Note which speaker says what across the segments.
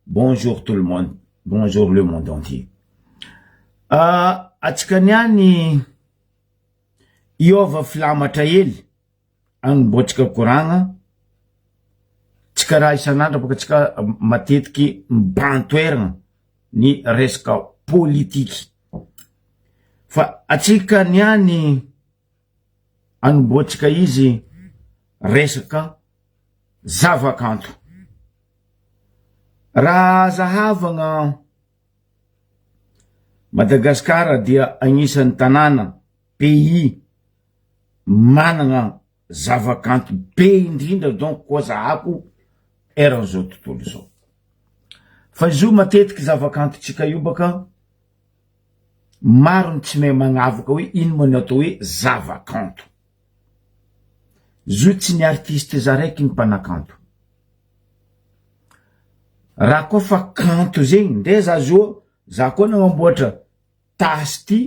Speaker 1: Bonjour tout le monde, bonjour le monde entier. Atsika niany hiova filamatra hely agnomboantsika koragna, tsy karaha isan'andro bôka tsika matetiky mibahan-toeragna ny resaka politiky fa atsika niany agnomboantsika izy resaka zavakanto. Raha zahavagna Madagasikara dia agnisan'ny tanàna, pays, managna zavakanto be indrindra donc koa zahako eran'izao tontolo izao. Fa izy io matetiky zavakantontsika io baka maro ny tsy mahay magnavaka hoe ino ma ny atao hoe zavakanto. Zo tsy ny artiste za raiky ny mpanakanto. Raha koa fa kanto zegny ndre za zo za koa nagnamboatra tasy ty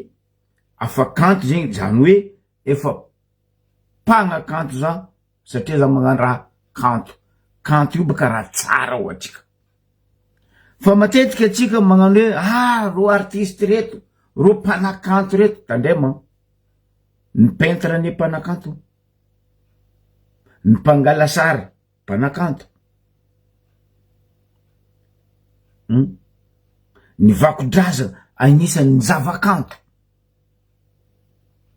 Speaker 1: afa kanto zegny zany hoe efa mpagnakanto za satria za magnano raha kanto, kanto io baka raha tsara ho atsika. Fa matetika atsika magnano hoe ah reo artiste reto, reo mpanakanto reto, tandremo an, ny peintre anie mpanakanto, ny mpangala sary mpanakanto, hum, ny vakodrazana agnisan'ny zavakanto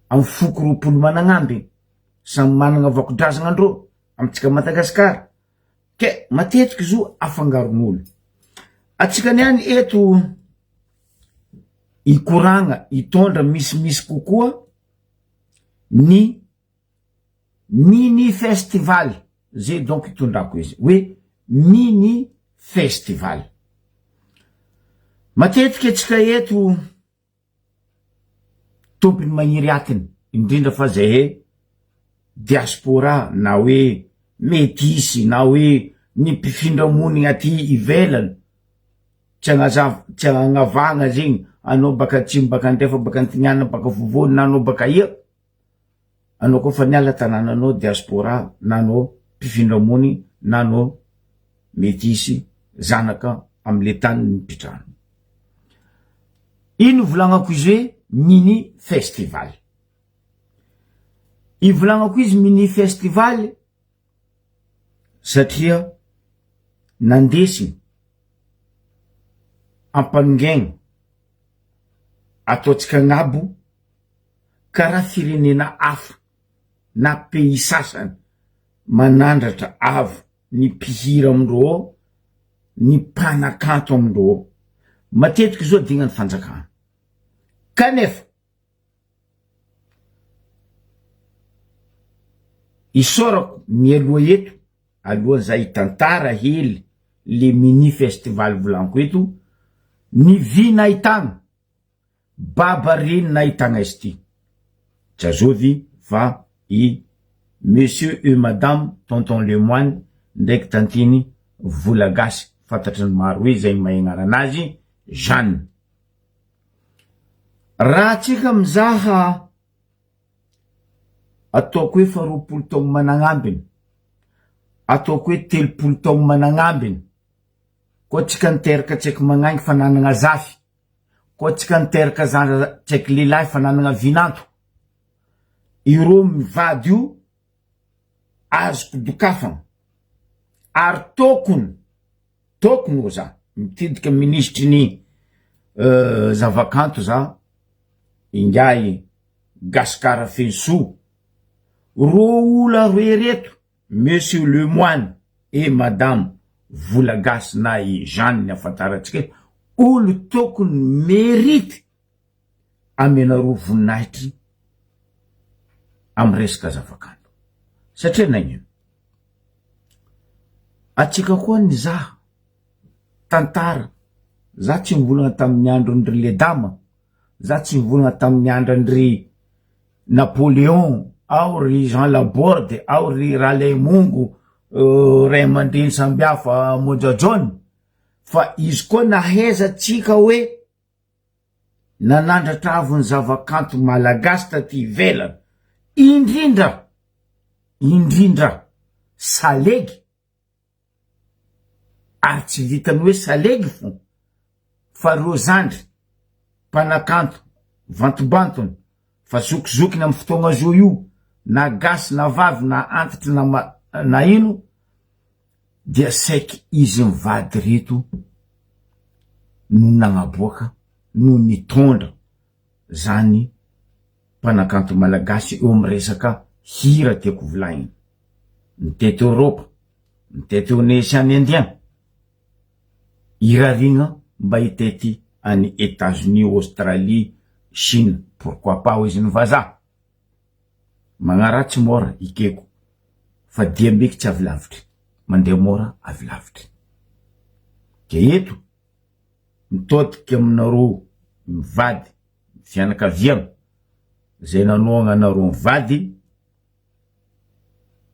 Speaker 1: amy foko 20 managnamby samy managna vakodrazana andreo amitsika Madagasikara ke matetiky izy io afangaron'olo atsika niany eto ikoragna hitondra misimisy kokoa ny mini festival zay donc itondrako izy hoe mini festival matetika atsika eto tompony magniry atiny indrindra fa zay diaspora na hoe metisy na hoe ny mpifindra monigny aty ivelany tsy agnazav- tsy agnavahagna zegny anao baka atsimo baka andrefa baka antignana baka afovoany na anao baka aia anao koa fa niala tanànanao diaspora na anao mpifindra monigny na anao metisy zanaka amle tany nipitrahana. Ino volagnako izy hoe mini festival. Ivolagnako izy mini festival satria nandesiny ampanongaigny ataontsika agnabo karaha firenena hafa na pays sasany manandratra avo ny mpihira amindreo ao, ny mpanakanto amindreo ao. Matetiky zao dingan'ny fanjakana. Kanefa isaorako mialoha eto, alohan'ny za hitantara hely le mini festival volaniko eto, ny vy nahitana Baba reny nahitagna izy ty. Jazovy fa i Monsieur et Madame Tonton Lemoine ndraiky tantine Vola Gasy fantatry ny maro hoe zay mahay agnarana azy Jeanne. Raha tsika mizaha ataoko hoe fa 20 taogno managnambiny, ataoko hoe 30 taogno managnambiny, koa tsika niteraka tsy haiko magnangy fa nanagna zafy, Koa tsika niteraka zaza tsy haiko lehilahy fa nanagna vinanto, ireo mivady io azoko dokafana ary tokony tokony ho za mitidika minisitry ny zavakanto za ingahy Gasikara Fenosoa, reo olo aroe reto Monsieur Lemoine et Madame Vola Gasy na i Jeanne ny afantarantsika eto, olo tokony merite amenareo voninahitry amy resaka zavakanto. Satria nagnino? Atsika koa nizaha tantara, za tsy nivolagna tamin'ny andron-dry Ledama, za tsy nivolagna tamin'ny andran-dry Napoléon, ao ry Jean Laborde, ao ry Ralaimongo, ray aman-dreny samby hafa Monja John, fa izy koa nahaiza tsika hoe nanandratra avo ny zavakanto malagasy taty ivelany, indrindra indrindra salegy. Ary tsy vitan'ny hoe salegy fo fa reo zandry mpanakanto vantobantony fa zokizokiny amin'ny fotoagna zao io na gasy na vavy na antitry na na ino dia saiky izy mivady reto no nagnaboaka no nitondra zany mpanakanto malagasy eo amin'ny resaka hira tiako volagnina nitety Europe nitety Onesean Indien irariagna mba hitety any Etats Unis, Australie, Chine pourquoi pas hoy izy ny vazaha. Magnaratsy môra ikeko fa dia meky tsy avy lavitry, mandeha môra avy lavitry. Ke eto mitodika aminareo mivady, fianakaviagna zay nanohagna anareo mivady,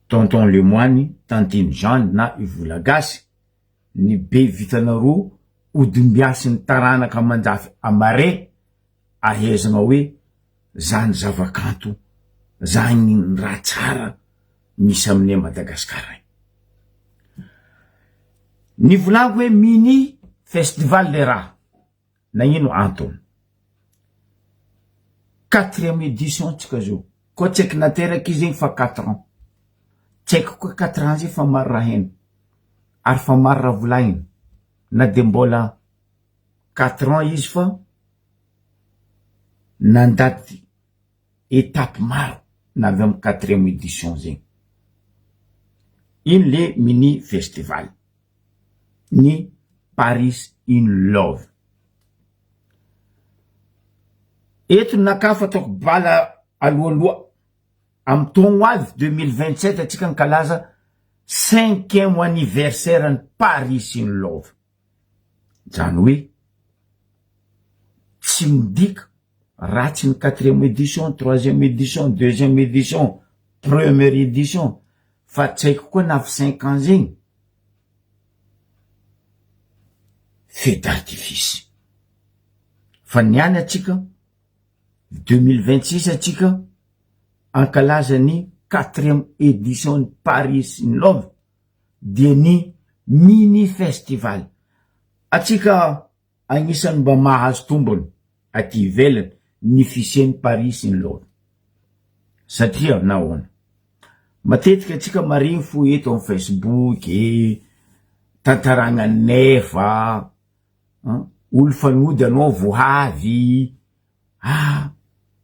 Speaker 1: Tonton Lemoine, Tantine Jeanne na i Vola Gasy, ny be vitanareo hodimbiasin'ny taranaka aman-jafy amare ahezagna hoe zany zavakanto zany ny raha tsara misy aminay Madagascar agny. Nivolagniko hoe mini festival le raha, nagnino antony? Quatrième édition tsika zao, koa tsy aiky nateraky izy igny fa quatre ans, tsy aiky koa quatre ans zay fa maro raha hainy, ary fa maro raha volagniny, na de mbola quatre ans izy fa Nandaty étape maro na avy am quatrième édition zegny. Iny le mini festival ny Paris in love. Eto ny nakà fa ataoko bala alohaloha am taogno avy 2027 atsika ankalaza cinquième anniversaire ny Paris in love. Zany hoe tsy midika ratsy ny quatrième édition, troisième édition, deuxième édition, première édition fa tsy haiko koa na avy cinq ans zegny feu d'artifice fa niany atsika 2026 atsika ankalaza ny quatrième édition ny Paris in love dia ny mini festival. Atsika agnisan'ny mba mahazo tombony aty ivelany ny fisian'ny Paris in love. Satria nahoana? Matetika atsika maregny fo eto am Facebook e, tantaragna nefa, olo fa nody anao vo avy, Ah!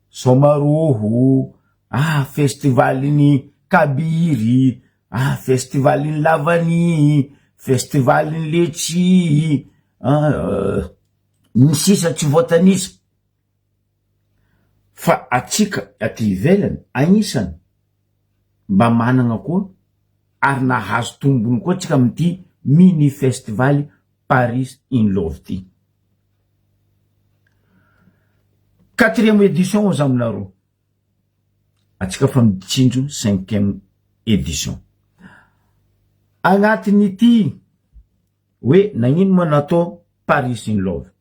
Speaker 1: Somaroho, ah! Festival-n'ny kabiry, ah! Festival-n'ny lavany, festival-n'ny letchi, ah! Ny sisa tsy voatanisa. Fa atsika aty ivelany agnisany mba managna koa ary nahazo tombony koa tsika amin'ity mini festival Paris in love ty. Quatrième édition oza aminareo. Atsika fa mitsinjo cinquième édition. Agnatin'ity hoe nagnino ma natao Paris in love.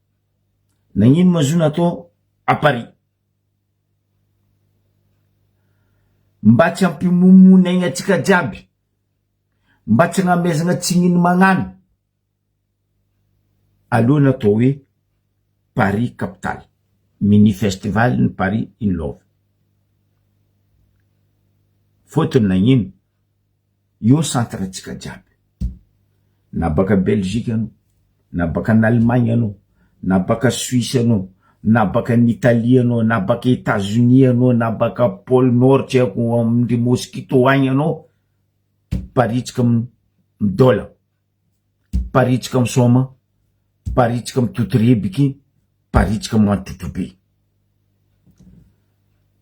Speaker 1: Nagnino ma zo natao à Paris. Mba tsy hampimomonaigna atsika jiaby. Mba tsy hagnamezagna tsignino magnano. Aleo natao hoe Paris capitale, mini festival ny Paris in love. Fôtony nagnino? Io centre antsika jiaby. Na baka Belgique anao, na baka an'Allemagne anao, na baka Suisse anao, na baka an'Italie anao, na baka Etats-Unis anao, na baka pôle nord tsy haiko amindry mosquito agny anao, miparitsika midola. Miparitsika misaoma, miparitsika mitotorebiky, miparitsika mantotobe.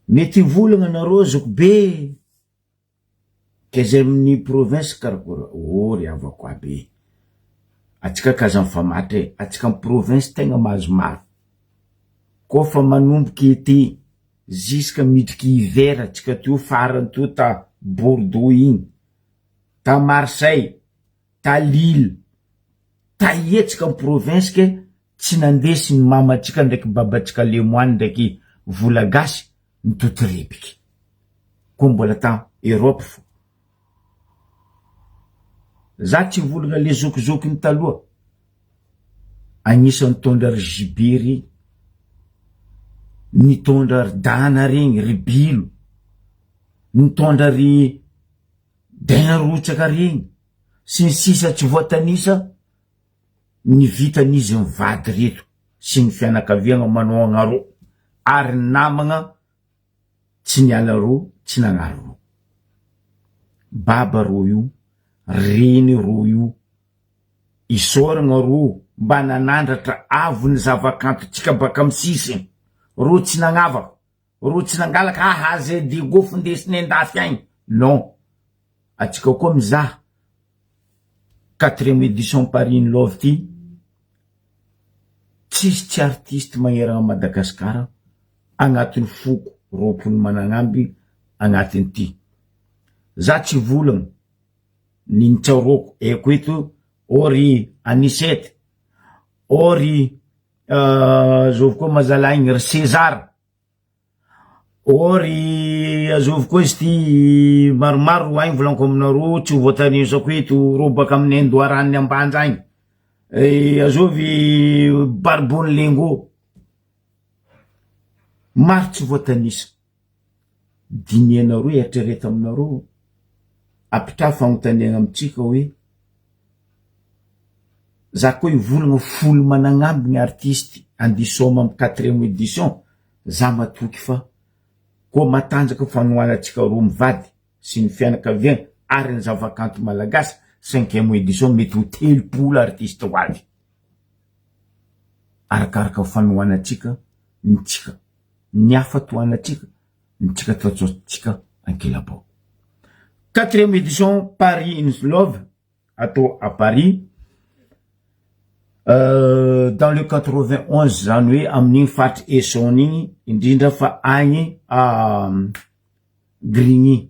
Speaker 1: Mety hivolagna nareo zokibe ke zay amin'ny province karakory, oh ry havako aby e! Atsika k'aza mifamatra e, atsika amy province tegna mahazo maro. Kôfa manomboky été jusque midriky hiver atsika teo farany teo ta Bordeaux igny, ta Marseille, ta Lille, ta hetsika am province ke tsy nandesy ny mamantsika ndraiky babantsika lemoine ndraiky vola gasy nitotorebiky koa mbola ta Europe fo. Za tsy volagna le zokizokiny taloha agnisan'ny nitondra ry JB regny, nitondra ry Dana regny, ry Bilo, nitondra ry Dain Rotsaka regny, sy ny sisa tsy voatanisa ny vitan'izy mivady reto sy ny fianakaviagna manohagna rô ary ny namagna tsy niala rô tsy nagnary rô. Baba rô io, reny rô io, isaoragna rô mba nanandratra avo ny zavakantontsika baka amy sisiny, rô tsy nagnavaka, rô tsy nangalaka aha zay Diego findesiny andafy agny, non, atsika koa mizaha quatrième édition Paris in love ty, tsisy tsy artiste magnerana Madagascar agnatin'ny foko 20 managnamby agnatin'ity. Za tsy volagna ny nitsaroako eko eto ô ry Anicet, ô ry zovy koa mazalahy igny ry César. Ô ry azovy koa izy ty maromaro ro agny volaniko aminareo tsy ho voatanisako eto reo baka amin'ny Andoharanon'i Ambanja agny, azovy Barbon'i Lengo, maro tsy voatanisa, dinihanareo eritrereto aminareo, apitraho fagnontaniagna amitsika hoe za koa hivolagna folo managnamby ny artiste andisaoma amy quatrième édition za matoky fa koa matanjaka fanohanantsika roa mivady sy ny fianakaviagna ary ny zavakanto malagasy cinquième édition mety ho 30 artiste ho avy arakaraka fanohanantsika ny tsika ny hafa tohanantsika ny tsika toatsoatsika ankilabao. Quatrième édition Paris in Love atao à Paris dans le 91 zany hoe amin'igny faritry Essonne igny indrindra fa agny Grigny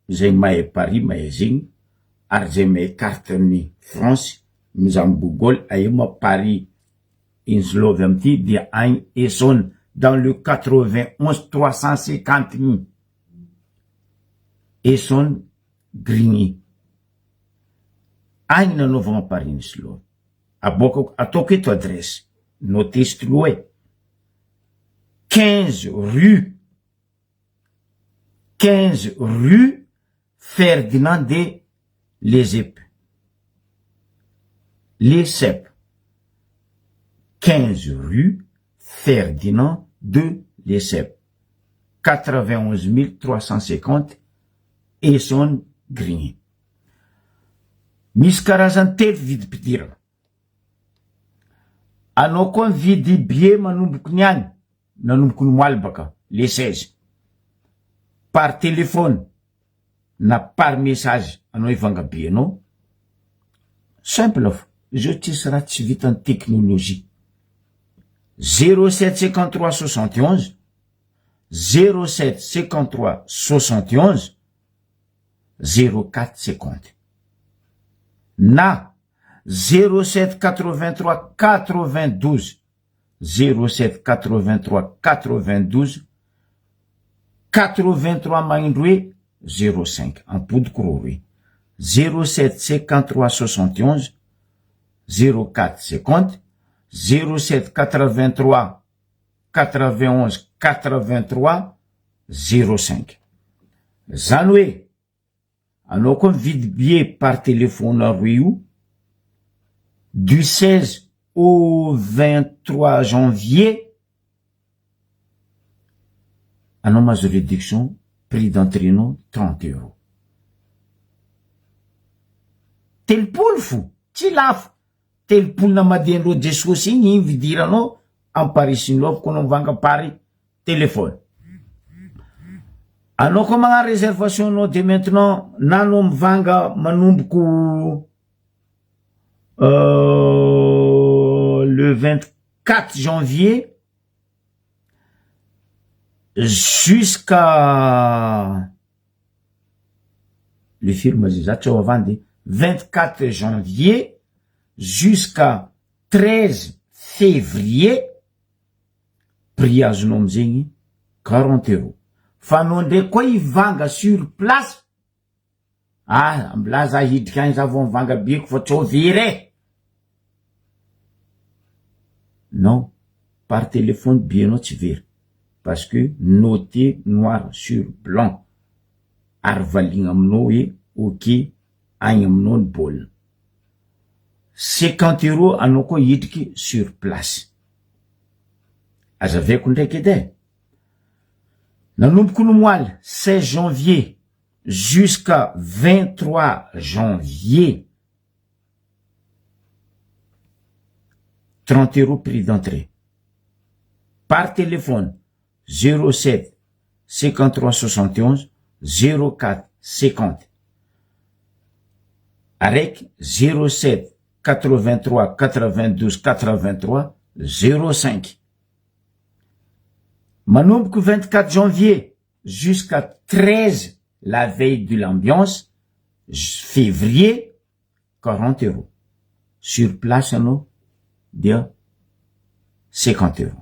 Speaker 1: zay mahay Paris mahay zegny ary zay mahay carte ny France mizaha amy Google aia moa Paris in Love amity dia agny Essonne dans le 91 350 igny Essonne Grigny agny nanaovagna Paris in Love aboakako ataoko eto adresse note stylo e 15 rue 15 rue Ferdinand de Lesseps Lesseps 15 rue Ferdinand de Lesseps 91350 Essonne Grigny. Misy karazany telo vidim-pidirana. Anao koa mividy billet manomboky ny any, nanomboky ny moaly baka, le 16. Par téléphone na par message anao hivanga billet anao, simple fo, izy io tsisy raha tsy vitan'ny technologie. 07 53 71 07 53 71 04 50 na 07 83 92 07 83 92 83 magnindroe 05 ampodiko ro roe 07 53 71 04 50 07 83 91 83 05 zany hoe anao koa mividy billet par téléphone roe io du 16 au 23 janvier anao mahazo réduction prix d'entrée nao 30 euros 30 fo tsy lafo 30 namadendreo Jesosy igny igny vidiranao amy Paris in Love koa anao mivanga Paris téléphone anao koa magnano réservation anao dès maintenant na anao mivanga manomboko le 24 janvier jusqu'à le film zay za tsy ao avandy 24 janvier jusqu'à 13 février prix azonao amizegny 40 euros fa anao ndraiky koa hivanga sur place. Ah, mbola za hidrika agny za vao mivanga biko fa tsao very e! Non, par téléphone billet-nao tsy very parce que noté noir sur blanc ary valiagna aminao hoe ok agny aminao ny baolina. 50 euros anao koa hidriky sur place. Azavaiko ndraiky edy e! Nanomboka ny omaly 16 janvier jusqu'à 23 janvier 30 euros prix d'entrée. Par téléphone 07 53 71 04 50 araiky 07 83 92 83 05. Manomboka 24 janvier jusqu'à 13 la veille de l'ambiance février 40 euros. Sur place anao dia 50 euros.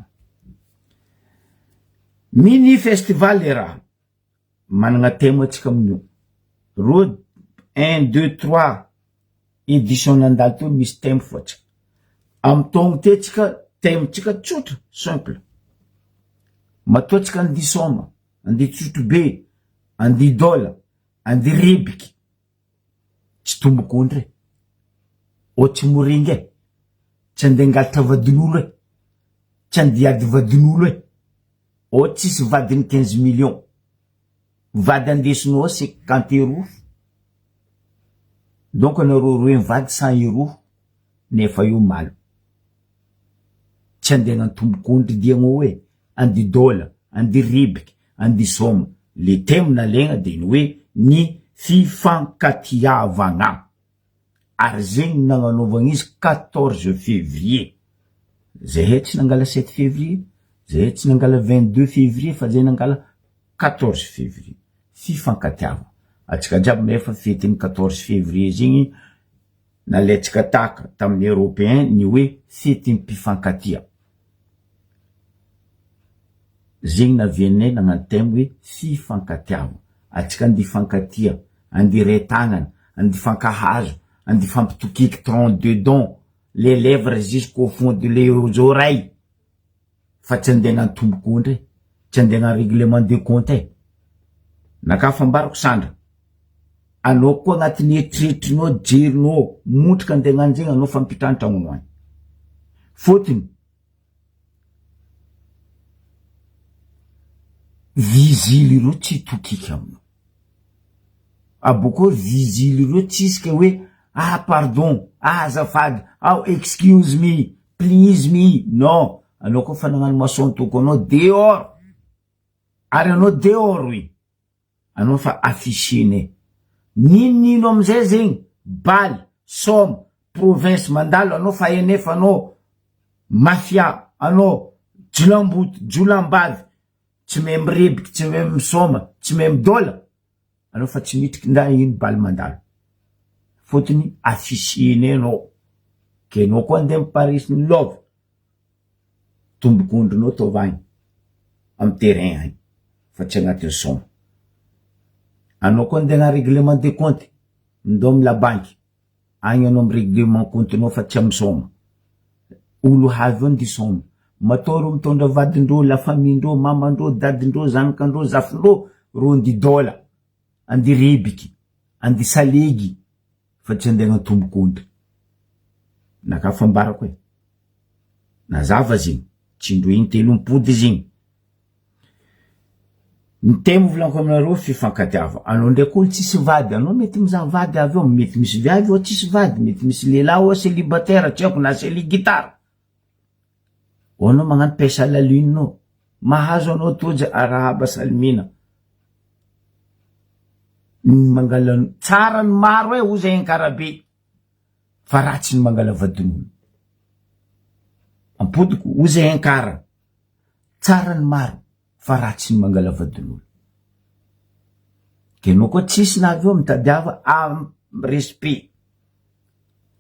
Speaker 1: Mini festival le raha. Managna thème atsika amin'io. Roa, un, deux, trois édition nandalo teo misy thème fo atsika. Amy taogno ty atsika thème tsika tsotra, simple. Matoa atsika andia soma, andia tsotro be, andia dôla, andia rebiky. Tsy tombok'ondry e. Ô tsy moringa e. Tsy andeha hangalatra vadin'olo e. Tsy andeha hiady vadin'olo e. Ô tsisy vadiny 15 millions. Vady andesinao 50 euros. Donc anareo roe mivady 100 euros nefa io malo. Tsy andeha hagnantombok'ondry diagnao e. Andia dôla, andia rebiky, andia sôma. Le thème nalaigna de ny hoe ny fifankatiavagna. Ary zegny nagnanaovagna izy 14 février. Zahay tsy nangala 7 février, zahay tsy nangala 22 février fa zahay nangala 14 février. Fifankatiavagna. Atsika jiaby mahay fa fetin'ny 14 février zegny nalaintsika tahaka tamin'ny européen ny hoe fetin'ny mpifankatia. Zegny navianay nagnano thème hoe fifankatiavagna. Atsika andeha hifankatia, andeha hiray tagnana, andeha hifankahazo, andeha hifampitokiky 32 dents, les lèvres jusqu'au fond de les oreilles. Fa tsy andeha hagnano tombok'ondry e, tsy andeha hagnano règlement de compte e. Naka fambarako Sandra, anao koa agnatin'ny eritreritrinao, jerinao, montrika andeha hagnano zegny anao fa mipitraha an-tragnonao agny. Fôtony, vigile ireo tsy hitokiky aminao. Abôkeo vigile ireo tsisy ka hoe ah pardon, ah azafady, ah excuse me, please me, non, anao koa fa nagnano maçon toko anao dehors, ary anao dehors oui, anao fa affiché-nay. Ninonino amizay zegny, baly, sôma, province mandalo anao fa hainay fa anao mafia, anao jiolahimboto, jiolahim-bavy, tsy mahay mirebiky, tsy mahay misôma, tsy mahay midôla, anao fa tsy mitriky ndra ino baly mandalo. Fôtony affiché-nay anao, ke anao koa andeha mi-Paris ny love, tombok'ondrinao ataovy agny, amy terrain agny, fa tsy agnatin'ny sôma. Anao koa andeha hagnano règlement de compte, mindao amy la banky, agny anao amy règlement compte-nao fa tsy amy sôma. Olo havy eo andeha sôma. Matoa reo mitondra vadindreo, la famille-ndreo, mamandreo, dadindreo, zanakandreo, zafindreo, reo andeha dôla, andeha rebiky, andeha salegy, fa tsy andeha hagnatombok'ondry. Naka fambarako e. Nazava zegny, tsy indroa intelo mipody zegny. Ny thème volaniko aminareo fifankatiava. Anao ndraiky olo tsisy vady, anao mety mizaha vady avy eo, mety misy viavy ao tsisy vady, mety misy lehilahy ao célibataire, tsy haiko na céligitara. Anao magnano pêche à la lune ao, mahazo anao tojo arahaba salimina. Ny mangala tsara ny maro e hoy zay Ankarabe fa ratsy ny mangala vadin'olo. Ampodiko hoy zay Ankara, tsara ny maro fa ratsy ny mangala vadin'olo. De anao koa tsisy na avy eo mitadiava am respect.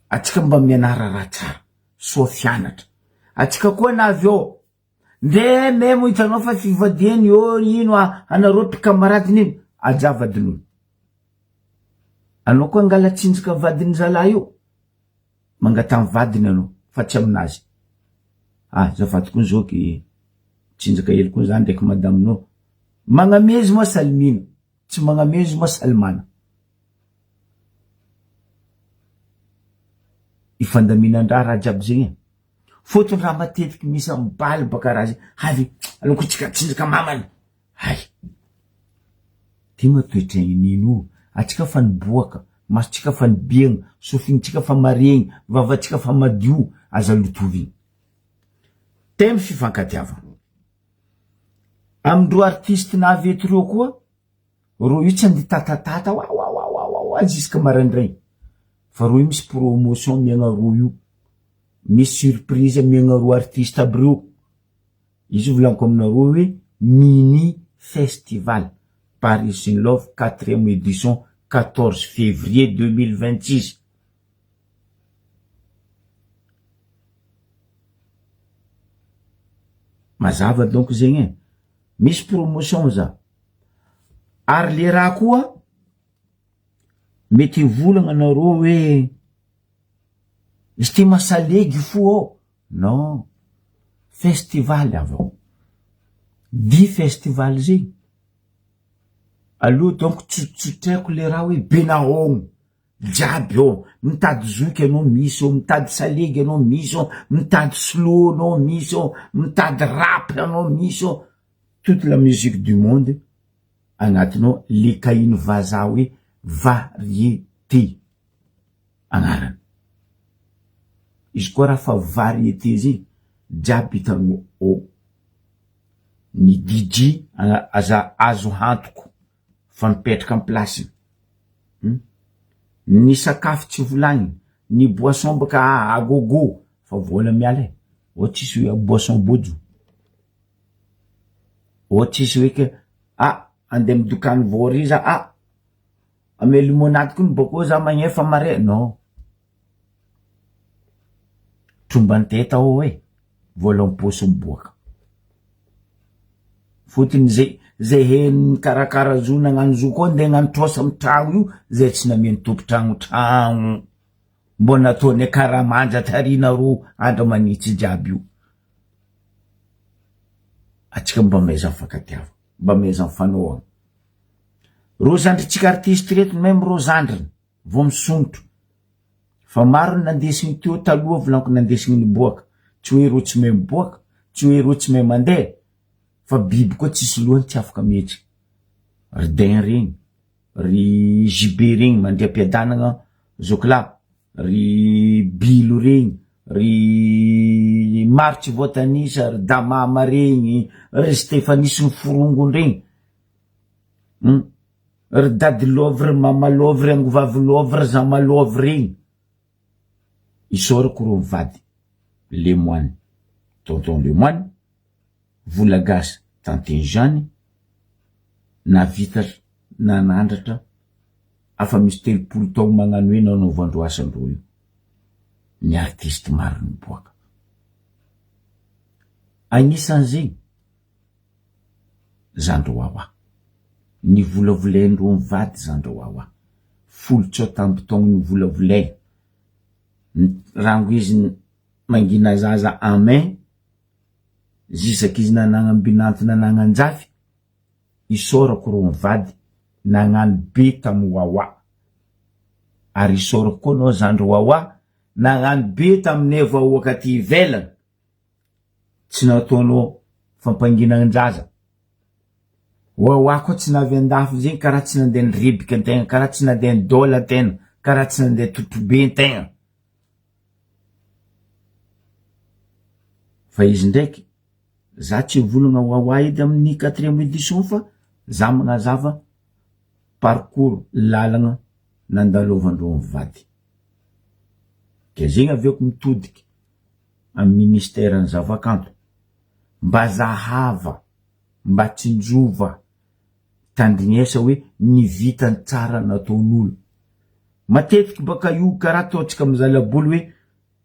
Speaker 1: Atsika mba mianara raha tsara, soa fianatra. Atsika koa na avy eo, nde memo hitanao fa fivadiany eo ino anareo mpikamarady nino, ajà vadin'olo. Anao koa angala tsinjaka vadiny zalahy io, mangatany vadiny anao fa tsy aminazy. Ah zafady koa zoky, tsinjaka hely koa za ndraiky madaminao. Magnamezy moa salimina, tsy magnamezy moa salimana. Ifandaminan-draha raha jiaby zegny e. Fôtony raha matetiky misy amy baly baka raha zay, avy aleo koa tsika tsinjaka mamany. Hay! Ty ma toetraigny nino o, atsika fa niboaka, masontsika fa nibiagna, sofintsika fa maregny, vavantsika fa madio, aza lotovigny. Thème fifankatiavagna. Amindreo artiste navy eto reo koa, reo io tsy andeha tatatata wawawawawa jusque maraindraigny, fa reo io misy promotion amiagna reo io, misy surprise amiagna reo artiste aby reo. Izy io volaniko aminareo hoe mini festival Paris in love quatrième édition 14 février 2026. Mazava donc zegny e. Misy promotion za. Ary le raha koa mety hivolagna anareo hoe izy ty masalegy fo ao. Non, festival avao. Di festival zegny, aloha donc tsotsotraiko le raha hoe be nahoagno jiaby ao, mitady zoky anao misy ao, mitady salegy anao misy ao, mitady slow anao misy ao, mitady rap anao misy ao, toute la musique du monde agnatiny ao le kahin'ny vazaha hoe variété. Agnarany. Izy koa raha fa variété zegny jiaby hitanao ao. Ny DJ aza azo antoko fa mipetraka am place-ny. Hum. Ny sakafo tsy volagniny, ny boisson baka à gogo fa vola miala e. Ao tsisy hoe boisson bôjo. Ao tsisy hoe ke ah andeha midokany vao ry za ah Ame limonade kony bakeo za magnefa mare non. Tromban-teta ao e, vola am-paosy miboaka. Fotony zay zay heno nikarakara zo nagnano zo koa ndeha hagnano trosa amy tragno io zay tsy nameno tompon-tragno tragno. Mbô nataonay karaha manja tary nareo andro manitsy jiaby io. Atsika mba mahaiza mifankatiava, mba mahaiza mifanohagna. Reo zandrintsika artiste reto meme reo zandriny vao misondro fa maro ny nandesigny teo taloha volaniko nandesigny niboaka tsy hoe reo tsy mahay miboaka tsy hoe reo tsy mahay mandeha fa biby koa tsisy lohany tsy afaka mihetsika ry dain regny ry JB regny mandria am-piadanagna zokilahy ry bilo regny ry maro tsy voatanisa ry damama regny ry Stephanie sy ny forongony regny Hum ry dady love ry mama love ry angovavy love ry zama love regny isaorako reo mivady Lemoine tonton Lemoine vola gasy tantine Jeanne navita nanandratra afa misy 30 taogno magnano hoe nanaovandreo asandreo io ny artiste maro niboaka agnisan'zegny zandry wawa. Nivolavolain-dreo mivady zandry wawa. Folo tsao tamby taogno nivolavolainy. Rango izy mangina zaza amen, zisaky izy nanagnam-binanto nanagnan-jafy, isaorako reo mivady nagnano be tamy wawa. Ary isaorako koa anao zandry wawa nagnano be taminay vahoaka aty ivelany. Tsy nataonao fampanginan-jaza. Wawa koa tsy navy andafy zegny karaha tsy nandeha nirebika antegna, karaha tsy nandeha nidôla antegna, karaha tsy nandeha totobe antegna. Fa izy ndraiky, za tsy hivolagna wawa edy amin'ny quatrième édition fa za magnazava parcours lalagna nandalovandreo mivady. Ke zegny aveko mitodiky. amin'ny ministeran'ny zavakanto, mba zahava, mba tsinjova, tandrignesa hoe ny vitany tsara nataon'olo. Matetiky baka io karaha ataontsika amin'ny zalaboly hoe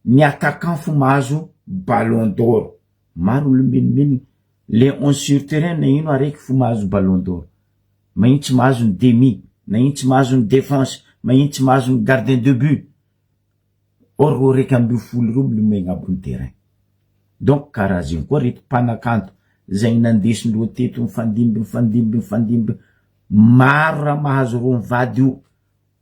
Speaker 1: ny attaquant fo mahazo ballon d'or. Maro olo minominogny, le onze sur terrain na ino araiky fo mahazo ballon d'or. Magnino tsy mahazo ny demi, nagnino tsy mahazo ny defense, magnino tsy mahazo ny gardien de but. Or reo 11 reo milomay agnabon'ny terrain. Donc karaha zegny koa reto mpanakanto zegny nandesindreo teto mifandimby mifandimby mifandimby maro raha mahazo reo mivady io,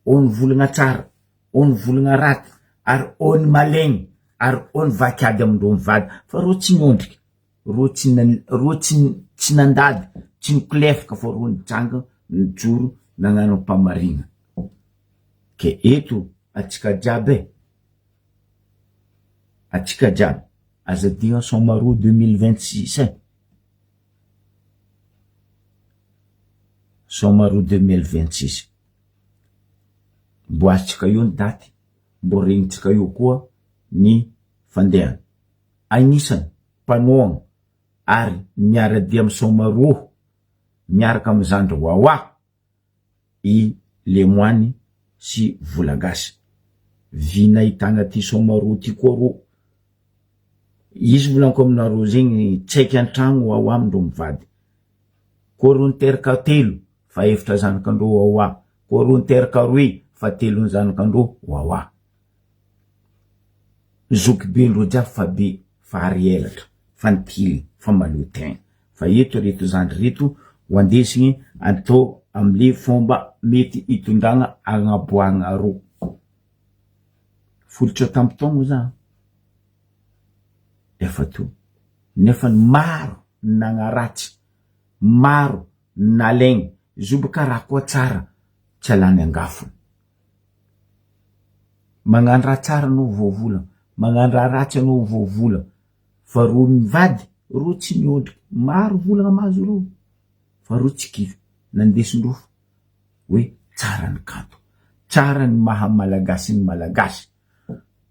Speaker 1: ao ny volagna tsara, ao ny volagna raty, ary ao ny malegny, ary ao ny vaky ady amindreo mivady fa reo tsy miondrika, reo tsy reo tsy tsy nandady, tsy nikolefaka fa reo nijanga nijoro nagnano am-pamarigna. Ke eto atsika jiaby e, atsika jiaby, aza adigna Somaroho 2026 e, Somaroho 2026, mbo azontsika eo ny daty, mbo regnintsika eo koa ny fandehany. Agnisany mpanohagna ary miara-dia amy Somaroho miaraka amy zandry Wawa. i Lemoine sy Volagasy. Vy nahitana ty Somaroho ty koa rô. Izy volaniko aminareo zegny tsaiky antragno ao amindreo mivady. Koa rô niteraka telo fa efatra zanakandreo ao a. Koa rô niteraka roe fa telo ny zanakandreo ao a. Zokibe-ndreo jiaby fa be fa ary elatra fa nitily fa maleo tegna. Fa eto reto zandry reto ho andesigny atao amle fomba mety hitondragna agnaboahagna ro. Folotra tampitaogno za efa to nefa ny maro nagnaratsy maro nalaigny izy io boka raha koa tsara tsy alany angafony. Magnano raha tsara anao voavola, magnano raha ratsy anao voavola. Fa ro mivady ro tsy miondrika maro volagna mahazo reo fa ro tsy kivy nandesindreo hoe tsara ny kanto tsara ny maha malagasy ny malagasy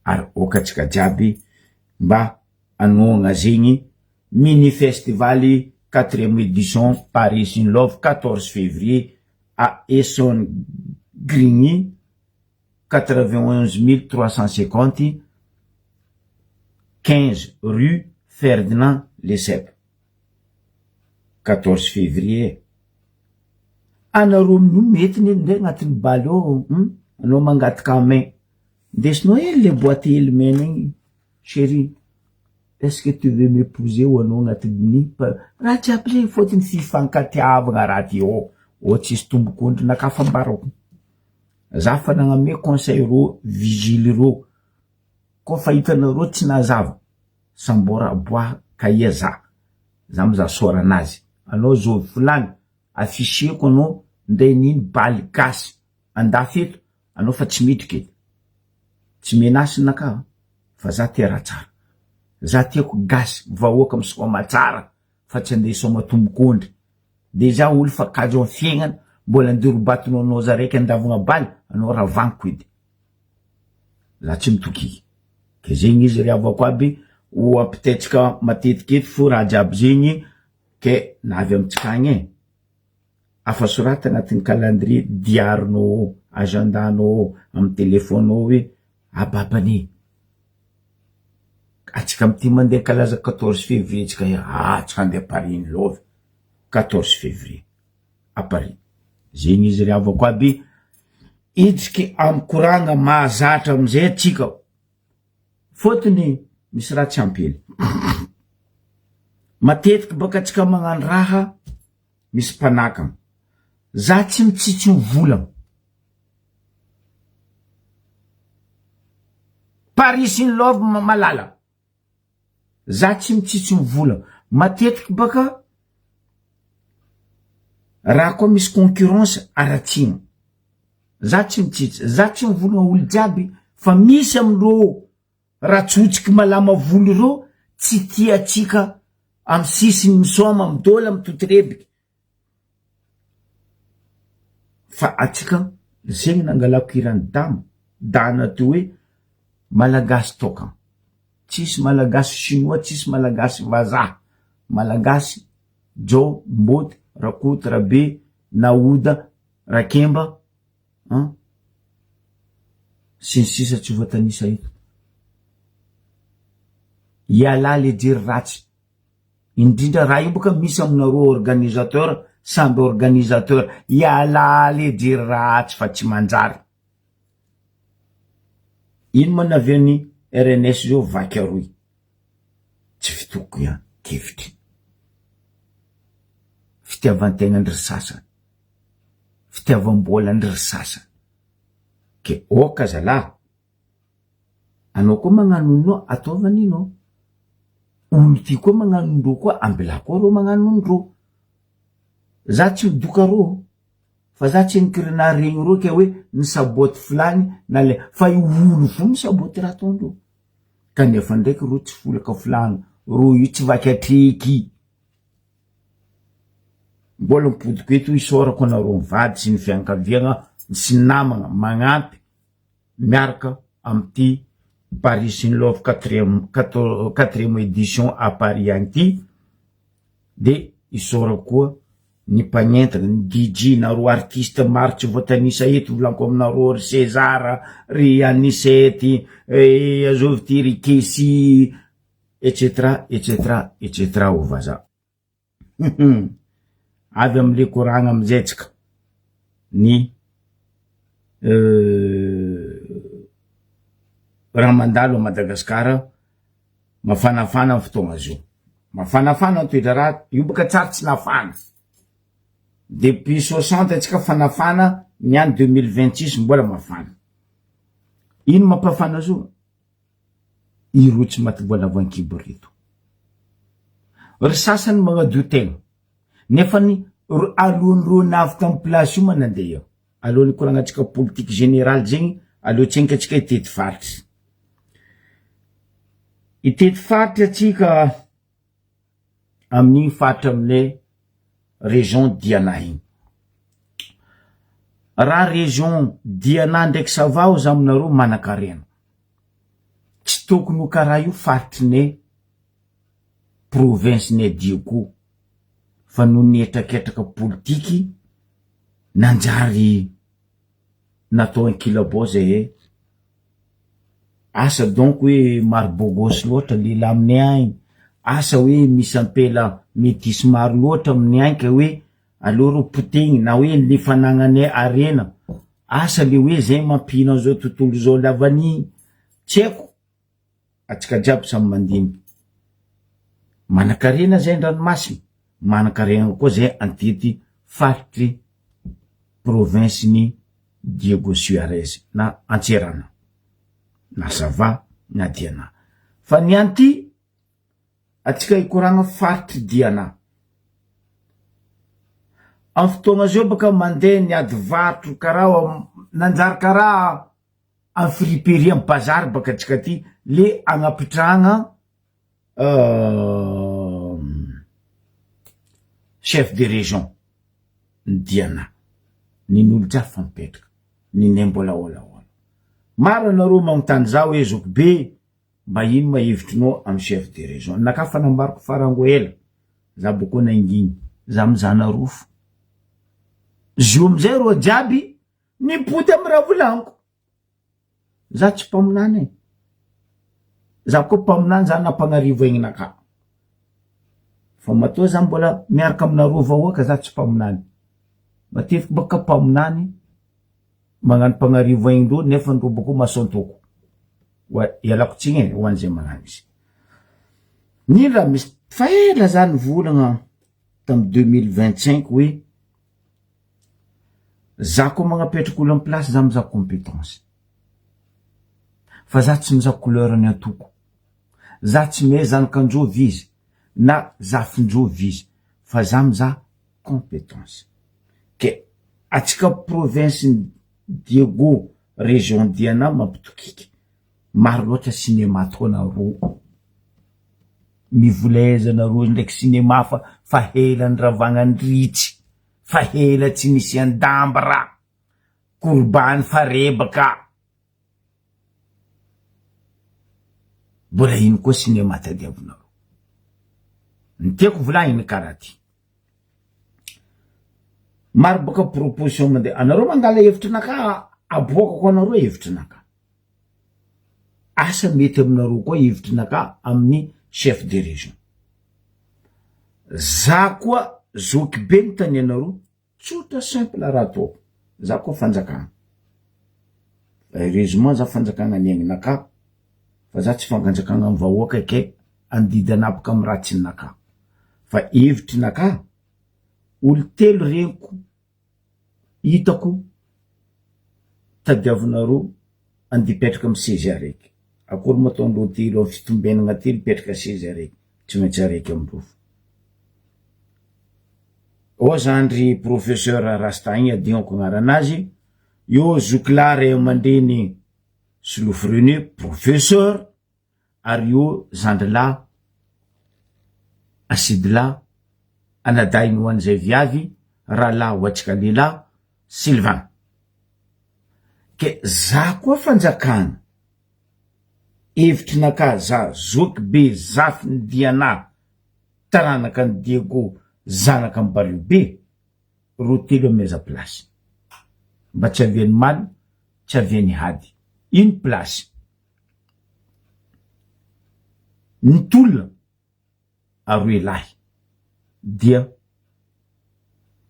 Speaker 1: ary aoka antsika jiaby mba anohagna zegny mini festival quatrième édition Paris in love 14 février à Essonne Grigny 91350 15 rue Ferdinand Lesseps 14 février anareo amin'io mety ne ndray agnatin'ny baly ao hum anao mangataka main ndesinao hely le boite hely mena igny chérie est-ce que tu veux m'épouser ho anao agnatin'ny raha jiaby regny fôtony fifankatiavagna raha ty ô ô tsisy tombok'ondrinakahy fa ambarako Za fa nagname conseil rô vigile rô koa fa hitanareo tsy nazava sambora aboaha kahie za za mizaha sort anazy anao zovy volany afficheko anao ndray nino baly gasy andafy eto anao fa tsy midriky eto tsy menace nakahy fa za tia raha tsara za tiako gasy vahoaka misôma tsara fa tsy andeha hisôma tombok'ondry Dejà olo fa kajo am fiaignana mbola andorobatonao anao za raiky andavogna baly anao ravaniko edy za tsy mitokiky ke zegny izy ry havako aby ho ampitaitsika matetiky eto fo raha jiaby zegny ke na avy amitsika agny e afa soraty agnatin'ny calendrier diarinao ao agendanao ao amy telephone-nao hoe ababane Atsika amty mandeha ankalaza 14 février tsika ah tsika andeha Paris ny love 14 février à Paris zegny izy ry havako aby hitsiky amy koragna mahazatra amizay atsika fôtony misy raha tsy ampy hely matetiky baka atsika magnano raha misy mpanakana za tsy mitsitsy vola Paris in love malala. Za tsy mitsitsy ny vola. Matetiky baka raha koa misy concurrence aratsiana. Za tsy mitsitsy, za tsy mivolagna olo jiaby fa misy amindreo ratsotsiky malama volo reo tsy tia atsika amy sisiny misaoma midola mitotorebiky. Fa atsika zegny nangalako hiran'i Dama, Dana teo hoe Malagasy tokana, tsisy Malagasy chinois, tsisy Malagasy vazaha, Malagasy Jao, Mboty, Rakoto, Rabe, Naoda, Rakemba an, sy ny sisa tsy voatanisa eto. Ialahy le jery ratsy. Indrindra raha io boka misy aminareo organisateur samby organisateur ialahy le jery ratsy fa tsy manjary. Ino ma navian'ny RNS zao vaky aroy? Tsy fitokian-kevitry. Fitiavan-tegnan-dry sasany. Fitiavam-bolan-dry sasany. Ke oka zalahy. Anao koa magnano nino ataova nino. Olo ty koa magnano ndrô koa ambilà koa rô magnano ndrô. Za tsy midoka rô fa za tsy nikirina regny rô ke hoe nisaboty filany na le fa io olo fo misaboty raha ataondreo. Kanefa ndraiky rô tsy folaka filany rô io tsy vaky atreky. Mbola mipodiko eto isaorako anareo mivady sy ny fianakaviagna sy ny namagna magnampy miaraka amin'ity Paris in Love quatrième quatrième édition à Paris agny ity de isaorako koa ny mpagnentana ny DJ nareo artiste maro tsy voatanisa eto volaniko aminareo ry César ry Anicet azovy ty ry Kessy etc etc etc ô vazaha. Avy amle koragna amizay tsika ny raha mandalo a Madagasikara mafanafana ny fotoagna zio, mafanafana ny toe-draharaha, io bôka tsary tsy nafana, depuis soixante atsika fa nafana, ny any 2026 mbola mafana, ino mampafana zio? Ireo tsy maty voalavo an-kibo reto. Ry sasany magnadio tegna, nefa ny alohan'ireo navy tamin'ny place io ma nandeha eo. Alohan'ny hikoragnantsika politique générale zegny, aleo tsenky atsika hitety faritry. Hitety faritry atsika amin'igny faritra aminay région Diana igny. Raha région Diana ndraiky Sava hozy aminareo manankarena. Tsy tokony ho karaha io faritrinay province-nay Diego fa noho ny hetraketraka politiky nanjary natao ankilabao zahay. Asa donc hoe maro beau gosse loatra lehilahy aminay agny, asa hoe misy ampela metisy maro loatra aminay agny ka hoe aleo reo potehigny na hoe le fanagnanay harena, asa le hoe zay mampihina an'izao tontolo izao lavany, tsy haiko, atsika jiaby samy mandiniky. Manankarena zay an-dranomasina, manankarena koa zay antety faritry province-n'i Diego Suarez na Antsiranana na Sava na Diana. Fa ny anty atsika hikoragna faritry Diana. Am fotoagna zao baka mandeha ny ady varotro karaha nanjary karaha am friperie am bazary baka atsika ty le agnapitrahagna chef de région ny Diana, ny n'olo jiaby fa mipetraka, ny nay mbola olaola. Maro anareo magnontany za hoe zoky be mba ino ma hevitrinao am chef de région? Naka fa nambariko farango ela, za boko nangigny, za mizaha narofo. Zio amizay rô jiaby nipody am raha volagniko. Za tsy mpaminany e! Za koa mpaminany za nampagnarivo aignanakahy. Fa matoa za mbola miaraka aminareo vahoaka za tsy mpaminany. Matetiky bôka mpaminany magnano mpagnarivo aignin-dreo nefa ndreo bôka mason-toko. Ialako tsiny e ho an'izay magnano izy. Nino raha misy fa ela za nivolagna tamy 2025 hoe Za koa magnapetraka olo am place za mizaha competence. Fa za tsy mizaha couleur ny antoko. Za tsy miha zanakanjovy izy na zafinjovy izy fa za mizaha competence. Ke atsika province ny Diego region Diana mampitokiky. Maro loatra cinéma ataonareo. Mivoleza nareo ndraiky cinéma fa fa hela niravagna ny ritsy. Fa hela tsy nisian-damba ra korbany fa rebaka. Mbola ino koa cinéma tadiavinareo. Ny tiako volagniny karaha ty. Maro baka proposition mandeha. Anareo mangala hevitrinakahy aboakako anareo hevitrinakahy. Asa mety aminareo koa hevitrinakahy amin'ny chef de région. Za koa zoky be ny tanianareo, tsotra simple raha ataoko, za koa fanjakana. Heureusement za fanjakagna niaignanakà fa za tsy fanganjakagna am vahoaka ke andidy anapaka am raha tsy nakà fa hevitry nakà olo telo regniko hitako tadiavinareo andeha hipetraka am seza araiky akory moa ataondreo telo am fitombenagna telo hipetraka seza araiky tsy maintsy araiky amindreo fo. Ao zandry professeur rasta igny adignako agnaranazy, eo zokilahy ray aman-dreny Solofo René professeur ary eo zandrilahy Asidilahy anadahiny ho an'izay viavy rahalahy ho antsika lehilahy Sylvain. Ke za koa fanjakana hevitry naka za zoky be zafiny Diana taranaka an'i Diego zanaka Ambalio be ro telo ameza place mba tsy avian'ny mal tsy avian'ny hady ino place ny tolona aroe lahy dia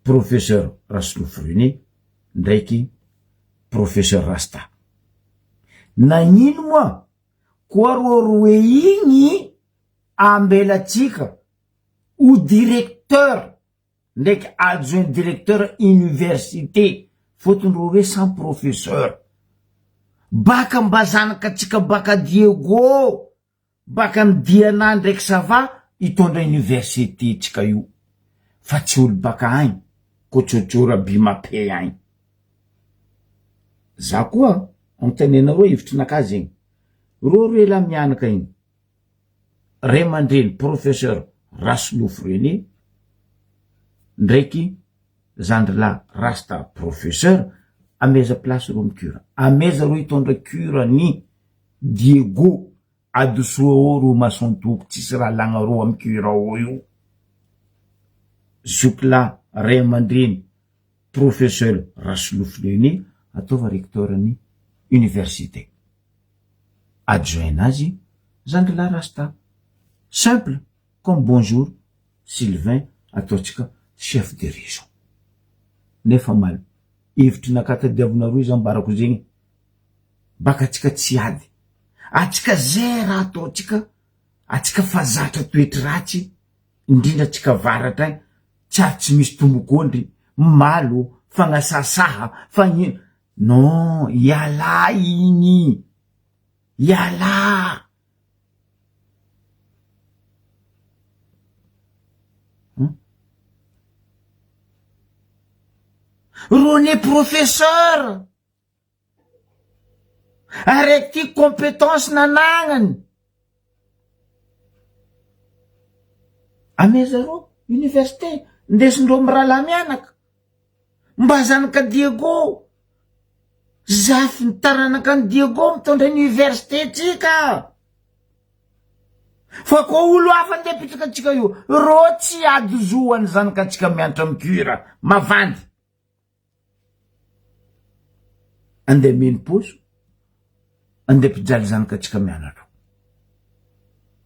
Speaker 1: professeur Rasolofo René ndraiky professeur Rasta nagnino moa koa ro roe igny ambelatsika ho directeur ndraiky adjoint directeur université fotony ro roe samy professeur baka mba zanakatsika baka Diego baka amy Diana ndraiky Sava hitondra université tsika io fa tsy olo baka agny kôtsôtsôra bimape agny za koa anontanianareo hevitrinakahy zegny rô roe lahy mianaka igny ray aman-dreny professeur Rasolofo René ndraiky zandrilahy Rasta professeur ameza place rô amy cure ameza rô hitondra cure ny Diego adosoa ao rô mason-toko tsisy raha alagna rô amy cure ao io zokilahy ray aman-dreny professeur Rasolofo René ataova recteur ny université adjoint nazy zandrilahy Rasta simple comme bonjour Sylvain ataontsika chef de région nefa mal hevitry naka tadiavinareo izy ambarako zegny baka atsika tsy ady atsika zay raha ataontsika atsika fa zatra toetry ratsy indrindra atsika avaratra agny tsy ary tsy misy tombok'ondry malo fagnasasaha fagnino non ialahy igny ialahy Rone professeur araiky ty competence nanagnany ameza reo université ndesindreo mirahalahy mianaka mba zanaka Diego zafy ny taranaka any Diego mitondra université tsika fa koa olo hafa andeha apetraka antsika io rô tsy ady zo any zanaka antsika mianatra amy cure mavandy Andeha mino poso, andeha mpijaly zanaka antsika mianatra.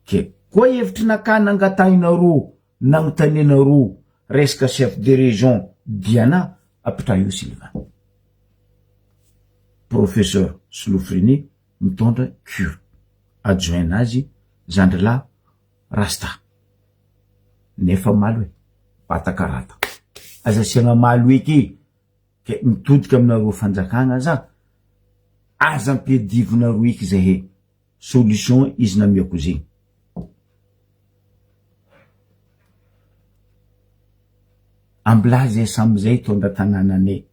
Speaker 1: Ke koa hevitry nakà nangatahinareo, nagnontanianareo resaka chef de région Diana, apitraho io Sylvain. Professeur Solofrenie mitondra cure. Adjoint nazy zandrilahy Rasta. Nefa malo e, bata karata. Aza asiagna malo eky e. Ke mitodika aminareo fanjakagna aza, aza ampiadivonareo eky zahay. Solution izy namiako zegny. Ambilà zay samy zay hitondra tanànanay.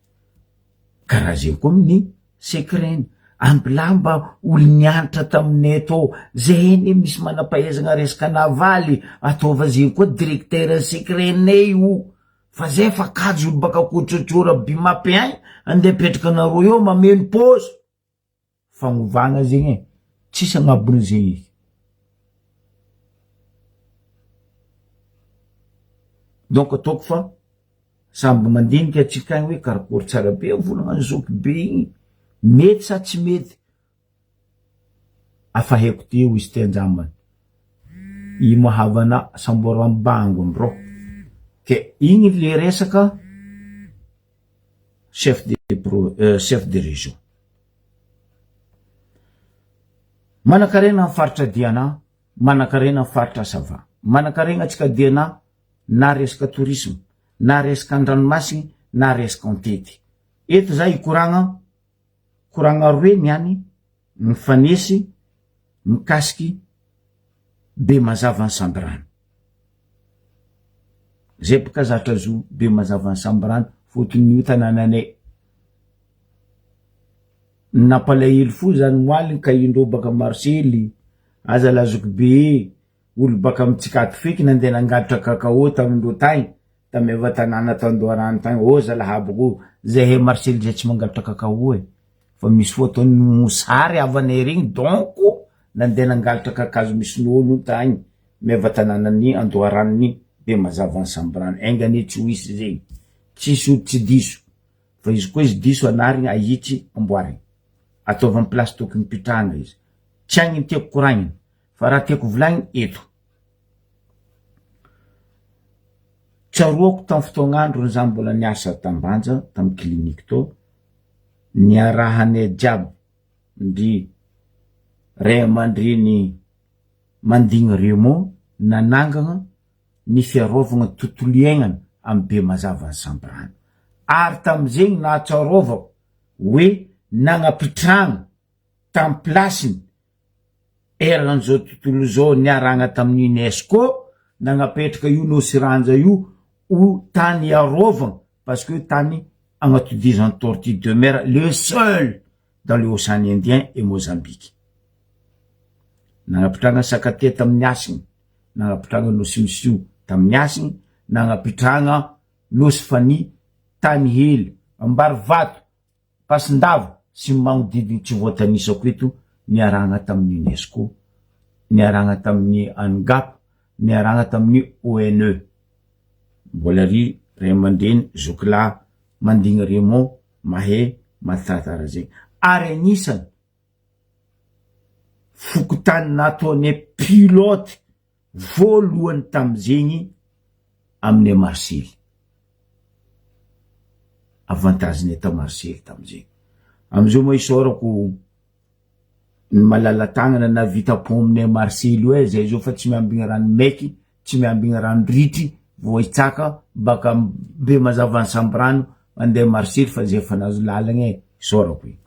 Speaker 1: Karaha zegny koa amin'ny secret-ny. Ambilà mba olo nianatra taminay tao, zay anie misy manam-pahaizagna resaka navaly, ataova zegny koa directeur secret-nay io. Fa zay fa kajy olo baka Kotrotsora Bimapy agny andeha apetraka anareo eo mameno paosy. Fagnovagna zegny e, tsisy agnabony zegny eky. Donc ataoko fa samby mandinika atsika agny hoe karakory tsara be volagnan'i zoky be igny, mety sa tsy mety. Afa haiko teo izy ty anjambany. I Mahavana samboram-bangony rô. Ke igny le resaka chef de pro chef de région. Manankarena ny faritra Diana, manankarena ny faritra Sava. Manankarena antsika Diana na resaka tourisme, na resaka an-dranomasigny, na resaka an-tety. Eto za hikoragna, koragna roe niany mifanesy mikasiky Bemazava ny Sambirano. Zay boka zatra zo Bemazava ny Sambirano fotony io tanànanay. Nampalahelo fo zany moaligny ka indreo baka Marsely, aza lazoko be, olo baka amintsika ato feky nandeha nangalatra cacao tamindreo tagny, tameva tanàna tandoharano tagny, ô zalahy aby ko, zahay Marsely zay tsy mangalatra cacao e, fa misy fotoany mosary havanay regny donc nandeha nangalatra kakazo misy nono tagny meva tanànan'ny andoharanon'ny Bemazava ny Sambirano, enga anie tsy ho hisy zegny, tsisy olo tsy diso. Fa izy koa izy diso anarigny ahitsy amboarigny. Ataovy am place tokony hipitrahagna izy. Tsy agny ny tiako koragnina fa raha tiako volagniny eto. Tsaroako tam fotoagn'androny za mbola niasa t'Ambanja tam clinique tô, niarahanay jiaby ndry ray aman-dreny mandigny Raymond nanangagna ny fiarovagna tontolo iainana amin'ny Bemazava ny Sambirano. Ary tamin'izegny nahatsarovako hoe nagnapitragna tamin'ny plasiny eran'izao tontolo izao niarahagna tamin'ny UNESCO nagnapetraka io Nosy Ranja io ho tany iarovagna parce que tany agnatodizan'ny tortue de mer le seul dans le Ocean Indien et Mozambique. Nagnapitragna Sakatia tamin'ny hasiny, nagnapitragna Nosy Misio tamin'ny hasiny, nagnapitragna Nosy Fania, Tany Hely, Ambarivato, Pasindava sy ny magnodidiny tsy voatanisako eto niarahagna tamin'ny Unesco, niarahagna tamin'ny UNGAP, niarahagna tamin'ny ONE. Mbola ry ray aman-dreny, zokilahy, mandigny Raymond, mahay mahatsara zegny. Ary agnisany fokontany nataonay pilote voalohany tamizegny aminay Marsely. Avantage-nay ta Marsely tamizegny. Amizao moa isaorako ny malala-tagnana nahavita pont aminay Marsely io e, zay zao fa tsy miambigny rano maiky, tsy miambigny rano ritry vao hitsaka baka Bemazava Antsambirano mandeha Marsely fa zay efa nahazo lalagna e, isaorako igny.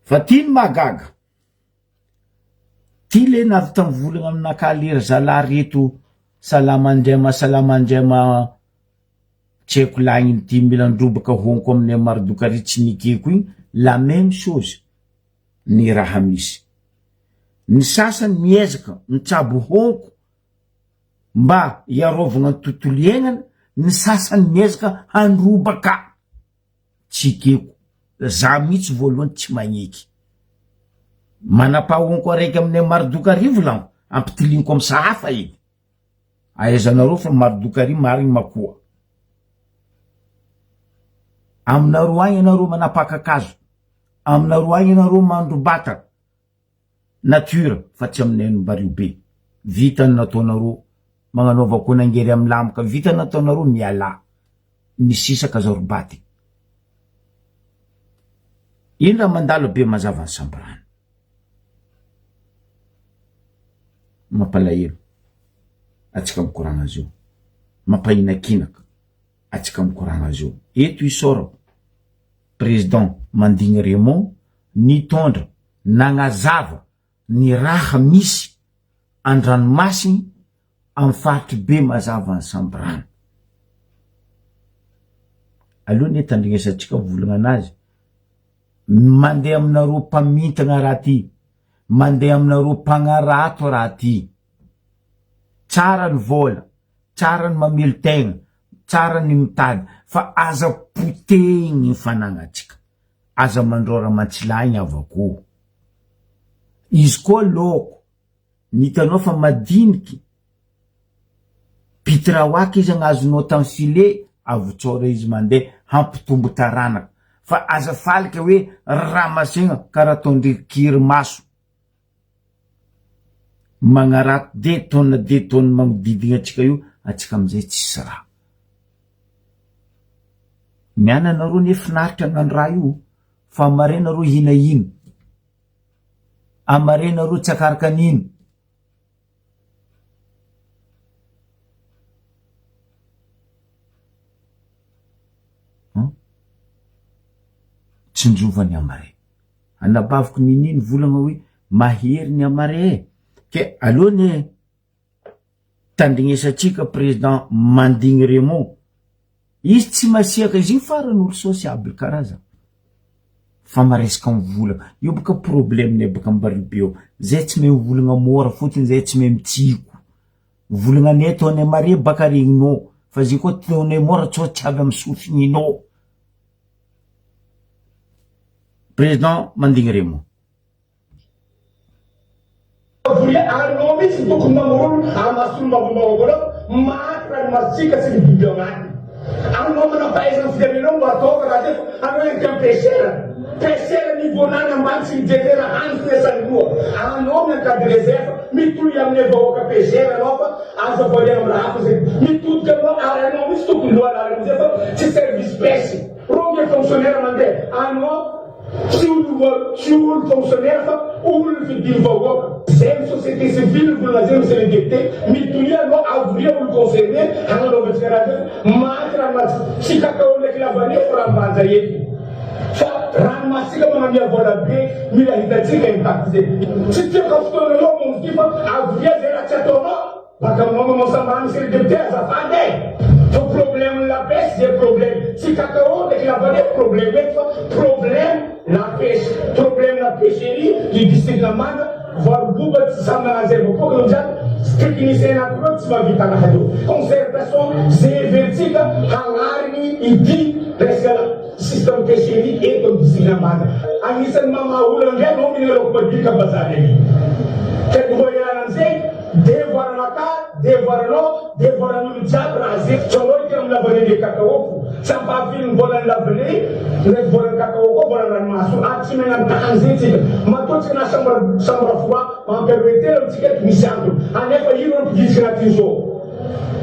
Speaker 1: Fa ty ny mahagaga, ty le nahavita mivolagna aminakahy lery zalahy reto salama andriama salama andriama tsy haiko lagniny ty mila androbaka honko aminay Mardokary tsy nekeko igny, la même chose ny raha misy. Ny sasany miezaka mitsabo honko mba hiarovagna ny tontolo iainana, ny sasany miezaka handrobaka. Tsy ekeko. Za mihitsy voalohany tsy magneky. Manapahonko araiky aminay Mardokary volagno, ampitiliniko amy sahafa edy. Ahaizanareo fa Mardokary marigny makoa. Aminareo agny anareo manapaka-kazo, aminareo agny anareo mandrobata nature fa tsy aminay Andombariho be. Vita ny nataonareo, magnanaova koa nangery amy lamika, vita ny nataonareo mialà. Ny sisa ka zaro baty. Ino raha mandalo be mazava ny samborano. Mampalahelo atsika mikoragna azy io. Mampahinakinaka atsika mikoragna azy io. Eto isaorako président Mandigny Raymond nitondra nagnazava ny raha misy andranomasigny amy faritry be mazava ny samborano. Aleo anie tandrignesantsika volagna anazy. Mandeha aminareo mpamintagna raha ty, mandeha aminareo mpagnarato raha ty. Tsara ny vôla, tsara ny mamelon-tegna, tsara ny mitady fa aza potehigny ny fanagnantsika, aza mandrôra mantsilahy avako. Izy koa lôko, ny hitanao fa madiniky, Pitiraoaka izy agnazonao tam filet avotsora izy mandeha hampitombo taranaka fa aza faly ka hoe ramasegna karaha ataondry kiry maso magnarato de tonne de tonne magnodidigna atsika io atsika amizay tsisy raha ny ananareo ne finaritra agnano raha io fa mare nareo hinahina. Amare nareo tsy akaraka an'ino. Tsinjovany amare. Anabaviko Nini nivolagna hoe mahery ny amare e! Ke aleo anie tandrignesantsika président Mandigny Raymond, izy tsy masiaka izy io farany olo sociable karaha za, fa maresaka mivolagna, io baka problème-nay baka Ambaribe io, zay tsy mahay mivolagna môra fôtony zay tsy mahay mitsiko, volagnanay ataonay mare baka regninao, fa zay koa ataonay môra tsô tsy avy amy sofigninao. Président Mandigny Raymond.
Speaker 2: Voria anao mihitsy no tokony mamorona amin'ny maha solombavambahoaka anao, maty ranomasintsika sy ny biby ao anatiny. Anao manampahaizana firenenao mba ataovy raha zay fa anao endrika ny pêcheur. Pêcheur niveau nany ambany tsy mijery raha any fiasan'ny loha. Anao mi-encadrer zay fa mitohy aminay vahoaka pêcheur anao fa aza variana amin'ny raha hafa zay. Mitodika aminao ary anao mihitsy tokony lohalarana amizay fa tsy service pêche. Reo nge fonctionnaire mandeha anao. Tsy olo tsy olo fonctionnaire fa olo fidiny vahoaka. Zay ny société civile volana zay monsieur le député mitonia aloha avoria olo concerné hagnanaovantsika raha zay fa maty ranomasy tsy cacao ndraiky lavanille fa raha mbanja eto fa ranomasika magnamia vola be mila hitantsika impact zay tsy tiako fotoana eo mamonjy ty fa avoria zay raha tsy ataonao Baka aminao manao sambany monsieur le député azafady e! Fa problème la pêche zay problème tsy cacao ndraiky la vanille problème eto fa problème la pêche problème la pêcherie du district Namanga varoboba tsy samy magnazay avao koa anao jiaby technicien anaky reo tsy mahavita raha io concertation zay heverintsika hagnarigny ity resaka système pêcherie eto amin'ny district Namanga agnisan'ny mamaha olana ndray anao mihinana laoko madinika bazary ary ka royal amizay Devoir anakahy, devoir anao, devoir an'olo jiaby raha ze Tsôlôiky amin'ny lavanille ndraiky cacao fo tsy ampahafirin'ny volan'ny lavanille ndraiky volan'ny cacao koa volan'ny ranomaso ary tsy magnano tany ze tsika matoa tsika na chambre chambre froid mampy telo amintsika eto misy antony anefa ino raha ampidiritsika anatin'izao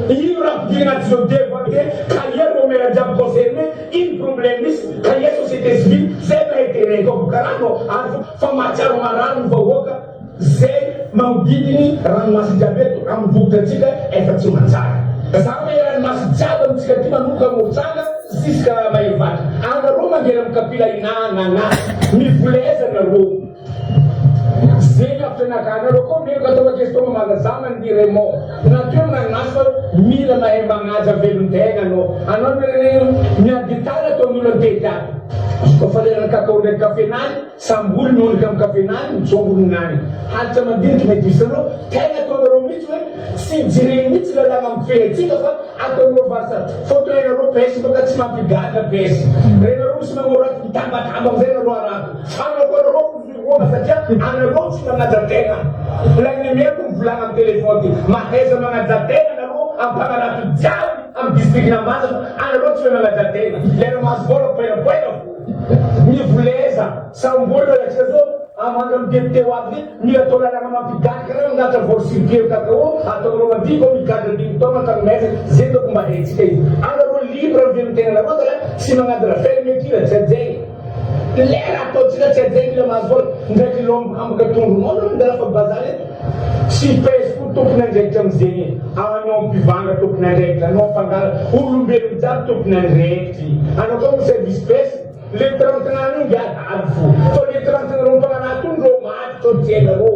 Speaker 2: ino raha ampidirina anatin'izao devoir de cahier reo maire jiaby concerné ino problème misy cahier société civile zay mahay terrain koa boka rano ary fa mahatsiaro marary ny vahoaka Zay magnodidiny ranomasy jiaby eto amin'ny vohitra antsika efa tsy manjary. Za hoe ranomasy jiaby amintsika aty manomboka Mortsanga ziska Maherivato. Anareo mandeha amin'ny kapila ina nana. Mivoleza nareo. Zegny avy anareo koa meloka ataova question mamala za mandia Raymond. Nateo ranomasy fa mila mahay magnaja velon-tegna anao. Anao miady tany ataon'olo antety aby. Koa fa leran'ny cacao ndraiky kafe nany. Sambory miondrika am kafe nany mijongony nany halitra mandiniky mety hisy anao tegna ataonareo mihitsy hoe tsy jereny mihitsy lalagna mifehy atsika fa ataonareo farsa fôtony anareo pêche bôka tsy mampigadra pêche renareo misy magnoraty mitambatamba amizay nareo arabo fanako anareo fo satria anareo tsy magnaja tegna lay nimeko mivolagna am téléphone ty mahaiza magnaja tegna nareo ampanarato jiaby am district Namanja fa anareo tsy mahay magnaja tegna lera mahazo vôla poerapoera fo Mivoleza, sambory fa raha zao amandro am député ho avy mila atao lalàna mampigadra karaha mangalatra vol sur pied cacao ataonareo mandihy koa migadra dimy taona an-trano maizina zay doko mba haintsika izy anareo libre am velon-tegnanareo zalahy tsy magnadra fermeture tsy hajaigny le raha ataontsika tsy hajaigny mila mahazo vola ndraiky lombokamboka tondronao nareo mandala fa bazary eto tsy pèse koa tompon'andraikitra amizegny anao mpivanga tompon'andraikitra anao mpangala olombelogno jiaby tompon'andraikitry Anao koa mo service presse le 30 nany io ngiahy avy fo fa le 30 nareo mpagnanahy tony reo maty to tsy hainareo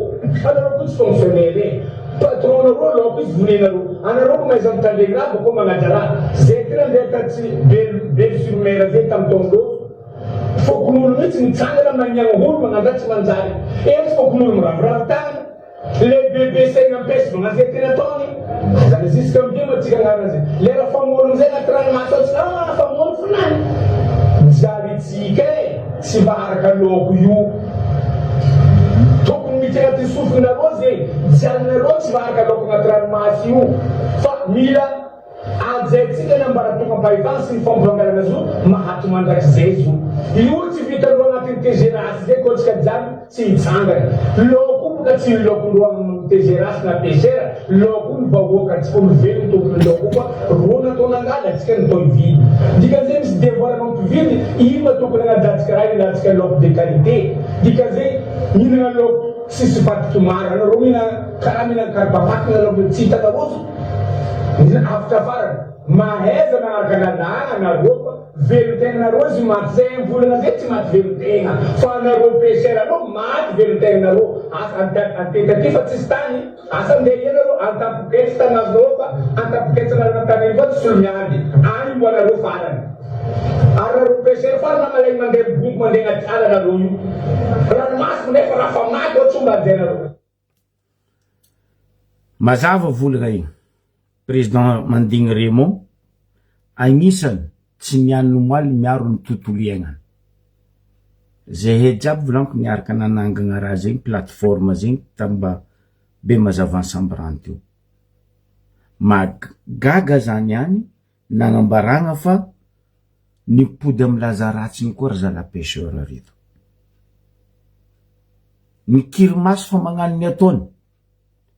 Speaker 2: anareo koa tsy fonctionnaire e patron nareo laoko izy vonenareo anareo ko mahaiza mitandregny raha bakeo magnaja raha zay ty nandeha tatsy belo belo sur mer zay tam taondreo fokonolona mihitsy mitsangana magniagna olo magnano raha tsy manjary eto fokonolona miraviravy tagnana Lehibe be saina mpesy vagna zay tena ataony aza ny jusque amizay ma tsika agnarana zay lera famono amizay anaty ranomasy ao tsika ah famono fonany jary tsika e tsy maharaka loko io tokony miditra anaty sofinareo zegny jalinareo tsy maharaka loko anaty ranomasy io fa mila Hajaintsika ny ambaratongam-pahefana sy ny fampivanganana zo mahato mandrakizay zo. Io tsy vitan-droa anatin'ny TGRAS zay koa tsika jiaby tsy hitsangana. Laoko io boka tsy ny laokon-droa amin'ny TGRAS na PCR, laoko io ny vahoaka, antsika olovelogno tompon'ny laoko io fa roa natao nangala antsika natao hividy. Dikan'izay misy devoir anao mpividy, ino ma tokony hanajantsika raha ilantsika laoko de qualité. Dikan'izay mihinana laoko. tsisy vadiky maro anareo mihina karaha mihinana karibafaky nareo tsy hitanareo izy ny hafatra farany mahaiza magnaraka lalàgna nareo fa velon-tegnanareo izy maty zay volana zay tsy maty velon-tegna fa anareo pecheur areo maty velon-tegnanareo asa antety aty fa tsisy tany Asa ndeha ia nareo antampoketsy tany azonareo fa antampoketsy anareo tany fa tsy olo miady any mbo anareo farany ary nareo pecheur farany na malaigny mandeha migongo mandeha agnaty ala nareo io ranomasina nefa raha fa maty ao tsy homba anjay nareo.
Speaker 1: Mazava volagna igny Président Mandigny Raymond agnisany tsy niany omaly miaro ny tontolo iaignana. Zahay jiaby volaniko niaraka nanangagna raha zegny plateforme zegny tamba Bemazavan Sambirano teo. Mahagaga zany ihany nagnambaragna fa nipody amy laza ratsiny koa ry zalahy pecheur reto. Nikiry maso fa magnano ny ataony.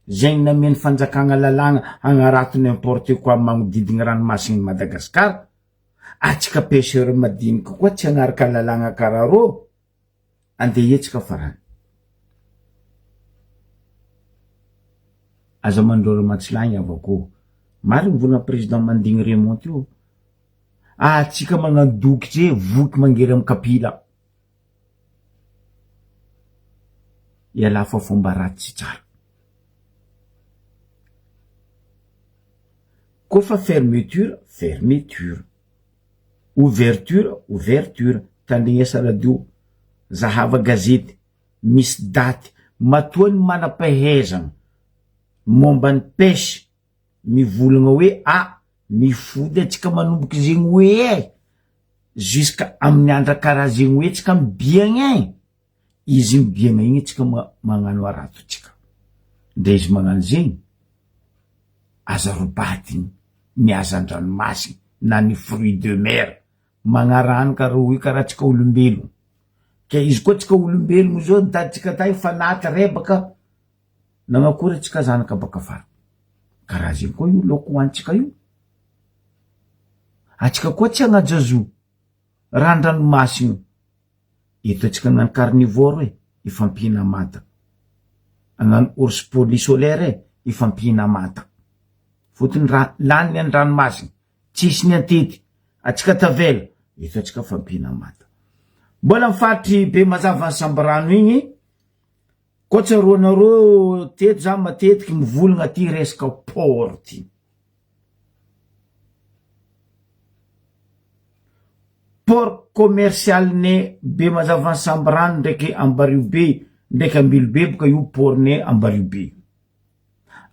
Speaker 1: Zegny namian'ny fanjakagna lalàgna hagnarato n'importe quoi magnodidigny ranomasigny Madagascar, atsika pecheur madiniky koa tsy hagnaraka lalàgna karaha rô, andeha hihetsika farany. Aza mandrora matsilagny avako. Marigny volagna président Mandigny Raymond teo. Atsika magnano dokotry e, voky mangery amy kapila. Ialahy fa fomba ratsy tsy tsara. Koa fa fermeture, fermeture. Ouverture, ouverture. Tandrignesa radio, zahava gazety, misy daty. Matoa ny manam-pahaizana momba ny pêche mivolagna hoe ah mifody antsika manomboka zegny hoe e, jusqu'à amin'ny andra karaha zegny hoe tsika mibiagna e, izy mibiagna igny tsika magnano harato tsika, ndre izy magnano zegny aza robatigny ny hazan-dranomasina na ny fruit de mer, magnarano karaha hoe karaha tsika olombelogno, ke izy koa tsika olombelogno zao nitaditsika tay fa naty rebaka nagnakory antsika zanaka baka afara, karaha zegny koa io laoko hoanitsika io. Atsika koa tsy hagnaja zo randranomasina eto atsika hagnano carnivore e, hifampihina manta, hagnano ours polisolaire e, hifampihina manta, fotony raha lany ny andranomasina tsisy ny antety, atsika tavela eto atsika fampihina manta. Mbola ny faritry Bemazava ny Sambirano igny koa tsaroanareo teto za matetiky mivolagna ty resaka port ty. Port commercial-n'ny Bemazava Sambirano ndraiky Ambariobe ndraiky Ambilobe boka io port-n'ny Ambariobe io.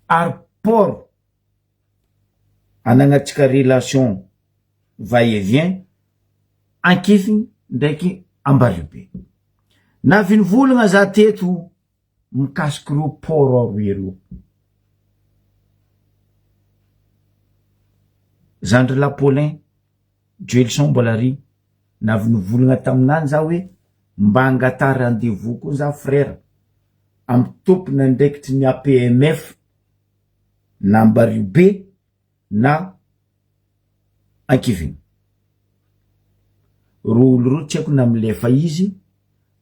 Speaker 1: Ary port anagnantsika relation va et vient Ankifiny ndraiky Ambariobe. Navy nivolagna za teto mikasiky ireo port aroa ireo. Zandry la Paulin, Joelson mbola ry, navy nivolagna taminany za hoe mba angataha rendez-vous koa za frère amy tompon'andraikitry ny APMF na Ambariobe na Ankiviny. Ro olo ro tsy haiko na milefa izy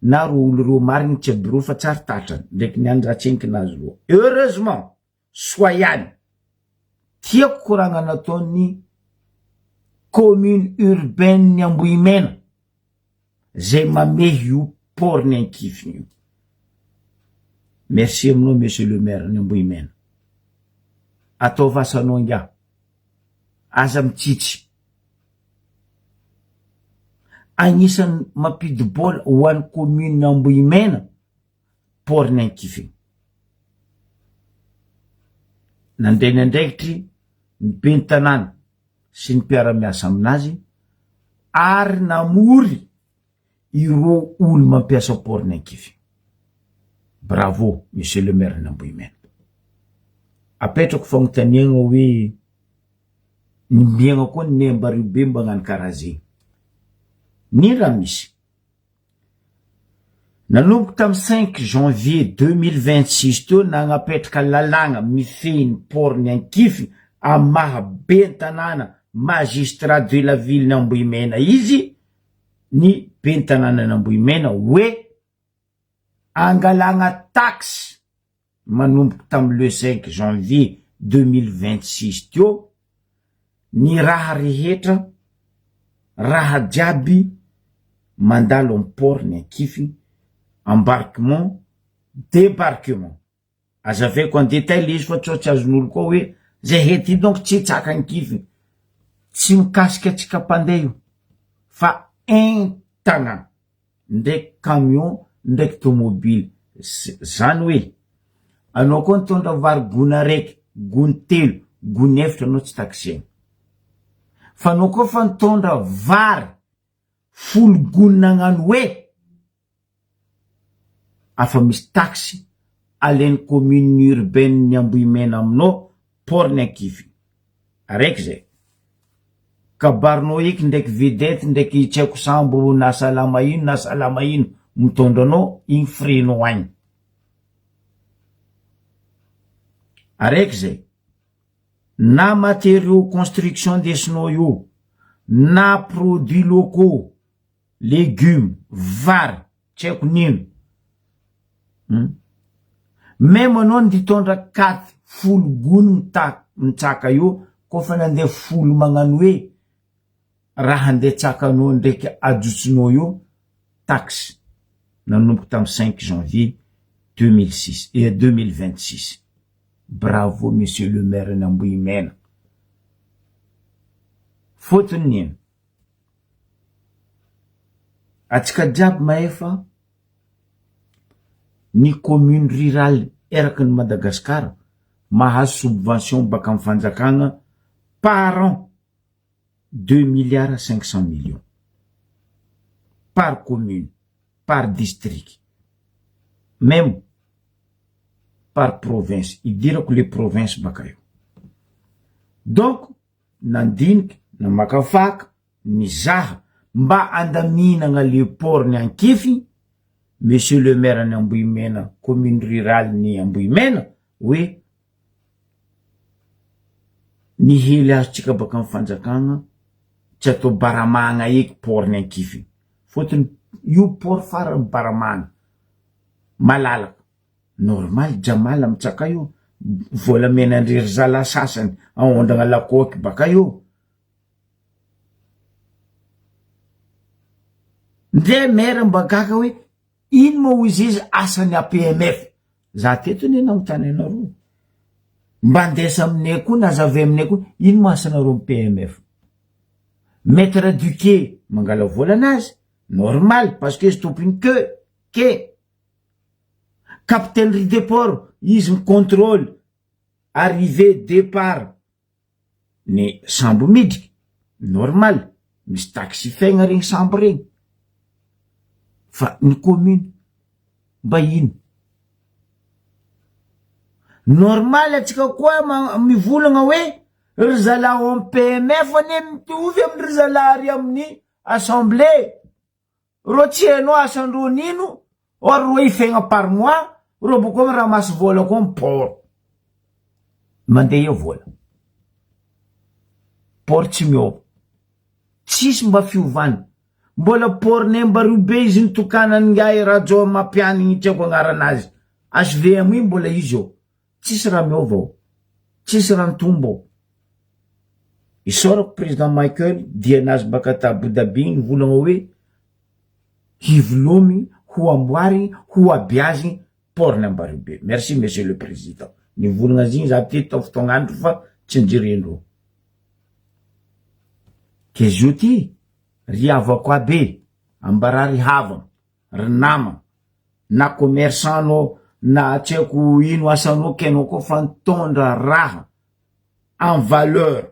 Speaker 1: na ro olo ro marigny tsy aby ro fa tsary tatrany ndraiky niany raha tsy haiko nazy ro. Heureusement soa ihany tiako koragna nataon'ny commune urbaine Ambohimena zay mamehy io port ny Ankiviny io. Merci aminao monsieur le maire ny Ambohimena. Ataova asanao ingahy. Aza mitsitsy. Agnisan'ny mampidi-bola ho an'ny commune Ambohimena port ny Ankiviny. Nandray ny andraikitry ny ben'ny tanàna sy ny mpiara-miasa aminazy ary namory ireo olo mampiasa port ny Ankivy. Bravo monsieur le maire n'Ambohimena. Apetrako fagnontaniagna hoe ny miaigna koa ny Ambariobe mba hagnano karaha zegny. Nino raha misy? Nanomboka tamin'ny cinq janvier 2026 teo nagnapetraka lalàgna mifehy ny port ny Ankify amin'ny maha ben'ny tanàna magistrat de la ville n'Ambohimena izy ny ben'ny tanànan'Ambohimena hoe. Angalagna taxe manomboka tamin'ny le cinq janvier 2026 teo ny raha rehetra raha jiaby mandalo am port ny Ankify, embarquement, débarquement. Azavaiko en détail le izy fa sao tsy azon'olo koa hoe zahay ty donc tsy hitsaka ankify. Tsy mikasika antsika mpandeha io fa entana ndraiky camion ndraiky tomobily. Zany hoe anao koa nitondra vary gony araiky, gony telo, gony efatra anao tsy taxena. Fa anao koa fa nitondra vary folo gony nagnano hoe afa misy taxe alain'ny commune urbaine ny Ambohimena aminao port ny Ankivy. Araiky zay. Kabarinao eky ndraiky vedette ndraiky tsy haiko sambo na salama ino na salama ino mitondra anao igny frais-nao agny. Araiky zay. Na matériaux construction ndesinao io na produits locaux legume, vary, tsy haiko nino hum meme anao nitondra katy folo gony mita mitsaka io kôfa nandeha folo magnano hoe raha andeha tsakanao ndraiky ajotsonao io taxe nanomboka tamy cinq janvier 2006 et 2026 bravo monsieur le maire ny Ambohimena fôtony nino Atsika jiaby mahefa ny commune rurale eraky ny Madagascar mahazo subvention baka am fanjakagna par an deux milliards 500 millions par commune par district même par province idirako le province baka eo donc nandiniky namakafaka nizaha mba andaminagna le port ny Ankify, Monsieur le maire ny Ambohimena commune rurale ny Ambohimena hoe ny hely azontsika baka amy fanjakagna tsy atao baramagna eky port ny Ankify fôtony io port farany baramagna malalaka normal Jamal mitsaka io volamena ndry ry zala sasany aondragna lakoaky baka io. Ndre maire mba gaga hoe ino moa hoy izy asan'ny APMF? Za teto anie nanontany anareo. Mba andesa aminay koa nazavay aminay koa ino moa asanareo am PMF? Maître Duquet mangala vola anazy, normal parce que izy tompony que, quai. Capitaine Rideport izy mi-contrôle arrivée départ. Ny sambo midriky, normal, misy taxi fegna regny sambo regny, fa ny commune mba ino? Normal atsika koa mivolagna hoe ry zalahy ao am PMF anie mitovy amin-dry zalahy ary amin'ny assemblée. Reo tsy hainao asandreo nino or reo ifegna par mois reo boko mi-ramasse vola koa am port mandeha eo vola port tsy miova tsisy mba fiovana mbola port nemba be izy nitokanany ngahy Rajo Mampianigny tsy haiko agnaranazy HVM io mbola izy eo Tsisy raha miova ao. Tsisy raha nitombo ao. Isaorako Président Michael dia nazy baka ta Abu Dhabi nivolagna hoe hivilomy, ho amboarigny, ho abiazigny port ny Ambaribe. Merci Monsieur le Président. Nivolagna azy igny za teto tao fotoagn'andro fa tsy nijerendreo. Ke zio ty ry havako aby e, ambarà ry havagna, ry namagna, na commerçant anao na tsy haiko ino asanao ke anao koa fa nitondra raha en valeur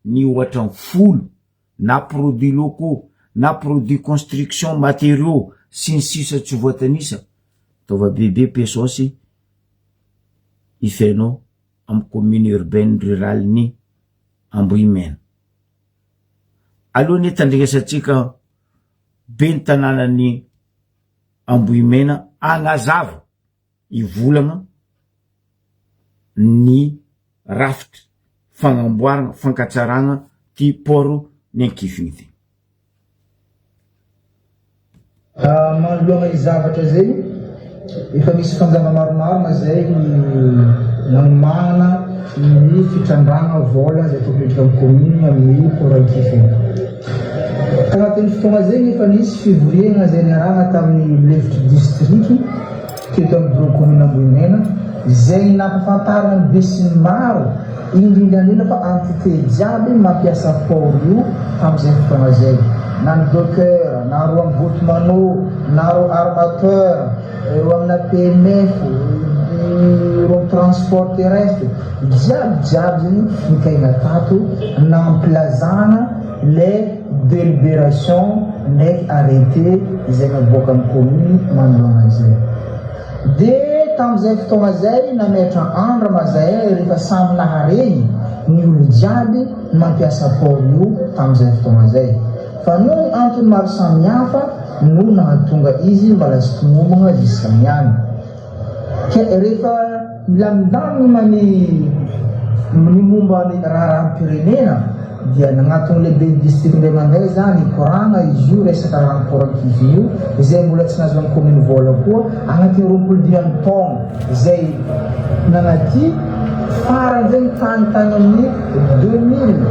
Speaker 1: ny ohatra ny folo na produits locaux na produits construction matériaux sy ny sisa tsy voatanisa ataova bebe pesos ifenao amy commune urbaine rurale ny Ambohimena aloha anie tandrignasantsika be ny tanànan'ny Ambohimena hagnazava hivolagna ny rafitra fagnamboaragna fankatsaragna ty port ny Ankifigny ty.
Speaker 3: Manoloana izay zavatra izay. Efa nisy fanjava maromaro ma zay ny nanomanana ny fitrandrahana vola izay tokony hiditra amin'ny commune amin'ny port Ankifiny. Tanatin'ny fotoana izay nefa nisy fivoriana izay niarahana tamin'ny lefitry district teto amin'ny bureau commune Ambohimena izay nampafantarina ny besinimaro indrindra indrindra fa entité jiaby mampiasa port io tamin'izay fotoana izay na ny docker na ro amin'ny Gotemano na ro armateur ro amina PMF ro amin'ny transport terrestre jiaby jiaby zegny nikaina tato nampilazana le délibération ndraiky arrêté izay naboakan'ny commune manoloana izay. Dia tamin'izay fotoagna izay nametra andrama zahay rehefa samy naharegny ny olo jiaby mampiasa port io tamin'izay fotoagna izay. Fa noho ny antony maro samihafa no nahatonga izy mbala tsy tomombagna jusqu'à niany. Ke rehefa milamindamigny ma ny ny momba ny raharaham-pirenena dia nagnatogno lehiben'ny district indray mandeha za nikoragna izy io resaka rano port Ankivy io izay mbola tsy nahazoan'ny commune vola koa agnatin'ny 25 taogno izay nanaty farany zegny tany tany amin'ny 2000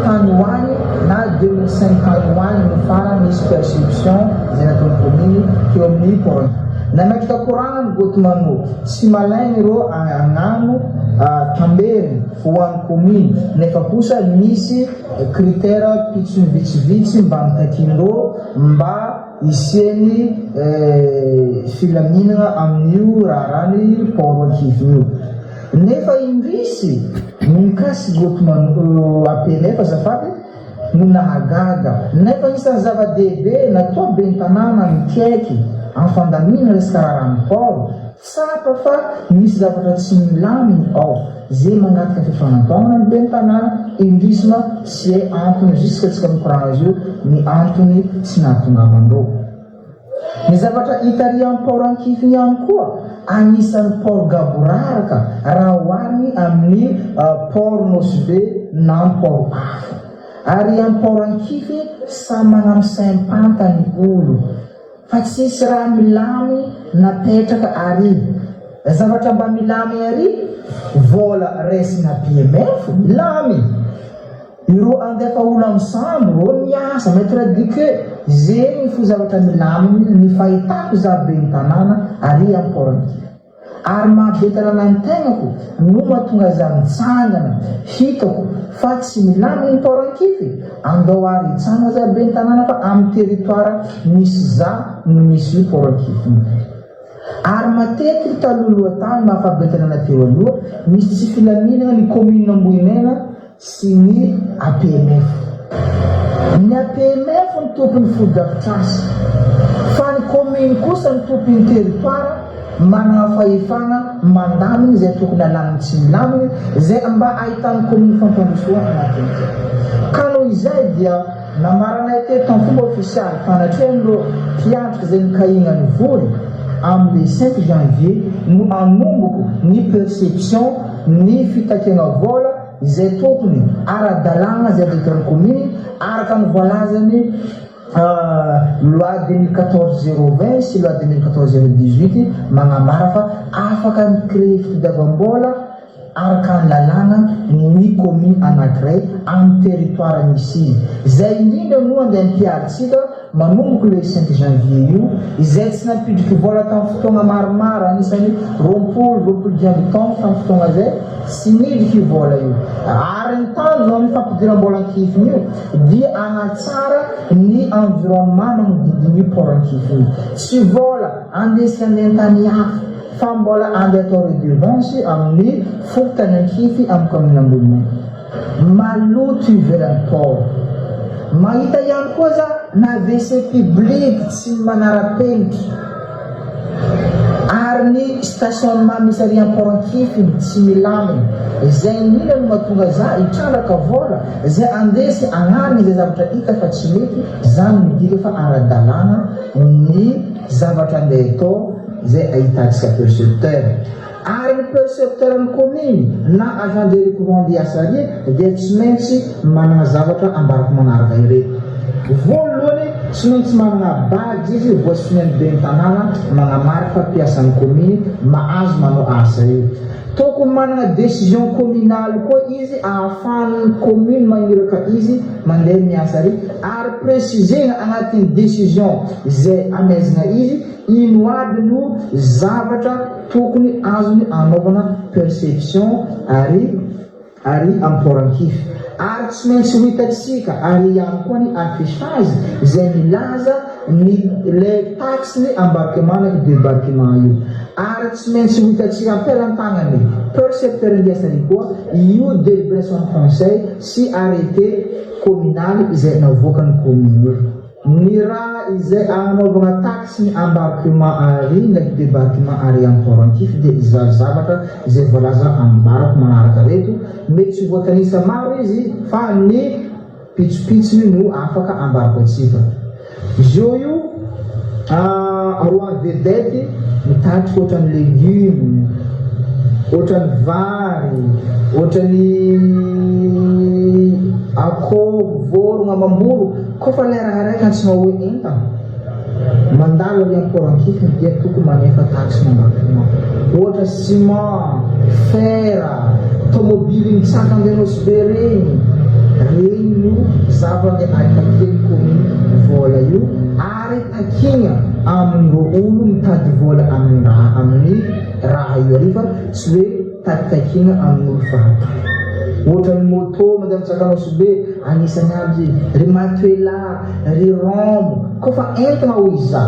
Speaker 3: tany ho any na 2005 tany ho any no farany nisy perception izay nataon'ny commune teo amin'ny port Nametraka koragna ny Gotemano Tsy malaigny ireo hagnano tamberiny ho an'ny commune nefa kosa misy critère pitsony vitsivitsy mba mitakian'ireo mba hisian'ny filaminana amin'io raharahan'ny port Ankivy io. Nefa indrisy ny mikasika Gotemano APNF azafady, no nahagaga. Nefa anisan'ny zava-dehibe natoa ben'ny tanàna mikaiky amin'ny fandaminana resaka raharahan'ny port, tsapa fa misy zavatra tsy milaminy ao. Ze mangataka fifanantoanana ny ben'ny tanàna, indrisy ma tsy hay antony jusque tsika mikoragna azy io ny antony tsy nahatongavandreo. Ny zavatra hita ary amin'ny port Ankifiny ihany koa, anisan'ny port gaboraraka raha ohariny amin'ny port Nosy Be na port hafa. Ary amin'ny port Ankify samy manano saim-panta ny olo fa tsisy raha milamy napetraka ary. Zavatra mba milamy ary vola raisina PMF milamy. Ireo andefa olo am sambo reo miasa maitre duque zegny fo zavatra milamigny ny fahitako za ben'ny tanàna ary am port Ankila ary maha be tanàna ny tegnako no mahatonga za mitsangana hitako fa tsy milamigny ny port Ankify andao ary hitsangana za ben'ny tanàna fa am territoire misy za no misy io port Ankify io ary matetiky talohaloha tany maha fa be tanàna teo aloha misy tsy filaminagna ny commune Ambohimena sy ny APMF. Ny APMF no tompon'ny fotodrafitrasa, fa ny commune kosa no tompon'ny territoire manana fahefana mandamina izay tokony alaminy tsy milaminy, izay mba ahitan'ny commune fampandrosoana anatin'izay. Ka noho izay dia nambaranay teto amin'ny fomba ofisialy fanatrehan'ireo mpiantrika izay nikahina ny vory amin'ny le cinq janvier no hanomboko ny perception ny fitakiana vola izay tokony ara-dalàna izay avy eto amin'ny commune araka ny voalazan'ny loi 2014 020 sy loi 2014 018 magnambara fa afaka mi-créer fitodiavam-bola araka ny lalàna ny commune anankiray amin'ny territoire misy izy. Izay indrindra no andeha ampiharintsika Manomboka le cinq janvier io, izay tsy nampidriky vola tamin'ny fotoagna maromaro, anisan'ny 20, 25 taogno tamin'ny fotoagna zay, tsy nidriky io vola io. Ary ny tanjona amin'ny fampidiram-bola ankifiny io dia hanatsara ny environnement magnodidina io port ankifiny io. Tsy vola andesina any an-tany hafa fa mbola andeha atao redevance amin'ny fokontany ankify amin'ny commune Ambohimaina. Maloto ivelan'ny port. Mahita ihany koa za na WC public tsy manara-penitra ary ny stationnement misy ary am-port ankifiny tsy milamina. Izay indrindra no mahatonga za hitrandraka vola izay andesy agnarina izay zavatra hita fa tsy mety, zany midika fa ara-dalàna ny zavatra andeha atao izay ahitantsika percepteur. Ary ny percepteur ny commune na agent de recouvrement de Asaria dia tsy maintsy manana zavatra ambarako manaraka ireto. Voalohany, Tsy maintsy manana badge izy voasonian'ny ben'ny tanàna manamarika fa mpiasan'ny commune mahazo manao asa io. Tokony manana décision communale koa izy ahafahan'ny commune magniraka izy mandeha miasa ary ary préciser-na agnatin'ny décision izay amaizana izy ino aby no zavatra tokony azony anaovana perception ary ary amporan-kify. Ary tsy maintsy ho hitantsika ary ihany koa ny affichage izay milaza ny ilay taxe ny embarquement ndraiky debarquement io. Ary tsy maintsy ho hitantsika am-pelantagnan'ny percepteur ngiasany koa io délibération ny conseil sy arrêté communal izay navoakan'ny commune io. Ny raha izay agnanaovagna taxe ny embarquement ary ndraiky debarquement ary Amporantify dia izaho zavatra izay voalaza ambarako manaraka reto, mety tsy voatanisa maro izy fa ny pitsopitsony no afaka ambarako antsika. Zio io roi vedette mitatitra ohatran'ny legume, ohatran'ny vary, ohatran'ny akoho, vorogna amam-boro. Koa fa lera araiky antsoina hoe entana mandalo ary am-port ankifiny dia tokony manefa taxe embarquement. Ohatra ciment, fer, tomobily mitsaka andeha Nosy Be regny, regny no zava-ndeha takian'ny commune vola io ary takiana amin'ireo olo mitady vola amin'ny raha amin'ny raha io ary fa tsy hoe Takitakiana amin'olo fahatany. Ohatran'ny moto mandeha mitsaka Nosy Be, anisany aby zay, ry Matuela, ry Rômo, koa fa entina hoy za.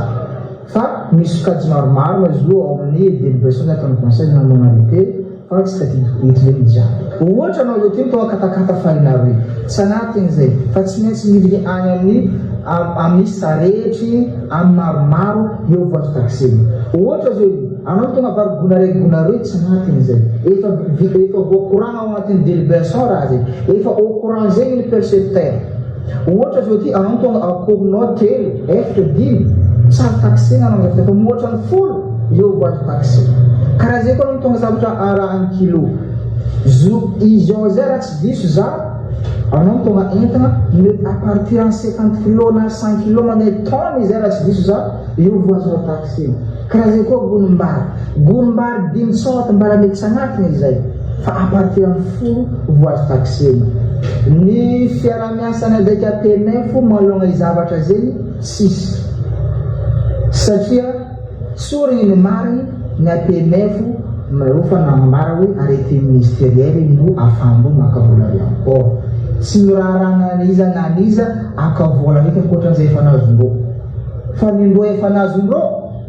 Speaker 3: Fa misy sokajy maromaro ma izy io ao amin'ny délibération zay ataon'ny conseil na non arrêté fa tsy tadidiko eto zay ny jiaby. Ohatra anao zao ty mitondra katakata farinareo, tsy anatiny zay fa tsy maintsy miditra any amin'ny amin'ny saretry, amin'ny maromaro eo vao azo taxena. Ohatra zao io. Anao tonga vary gona ray gona roe tsy anatiny zay. Efa efa voakoragna ao anatin'ny délibération raha zay. Efa au courant zegny ny percepteur. Ohatra zao ty anao tonga akohonao telo, efatra, dimy, tsy azo taxena anao amizay fa mihoatra ny folo eo vao azo taxena. Karaha zay koa anao mitondra zavatra arahan'ny kilo. Zo izy ao zay raha tsy diso za, anao mitondra entana mety à partir ny 50 kilo na 100 kilo mandeha tonne izay raha tsy diso za, Io voisin taxi io. Karaha zay koa gonim-bary. Gonim-bary dimy tsaoty mbala mety tsy agnatiny izay fa à partir ny folo vo azo taxena. Ny fiaraha-miasany avec APMF manoloagna i zavatra zegny tsisy. Satria tsorigny ny marigny ny APMF reo fa nagnambara hoe arrêté ministériel no afahandreo maka vola avy am port. Tsy miraharaha na an'iza na an'iza aka vola eky ankoatran'izay efa nazondreo. Fa ny ndrô efa nazondrô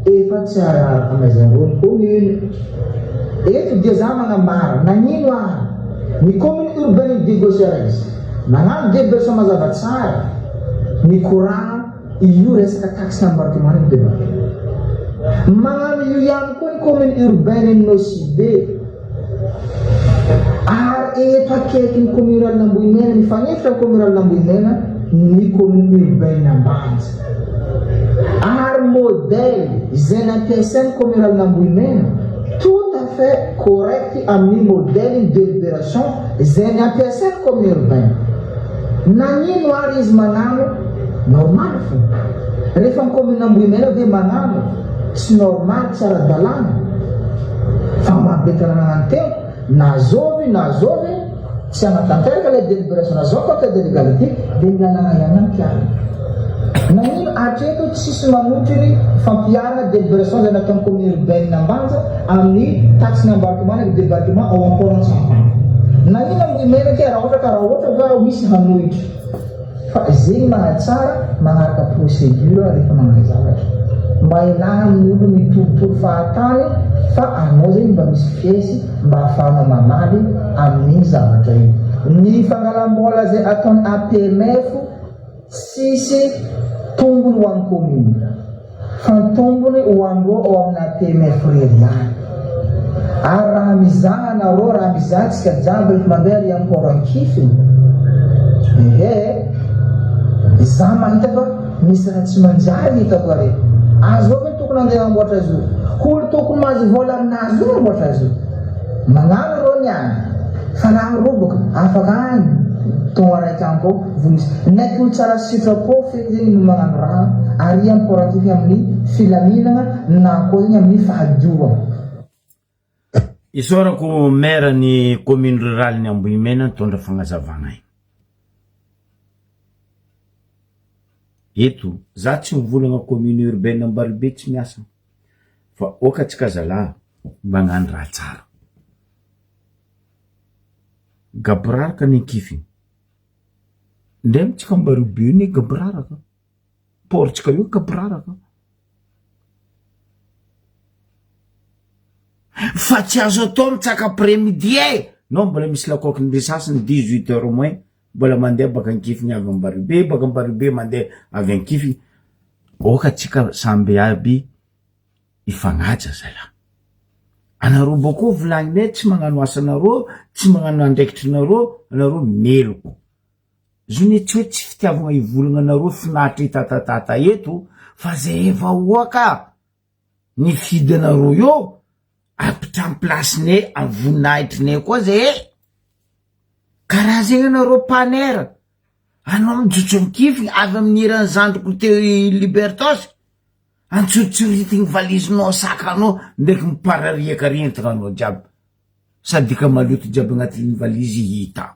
Speaker 3: efa tsy amaizandrô ny commune. Eto dia za magnambara nagnino ary ny commune urbaine Diego Suarez nagnano délibération mazava tsara nikoragna io resaka taxe embarquement io débat. Magnano io ihany koa ny commune urbaine Nosy Be. Ary eto akaikin'ny commune rurale Ambohimena, mifanefitra amin'ny commune rurale Ambohimena ny commune urbaine Ambanja. Ary modèle izay nampiasain'ny commune rurale Ambohimena tout à fait correct amin'ny modèle ny délibération izay nampiasain'ny commune urbaine. Nagnino ary izy magnano normal fo? Rehefa ny commune Ambohimena ve magnano tsy normal, tsy ara-dalàna? Fa maha be tanàna ny tena, na zovy na zovy tsy hanatanteraka ilay délibération nazao contre de l'égalité dia ny lalàna ihany ampiharina. Nagnino hatreto tsisy manohitry ny fampiharana délibération izay nataon'ny commune urbaine Ambanja amin'ny taxe ny embarquement na débarquement ao am port Antsampana. Nagnino Ambohimena aty raha ohatra ka raha ohatra va misy hanohitra. Fa zegny mahatsara magnaraka procédure rehefa magnano zavatra. Mba elana amin'ny olo mitorotoro fahatany fa anao zegny mba misy pièce mba ahafahanao mamaly amin'igny zavatra igny. Ny fangalam-bola zay ataon'ny APMF tsisy tombony ho an'ny commune. Fa ny tombony ho anreo ao amin'ny APMF irery ihany. Ary raha mizaha anareo, raha mizaha tsika jiaby rehefa mandeha ary am port ankifiny, ehe, za mahita fa misy raha tsy manjary hitako ary. Azy ve tokony andeha hamboatra azy io? Olo tokony mahazo vola aminazy io mamboatra azy io. Magnano reo ny any, fa raha roboka afaka any. Taogno araiky agny koa vo misy. Naiky olo tsara sitrapo feky zegny no magnano raha ary amporakify amin'ny filaminagna na koa zegny amin'ny fahadiovagna.
Speaker 1: Isaorako maire ny commune rurale ny Ambohimena nitondra fagnazavagna igny. Eto za tsy mivolagna commune urbaine Ambaribe tsy miasa fa oka tsika zalahy magnano raha tsara. Gaboraraka ny ankifiny. Ndray mitsika Ambaribe io ne gaboraraka. Port tsika io gaboraraka. Fa tsy azo atao mitsaka après midi e! Non mbola misy lakoaky ny sasany 18 heures moins mbola mandeha baka ankifiny avy Ambaribe, baka Ambaribe mandeha avy ankifiny. Aoka tsika samby aby hifagnaja zalah. Anareo bôko volagninay tsy magnano asanareo, tsy magnano andraikitrinareo, anareo meloko. Zo ne tsy hoe tsy fitiavagna hivolagna anareo finaritra hitatatata eto fa zay vahoaka nifidy anareo eo apitrano place-nay am voninahitrinay koa zay e! Karaha zegny anareo mpanera, anao mijotso ankifiny avy amin'ny hiran'ny zandriko teo Libertos, antsoritsoritiny valizinao sakanao ndraiky miparariaka ary entana anao jiaby, sadika maloto jiaby agnatin'ny valizy hita,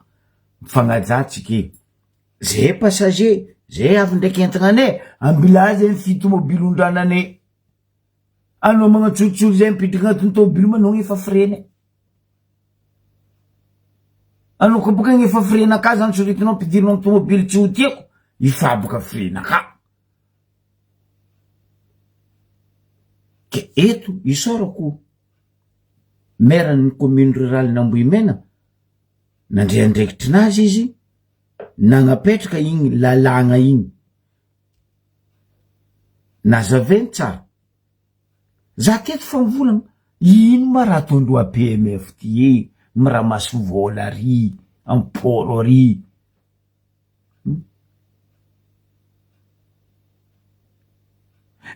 Speaker 1: mifagnajà tsika e! Zay passager, zay avy ndraiky entana anay, ambilà zay mifidy tomobily ondrananay, anao magnatsoritsory zay mipitraka agnatin'ny tomobily manao efa frais-nay. Anao koa boka efa frais-nakà zany soritinao ampidirinao amy tomobily tsy ho tiako, ifaboka frais-nakà. Ke eto isaorako maire ny commune rurale n'Ambohimena nandray andraikitrinazy izy nagnapetraka igny lalàgna igny, nazavainy tsara. Za teto fa mivolagna, ino ma raha ataondreo APMF ty e, miramasy vola ary, am port ary.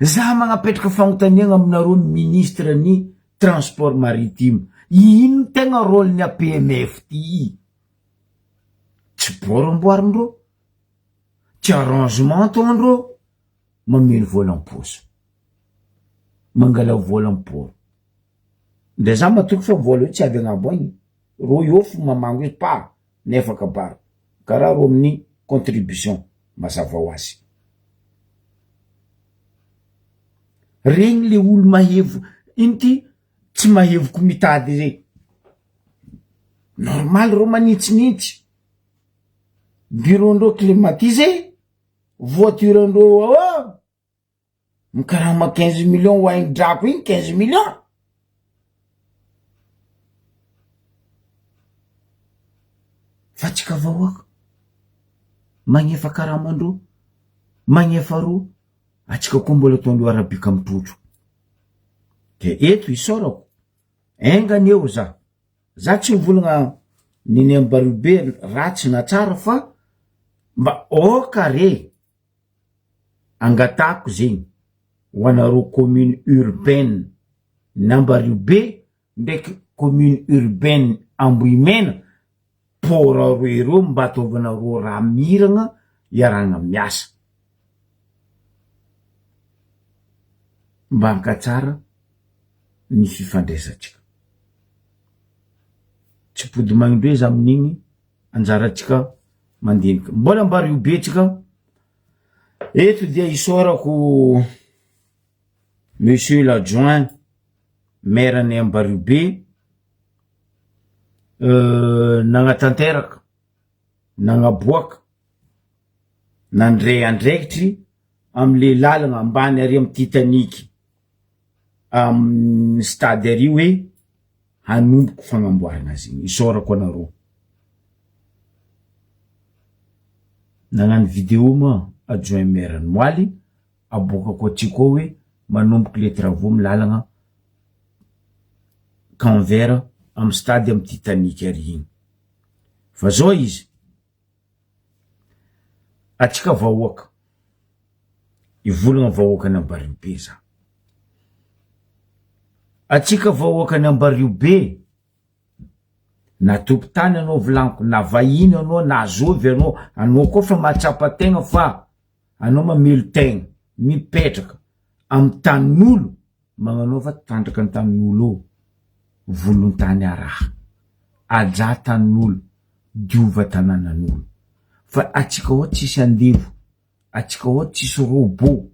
Speaker 1: Za magnapetraka fagnontaniagna aminareo ministre ny transport maritime, ino tegna role ny APMF ty? Tsy port amboarindreo, tsy arrangement ataondreo, mameno vola am-paosy, mangala vola am-port, ndre za matoky fa vola io tsy avy agnabo agny, rô io fo mamango izy pa nefa kabary, karaha rô amin'ny contribution mazava ho azy. Regny le olo mahevo, ino ty tsy mahevoko mitady regny, normal rô manitsinitsy, bureau ndreo climatisé. Voiture ndreo ao mikarama 15 millions ho hainy drako igny 15 millions. Fa tsika vahoaka magnefa karamandreo, magnefa ro, atsika koa mbola ataondreo arabika mitrotro. De eto isaorako, enga anie ho za. Za tsy mivolagna nini Ambariobe ratsy na tsara fa mba aoka re angatahako zegny ho anareo commune urbaine n'Ambariobe ndraiky commune urbaine Ambohimena port aroe reo mba ataovanareo raha miragna iarahagna miasa mba hankatsara ny fifandraisantsika. Tsy pody magnindreza amin'igny anjarantsika mandinika. Mbola ambario be tsika. Eto dia isaorako Monsieur l'adjoint maire ny Ambariobe nagnatanteraka, nagnaboaka, nandray andraikitry amle lalagna ambany ary amy Titanic. amin'ny stade ary hoe hanomboko fagnamboarana azy igny, isaorako anareo. Nagnano video moa adjoint maire ny moaly, aboakako aty koa hoe manomboky le travaux amy lalagna camp vert amy stade amy Titanic ary igny. Fa zao izy, Atsika vahoaka, hivolagna vahoakan'i Ambariobe za. Atsika vahoakan'i Ambariobe, Na tompon-tany anao volaniko, na vahiny anao, na zovy anao, anao koa fa mahatsapa tegna fa anao mamelo-tegna, mipetraka amy tanin'olo, magnanaova tandraka ny tanin'olo eo, volon-tany araha, ajà tanin'olo, diova tanànan'olo. Fa atsika ao tsisy andevo, atsika ao tsisy robot.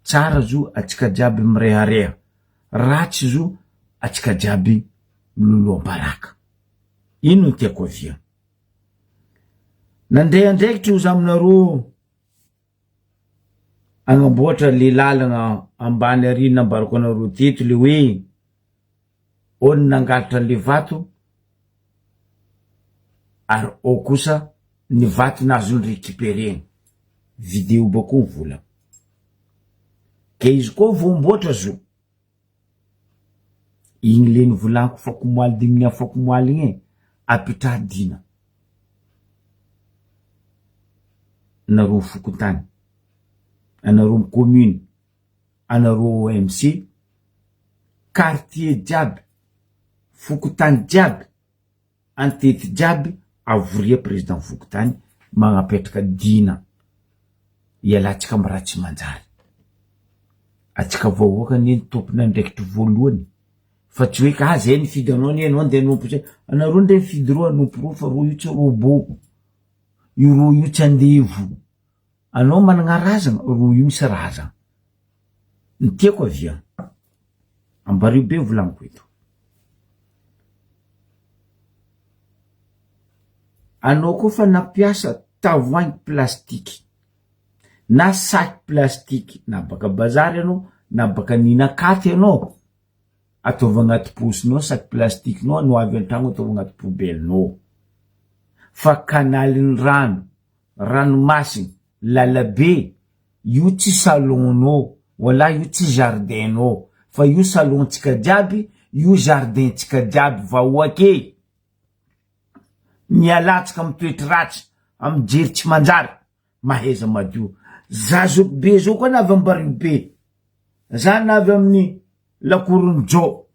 Speaker 1: Tsara zo atsika jiaby mirehareha, ratsy zo atsika jiaby miloloha-baraka. Ino no tiako avia? Nandray andraikitra ozy aminareo agnamboatra le lalagna ambany ary nambarako anareo teto le hoe ao ny nangalatra an'le vato ary ao kosa ny vato nahazo ny recuperena, video bako ny vola. Ke izy koa voamboatra zo, igny le nivolaniko fakomoaly diminy afakomoaly igny e, apitraha dina nareo fokontany, anareo commune, anareo OMC, quartier jiaby, fokontany jiaby, antety jiaby avoria président fokontany magnapetraka dina ialantsika am raha tsy manjary, atsika vahoaka anie ny tompon'andraikitry voalohany fa tsy hoe ka zay nifidy anao anie anao ndeha hanompo zay, anareo ndre nifidy reo hanompo reo fa reo io tsy robot, io reo io tsy andevo. Anao managna razagna, ro io misy razagna. Ny tiako avia, ambario be volagniko eto. Anao koa fa nampiasa tavoahangy plastiky na sac plastiky na baka bazary anao na baka ninakaty anao, ataovy agnaty paosinao sac plastikinao anao avy antragno ataovy agnaty poubelle-nao. Fa kanalin'ny rano Ranomasina, lalabe, io tsy salon-nao, wallah io tsy jardin-nao, fa io salon-tsika jiaby, io jardin-tsika jiaby vahoaka e! Mialatsika amy toetry ratsy, amy jery tsy manjary, mahaiza madio. Za zoky be zao koa na avy Ambarivo be, za na avy amin'ny lakoron'i Jao,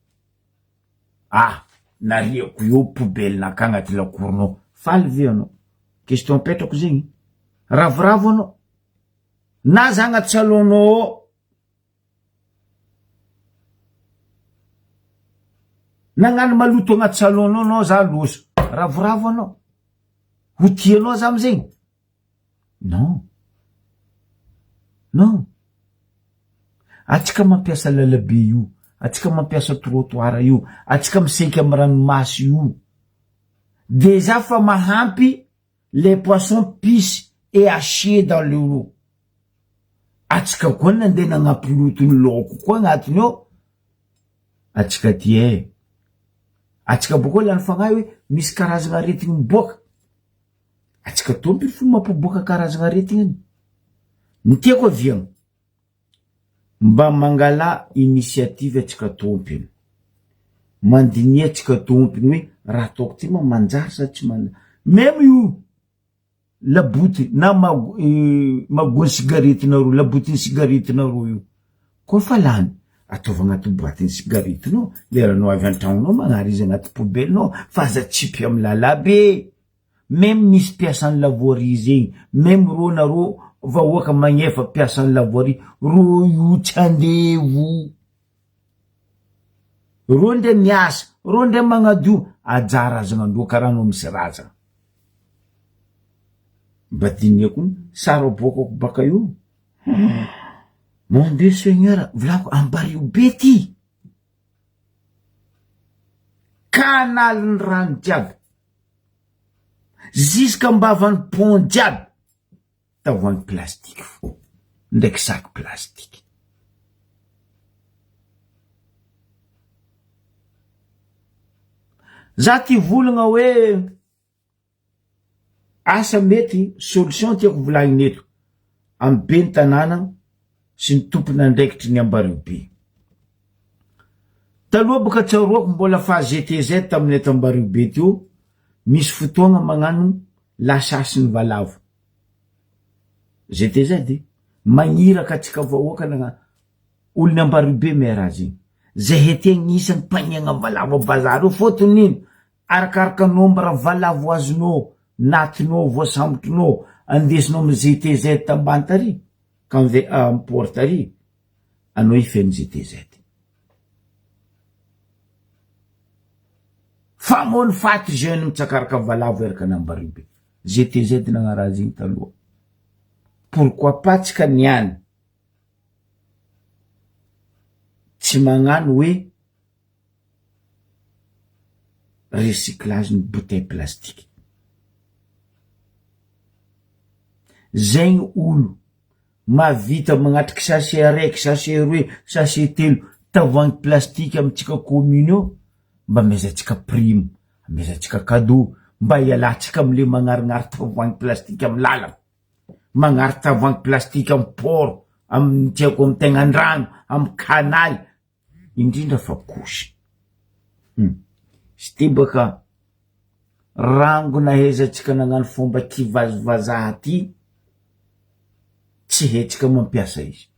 Speaker 1: Ah! Nariako eo poubelle nakà agnaty lakoronao, faly ve anao? Question apetrako zegny, ravoravo anao? Na za agnaty salon nao ao, nagnano maloto agnaty salon nao anao za loso, ravoravo anao? Ho tianao za amizegny? Non. Non. Atsika mampiasa lalabe io, atsika mampiasa trottoir io, atsika misenky amy ranomasy io. Dejà fa mahampy les poissons pissent et a chier dans le eau. Atsika koa nandeha nagnampy loto ny laoko koa agnatiny ao. Atsika aty e. Atsika bôkeo lany fagnahy hoe misy karazagna aretigny miboaka. Atsika tompony fo mampiboaka karazagna aretigny any. Ny tiako aviagna, mba mangalà initiative atsika tompony, mandiniha atsika tompony hoe raha ataoko ty ma manjary sa tsy manjary, meme io laboty na mago- magoan'ny sigaretinareo, labotin'ny sigaretinareo io, koa fa lany, ataovy agnaty boatin'ny sigaretinao, leranao avy an-tragnonao magnary izy agnaty poubelle-nao fa aza atsipy amy lalabe. Meme misy mpiasan'ny la voirie zegny, meme rô narô vahoaka magnefa mpiasan'ny la voirie, rô io tsy andevo, rô ndre miasa, rô ndre magnadio, ajà razagna-ndrô karaha anao misy razagna. Mba dinihako ny sary aboakako baka eo, mon Dieu Seigneur, volako ambario be ty, kanalin'ny rano jiaby. Ziska ambavan'ny pont jiaby tavoahangy plastique fo ndraiky sac plastique. Za ty volagna hoe Asa mety solution tiako volagnina eto am ben'ny tanàna sy ny tompon'andraikitry ny Ambariobe. Taloha boka tsaroako mbola faha GTZ taminay eto Ambariobe teo misy fotoagna magnano lasasy ny valavo. GTZ magniraka antsika vahoaka nagnano olon'ny Ambariobe maire azy igny. Zahay aty agnisan'ny mpagnegna valavo a bazary io fôtony ino arakaraka nombre valavo azonao natinao voasambotrinao andesinao amy GTZ ambany tary ka ave amy port tary anao hifehy ny GTZ. Fa moa ny faty jeune mitsakaraka valavo eraka an'Ambaribe. GTZ nagnaraha zegny taloha. Pourquoi pas tsika niany tsy magnano hoe recyclage ny bouteille plastique. Zegny olo mahavita magnatriky sachet araiky, sachet roe, sachet telo tavoahangy plastique amintsika commune eo mba amezantsika prime, amezantsika cadeau mba hialantsika amle magnarignary tavoahangy plastique amy lalana, magnary tavoahangy plastique amy port, amy tsy haiko amy tegnan-drano, amy canal, indrindra fa couche. Hum, izy ty baka rango nahaizantsika nagnano fomba kivazivazaha ty, tsy haintsika mampiasa izy.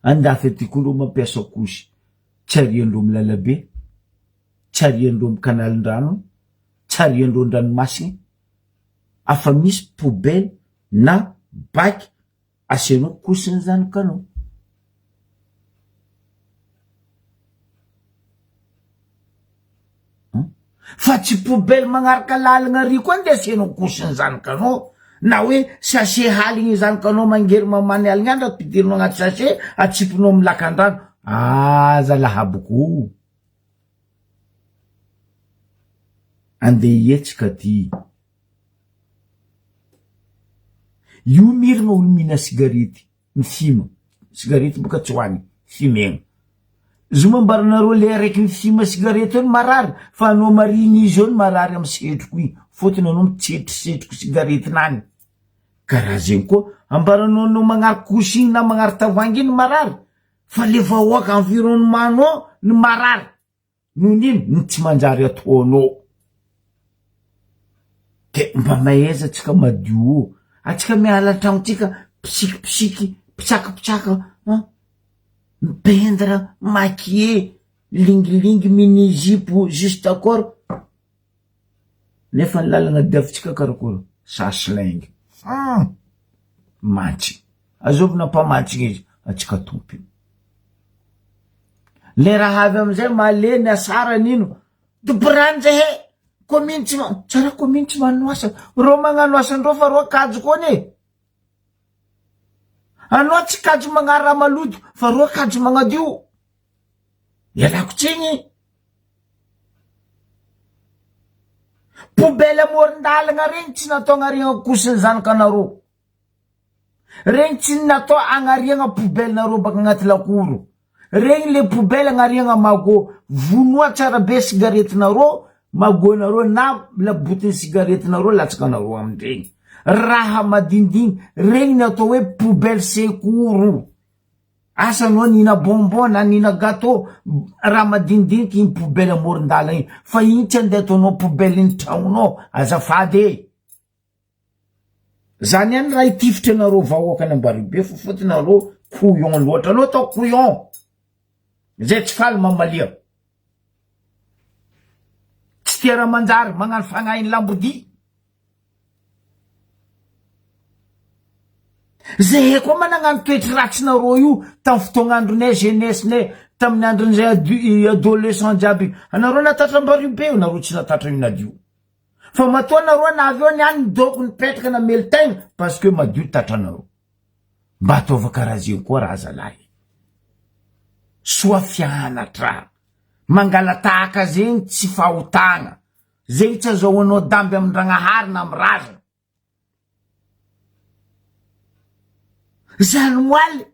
Speaker 1: Andafy aty koa reo mampiasa couche, tsy ariandreo amy lalabe, tsy ariandreo amy canal-ndrano, tsy ariandreo an-dranomasina, afa misy poubelle na bac asianao couche ny zanakanao. Fa tsy poubelle magnaraka lalagna ary koa nde asianao couche ny zanakanao, na hoe sachet haligny zanakanao mangery mamany aligny andro ampidirinao agnaty sachet atsipinao amy lakan-drano, aza lahaboko o! Andeha hihetsika ty. Io mirina olo mihina sigarety, mifima, sigarety boka tsy hoanigny, fimegna. Zoma ambaranareo le araiky mifima sigarety eo ny marary fa anao marigny izy eo ny marary amy setroko igny fôtony anao mitsetrosetroko sigaretinany. Karaha zegny koa ambaranao anao magnary couche igny na magnary tavoahangy igny marary fa le vahoaka environnement-nao ny marary. Noho ny ino? Ny tsy manjary ataonao. De mba mahaiza tsika madio o. Atsika miala an-tragnontsika mpisikimpisiky, mpitsakapitsaka an, mipendre, maquiller, lingilingy, mini jupe, juste corps, nefa ny lalana diavintsika karakory? Sasy lainga. Hum! Mantsy. Azovy nampamantsina izy, atsika tompo io. Le raha avy amizay malemy asarany ino dobirany zahe commune tsy ma tsara commune tsy manano asa reo magnano asandreo fa reo kajy koa anie anao tsy kajy magnary raha maloto fa reo kajy magnadio ialako tsigny poubelle amoron-dalagna regny tsy natao agnariagna kosin'ny zanakanareo Regny tsy natao agnariagna poubelle nareo baka agnaty lakoro. Regny le poubelle agnariagna magot. Vonoa tsara be cigarette nareo, magot nareo na labotin'ny cigarette nareo latsaka nareo amindregny. Raha madinidiny, regny ny atao hoe poubelle secours. Asa anao nihina bonbon na nihina gateau, raha madinidiniky igny poubelle amoron-dalagna igny. Fa igny tsy andeha ataonao poubelle ny tragnonao, azafady e. Zany ihany raha hitifitra anareo vahoaka any Ambaribe fa fotony nareo couillon loatra anao atao couillon zay tsy faly mamalia tsy tia raha manjary magnano fagnahin'ny lambodia Zahay koa managnano toetry ratsinareo io tamin'ny fotoagn'andronay jeunesse-nay tamin'ny andron'izay adolescent jiaby anareo natatra Ambaribe io nareo tsy natatra io nadio Fa matoa nareo navy eo niany nidoko nipetraka namely tegna parce que madio tratranareo. Mba ataova karaha zegny koa raha zalahy. Soa fianatra. Mangalatahaka zegny tsy fahotagna. Zegny tsy azahoanao damby amin-dragnahary na amy razana. Zany moaly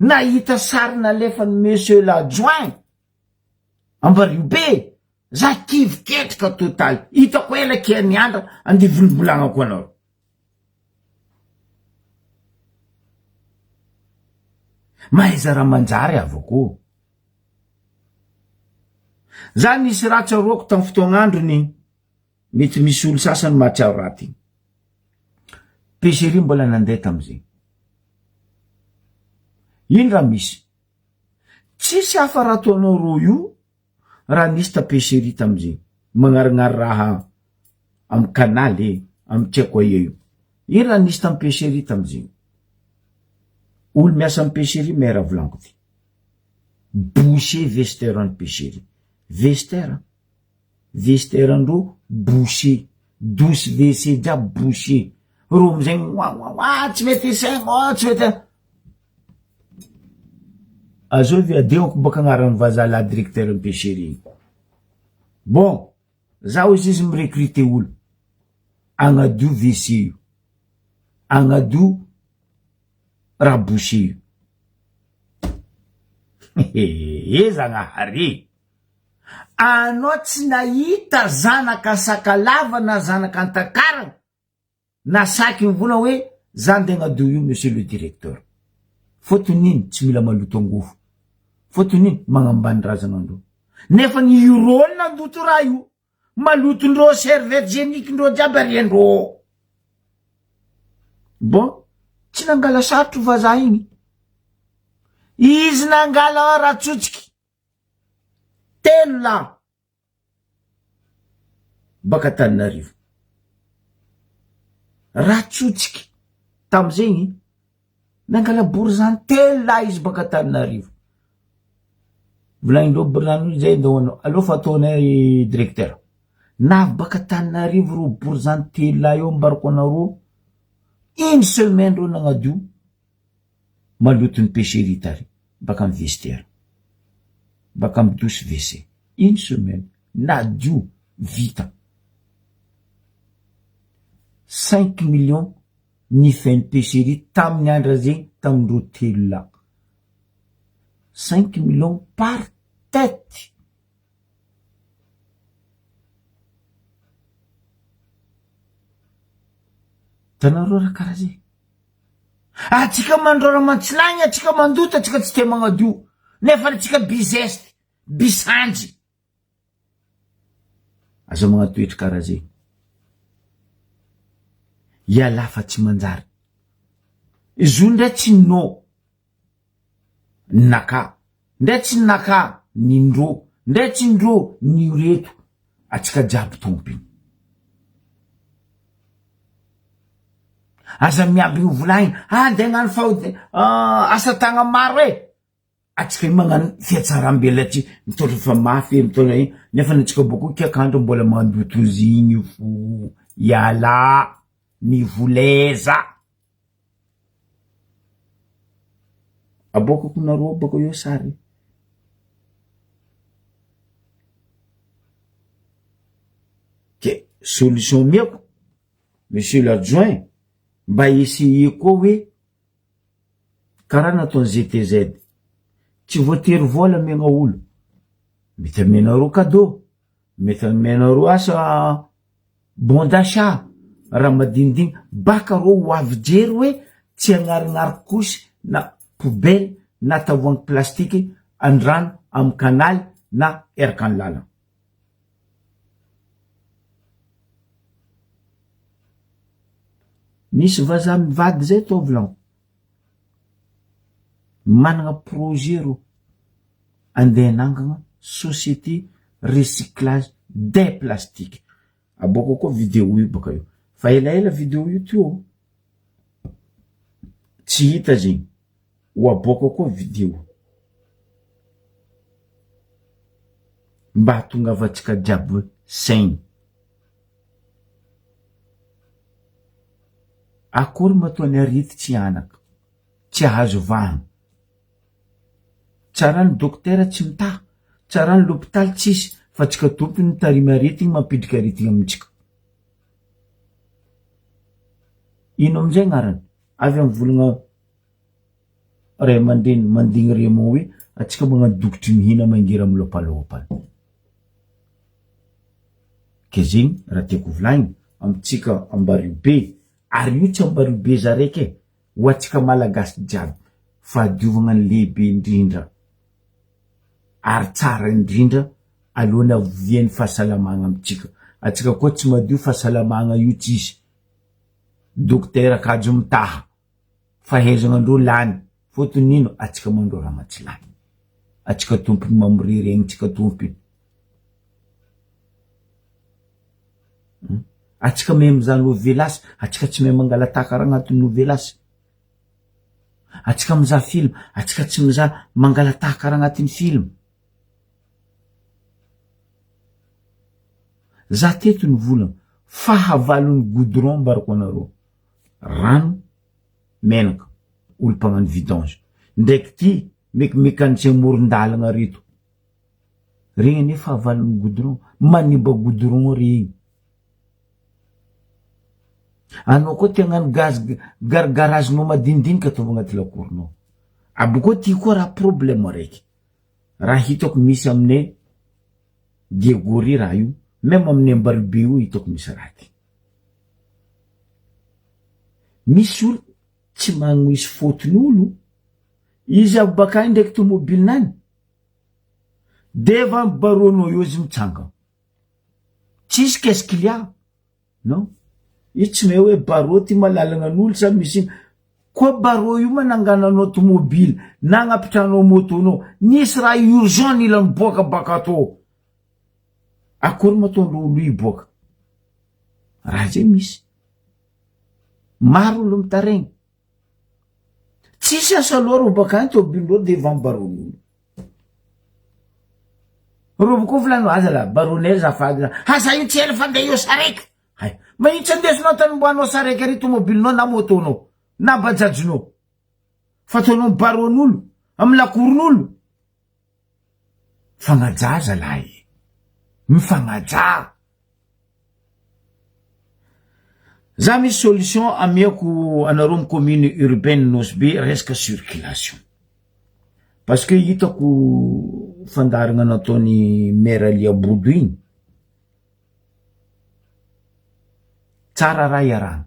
Speaker 1: Nahita sary nalefan'i Monsieur l'adjoint Ambariobe za kivy ketrika totaly hitako ela kia niandra andeha volovolagnako anao. Mahaiza raha manjary havako ô. Za nisy raha tsaroako tamin'ny fotoagn'androny Mety misy olo sasany mahatsiaro raha ty. Pêcherie mbola nandeha tamizegny. Ino raha misy? Tsisy hafa raha ataonao rô io raha nisy tapisserie tamizegny magnarignary raha amy canal e amy tsy haiko aia io. Ino raha nisy tamy pêcherie tamizegny? Olo miasa amy pêcherie maire volaniko ty. Boucher vestiaire any pêcherie. Vestiaire? Vestiaire ndreo boucher. Douche WC jiaby boucher. Reo amizay wawawa tsy mety isaigna oh tsy mety. Azovy adeoko baka agnaran'ny vazaha lahy directeur ny pêcherie igny. Bon, za ozy izy mi-recruter olo agnadio WC io, agnadio raha boucher io. Hehe Zagnahary e! Anao tsy nahita zanaka Sakalava na zanaka Antakarana na saky mivola hoe za nde agnadio io monsieur le directeur. Fotony ino tsy mila maloto angovo. Fotony ino magnambany razana andreo. Nefa ny euro nandoto raha io. Maloto ndreo serviette hygienique ndreo jiaby ariandreo. Bon, tsy nangala sarotro vazaha igny. Izy nangala ratsotsiky. Telo lahy baka Antananarivo. Ratsotsiky tamizegny nangala borizany telo lahy izy baka Antananarivo. Volagnindreo borizany io zay ndao anao, aleo fa ataonay directeur. Navy baka Antananarivo reo borizany telo lahy io ambarako anareo, une semaine reo nagnadio maloton'ny pêcherie tary baka am vestiaire baka am douche WC une semaine nadio vita cinq millions ny fin pêcherie tamin'ny andra zegny tamindreo telo lahy cinq millions par tête Hitanareo raha karaha zay? Atsika mandrora mantsilagny, atsika mandoto, atsika tsy tia magnadio, nefa atsika bizeste, bisanjy. Aza magnano toetry karaha zay. Ialahy fa tsy manjary. Izy io ndray tsy no. Naka. Ndray tsy naka ny ndrô. Ndray tsy ndrô ny reto. Atsika jiaby tompiny. Aza miambigny volaigny. Ah ndeha hagnano faody asa tagna maro e. Atsika io magnano fihatsarambelatsihy mitondra fa mafy e mitondra ino nefa ny antsika bôko kiakandro mbola mandoto izy fo ialà mivoleza. Aboakako nareo bôka eo sary. Ke solution omeako monsieur l'adjoint mba essayer koa hoe karaha nataon'i GTZ tsy voatery vola omegna olo, mety amenareo cadeau, mety amenareo asa bon d'achat, raha madinidinika, baka rô ho avy jery hoe tsy agnarignary couche na poubelle na tavoahangy plastique andrano amy canal na eraka ny lalana. Nisy vazaha mivady zay tao volagno, managna projet rô andeha hanangana société recyclage des plastiques, aboaka koa video io baka eo, fa elaela video io teo ô, tsy hita zegny, ho aboaka koa video mba hahatongavantsika jiaby saigny. Akory matoa ny arety tsy anaka, tsy ahazo vahana. Tsara ny dokotera tsy mitaha, tsara ny lopitaly tsisy fa tsika tompony mitarimy aretigny mampidriky aretigny amintsika. Ino amizay agnarany? Avy amy volagna ray aman-dreny mandigny Raymond hoe atsika magnano dokotry mihina mangira milopalopana. Ke zegny raha tiako volagniny amitsika Ambariobe ary io tsy Ambariobe za raiky e, ho atsika Malagasy jiaby fahadiovagna ny lehibe indrindra ary tsara indrindra alohan'ny havian'ny fahasalamagna amitsika, atsika koa tsy madio fahasalamagna io tsisy, dokotera kajo mitaha fahaizagna andreo lany fôtony ino atsika mandro raha matsilany. Atsika tompony mamoria regny tsika tompony. Atsika mahay mizaha novelas, atsika tsy mahay mangalataka raha agnatin'ny novelas. Atsika mizaha film, atsika tsy mizaha mangalataka raha agnatin'ny film. Za teto nivolagna, fahavalon'ny goudron ambarako anareo, rano, menaka, olo mpagnano vidange, ndraiky ty meky mecanicien amoron-dalagna reto, regny anie fahavalon'ny goudron, manimba goudron regny. Anao koa te hagnano gaz gar garagenao madinidinika ataovy agnaty lakoronao, abokeo ty koa raha problème araiky. Raha hitako misy aminay Diego ry raha io, même aminay Ambaribe io hitako misy raha ty. Misy olo tsy magnoisy faute n'olo, izy avy bakany ndraiky tomobilinany, devant baronao eo izy mitsangana, tsisy qu'est-ce qu'il y a? Non, io tsy mahay hoe barreau ty malalagna an'olo sa misy ino, koa barreau io manangananao tomobily na agnapitranao moto-nao, nisy raha urgent nila niboaka baka tô, akory ma ataondreo olo hiboaka, raha zay misy, maro olo mitaregny, tsisy asa aloha reo bakany tôbilindreo devant barreau-n'olo. Robo koa volano aza la baronel zafady la aza io tsy ela fa ndeha io saraiky hay ma io tsy andesinao tanimboanao saraiky ary tomobilinao na motonao na bajajinao fa ataonao baron'olo amy lakoron'olo fagnajà zalahy e mifagnajà za misy solution amiako anareo amy commune urbaine Nosy Be resaka circulation parce que hitako fandaharana nataony maire Alia Bodo igny tsara raha iarahana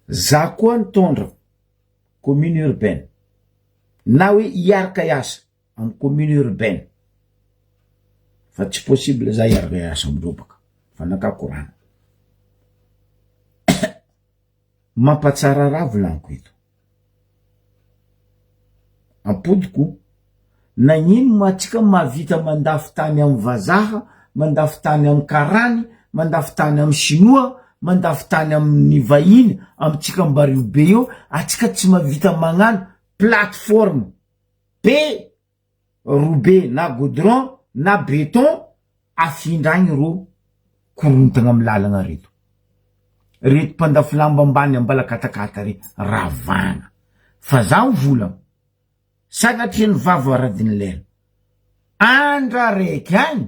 Speaker 1: za koa nitondra commune urbaine na hoe hiaraka hiasa amy commune urbaine fa tsy possible za hiaraka hiasa amindreo baka fa naka korana mampatsara raha volaniko eto ampodiko nagnino ma tsika mahavita mandafo tany amy vazaha mandafo tany amy karany mandafo tany amy chinois mandafo tany amin'ny vahiny amitsika ambario be eo atsika tsy mahavita magnano plateforme be robe na goudron na beton afindragny ro korontagna amy lalagna reto reto mpandafo lamba ambany ambalakatakata re ravagna fa za mivolagna sagnatria ny vava radin'ny lela andra raiky agny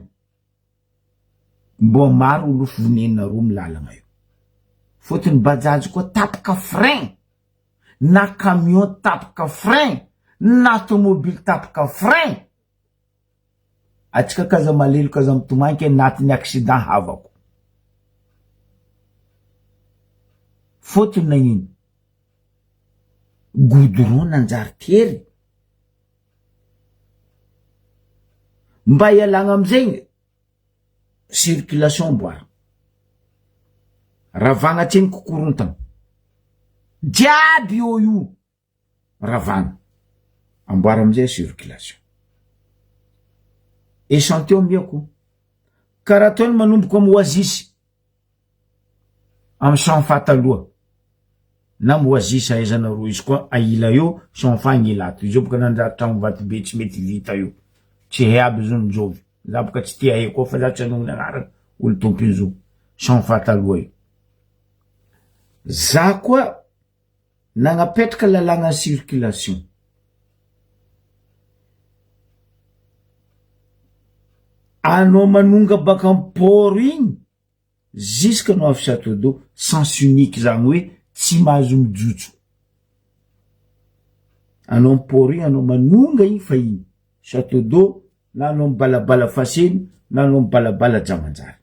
Speaker 1: mbô maro olo fonenareo amy lalagna io fôtony bajaj koa tapaka frein na camion tapaka frein na tomobily tapaka frein atsika kaza malelo kaza mitomany ke natin'ny accident havako fôtony nagnino goudron nanjary tery mba ialagna amizegny circulation amboarina ravagna tseniky korontana jiaby eo io ravagna amboara amizay circulation echantillon miako karaha ataony manomboka amy oasis amy chanfa taloha na amy oasis ahaizanareo izy koa aila eo chanfa agnilato izy io boka nanjary tragno vatobe tsy mety vita io tsy hay aby izy io njovy za boka tsy tia hay koa fa za tsy hanogny agnarana olo tompony izy io chanfa taloha io za koa nagnapetraka lalàgna circulation anao manonga baka amy port igny jusque anao avy chateau d'eau sens unique zany hoe tsy mahazo mijotso anao amy port igny anao manonga igny fa igny chateau d'eau na anao mibalabala faseny na anao mibalabala jamanjary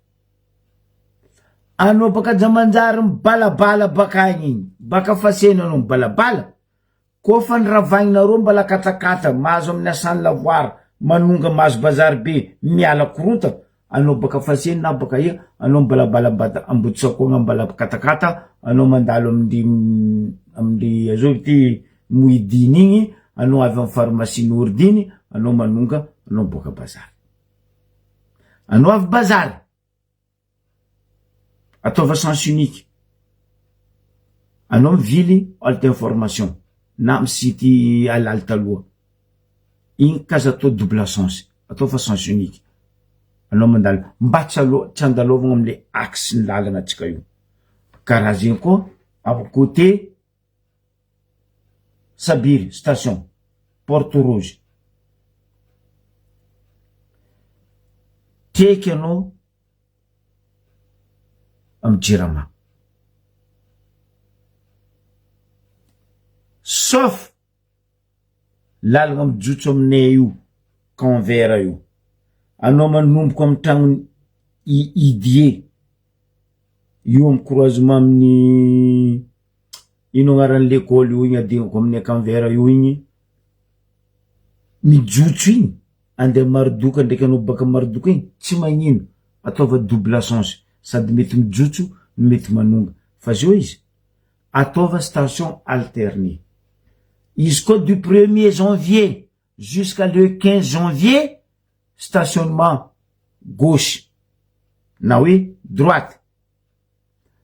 Speaker 1: anao baka jamanjary mibalabala baka agny igny baka faseny anao mibalabala koa fa ny ravagninareo mbala katakata mahazo amin'ny asan'ny lavoir manonga mahazo bazary be miala koronta anao baka faseny na baka ia anao mibalabala ambada ambodisakoagna mbala katakata anao mandalo amindry amindry azovy ty Muhidine igny anao avy amy pharmacie Nourdine. Anao manonga, anao miboaka bazary. Anao avy bazary. Ataova sens unique. Anao mivily halte information na misity alaly taloha. Igny k'aza atao double sens, atao fa sens unique. Anao mandalo mba tsy alo- tsy andalovagna amle axe ny lalagna antsika io. Karaha zegny koa am côté Sabiry station, porte rouge. Teky anao am jirama. Sauf lalagna mijotso aminay io, camp vert io. Anao manomboko am tragnony i Idie io am croisement amin'ny ino agnaran'ny lekôly io igny adinoko amin'ny Akanvera io igny, mijotso igny andeha Marodoka ndraiky anao baka Marodoka igny tsy magnino ataova double sens sady mety mijotso no mety manonga fa zao izy ataova station alternée izy koa du premier janvier jusqu'à le 15 janvier stationnement gauche na hoe droite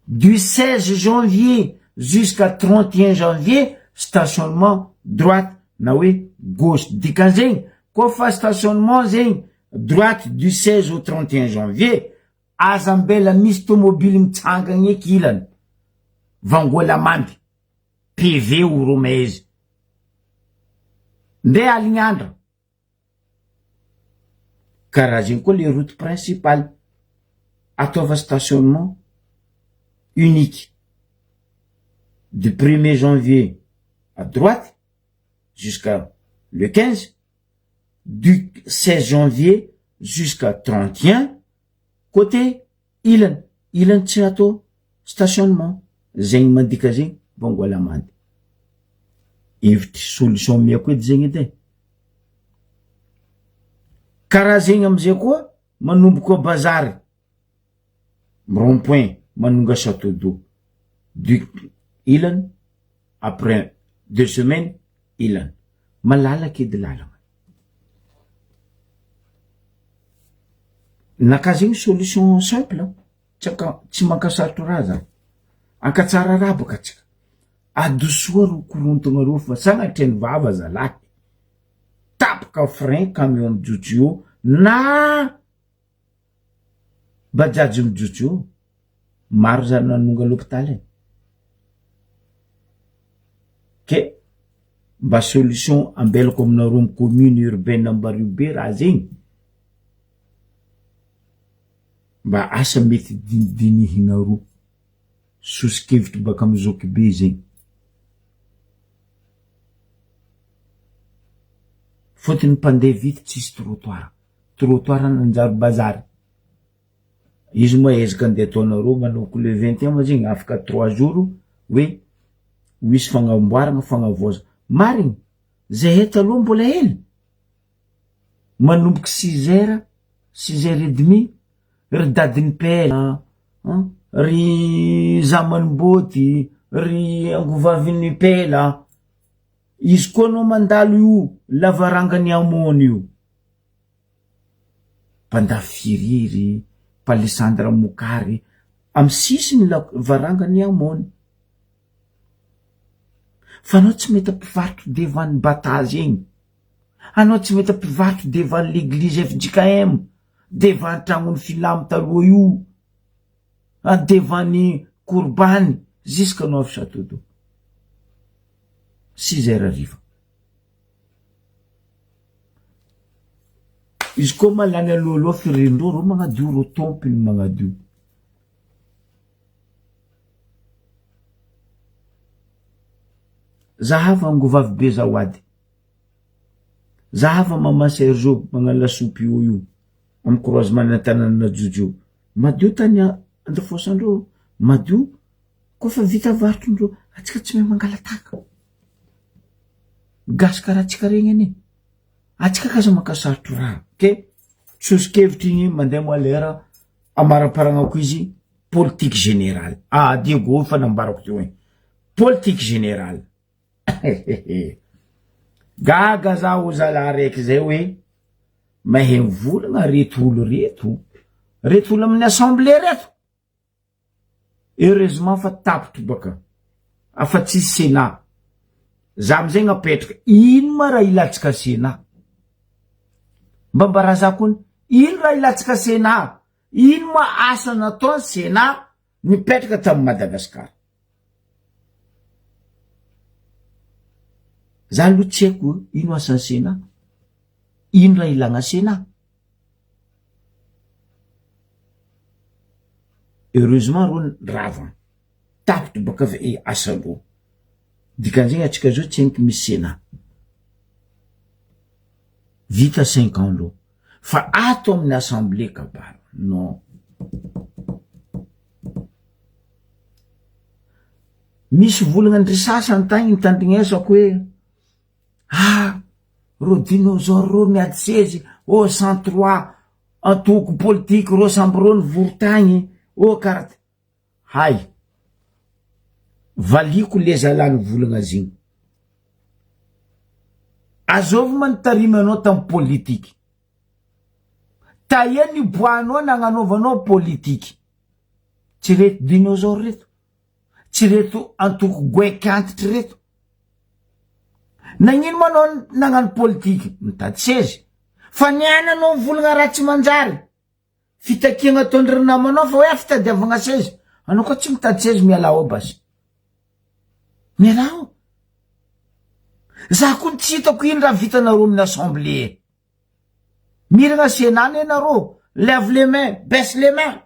Speaker 1: du 16 janvier jusqu'à 31 janvier stationnement droite na hoe gauche dikan'zegny koa fa stationnement zegny droite du 16 au 31 janvier aza ambela misy tomobily mitsangagna eky ilany vangoa lamandy PV oromezy nde alignandra Karaha zegny koa le route principale, ataova stationnement unique du premier janvier à droite jusqu'à le 15, du 16 janvier jusqu'à 31 côté ilany, ilany tsy atao stationnement, zegny mandika zegny bongo lamandy. Hevitry solution omeako edy zegny edy e. Karaha zegny amizay koa manomboko a bazary rond point manonga chateau d'eau du ilany après deux semaines ilany malalaka edy lalagna. Naka zegny solution simple tsy aka- tsy mankasarotro raha zany, ankatsara raha bôka atsika, adosoa ro korontagna reo fa sagnatria ny vava zalahy, tapaka frein camion mijotso eo na bajaj mijotso eo, maro zany nanonga l'hôpitaly e, ke mba solution ambelako aminareo amy commune urbaine Ambaribe raha zegny, mba asa mety dinidinihinareo, sosokevitry baka amy zokibe zegny. Fôtony mpandeha vity tsisy trottoir, trottoir nanjary bazary, izy moa ezaka andeha ataonareo manomboka le 21 moa zegny afaka trois jours hoe ho hisy fagnamboarana fagnavaozana, marigny zahay taloha mbola hely manomboky six heures, six heures et demi ry dadin'i pela an, ry zaman'i-bôty, ry angovavin'i pela, izy koa anao mandalo io lavarangan'i Amony io, mpandafiriry, mpalesandra mokary, amy sisiny lavarangan'i Amony, fa anao tsy mety mpivarotro devant ny batazy egny, anao tsy mety mpivarotro devant l'église fjkm, devant tragnon'ny filamo taloha io, devant ny korbany jusqu'à anao avy chateau d'eau, six heures hariva. Izy koa ma lany alohaloha firendreo reo magnadio reo tompony magnadio. Zahava angovavy be zawady. Zahava maman Sergio magnano lasopy io io amy croisement ny antananana jojo. Madio tany andafosandreo madio koa fa vita varotrondreo atsika tsy mahay mangalataka. Gasy karaha antsika regny anie. Atsika k'aza maka sarotro raha ke sosokevitry igny mandeha moa lera amaramparagnako izy politique générale. Ah Diego fa nambarako teo igny. Politique générale. Gaga za o zalahy raiky zay hoe mahay mivolagna reto olo reto, reto olo amin'ny assemblée reto. Heureusement fa tapitry baka afa tsisy sénat. Za amizay gnapetraka ino ma raha ilatsika sénat? Mba mba za kony ino raha ilatsika sénat? Ino ma asa nataony sénat nipetraka tamy Madagascar? Za aloha tsy haiko ino asan'ny sénat, ino raha ilagna sénat? Heureusement reo rava, tapitry baka avy e asa loha, dikan'izegny atsika zao tsy henoko misy sénat, vita cinq ans aloha fa ato amin'ny assemblée kabary non. Misy volagna ndry sasany tagny nitandrignesako hoe ah reo dinosaure reo miady sezy, oh 103 antoko politiky reo samby reo nivory tagny, oh kara ty, hay valiako le zalahy nivolagna azy igny, azôvy ma nitarimy anao tamy politiky, taia niboahanao nagnanaovanao politiky, tsy reto dinosaure reto. Tsy reto antoko goaiky antitry reto. Nagnino ma anao nagnano politiky? Mitady seza. Fa niany anao mivolagna raha tsy manjary. Fitakiagna ataondry namanao fa hoe fitadiavagna seza. Anao koa tsy mitady seza mialà ao basy. Mialà ao. Za koa tsy hitako ino raha vitanareo amin'ny assemblée. Miragna Sénat anie nareo. Lève les mains, baisse les mains.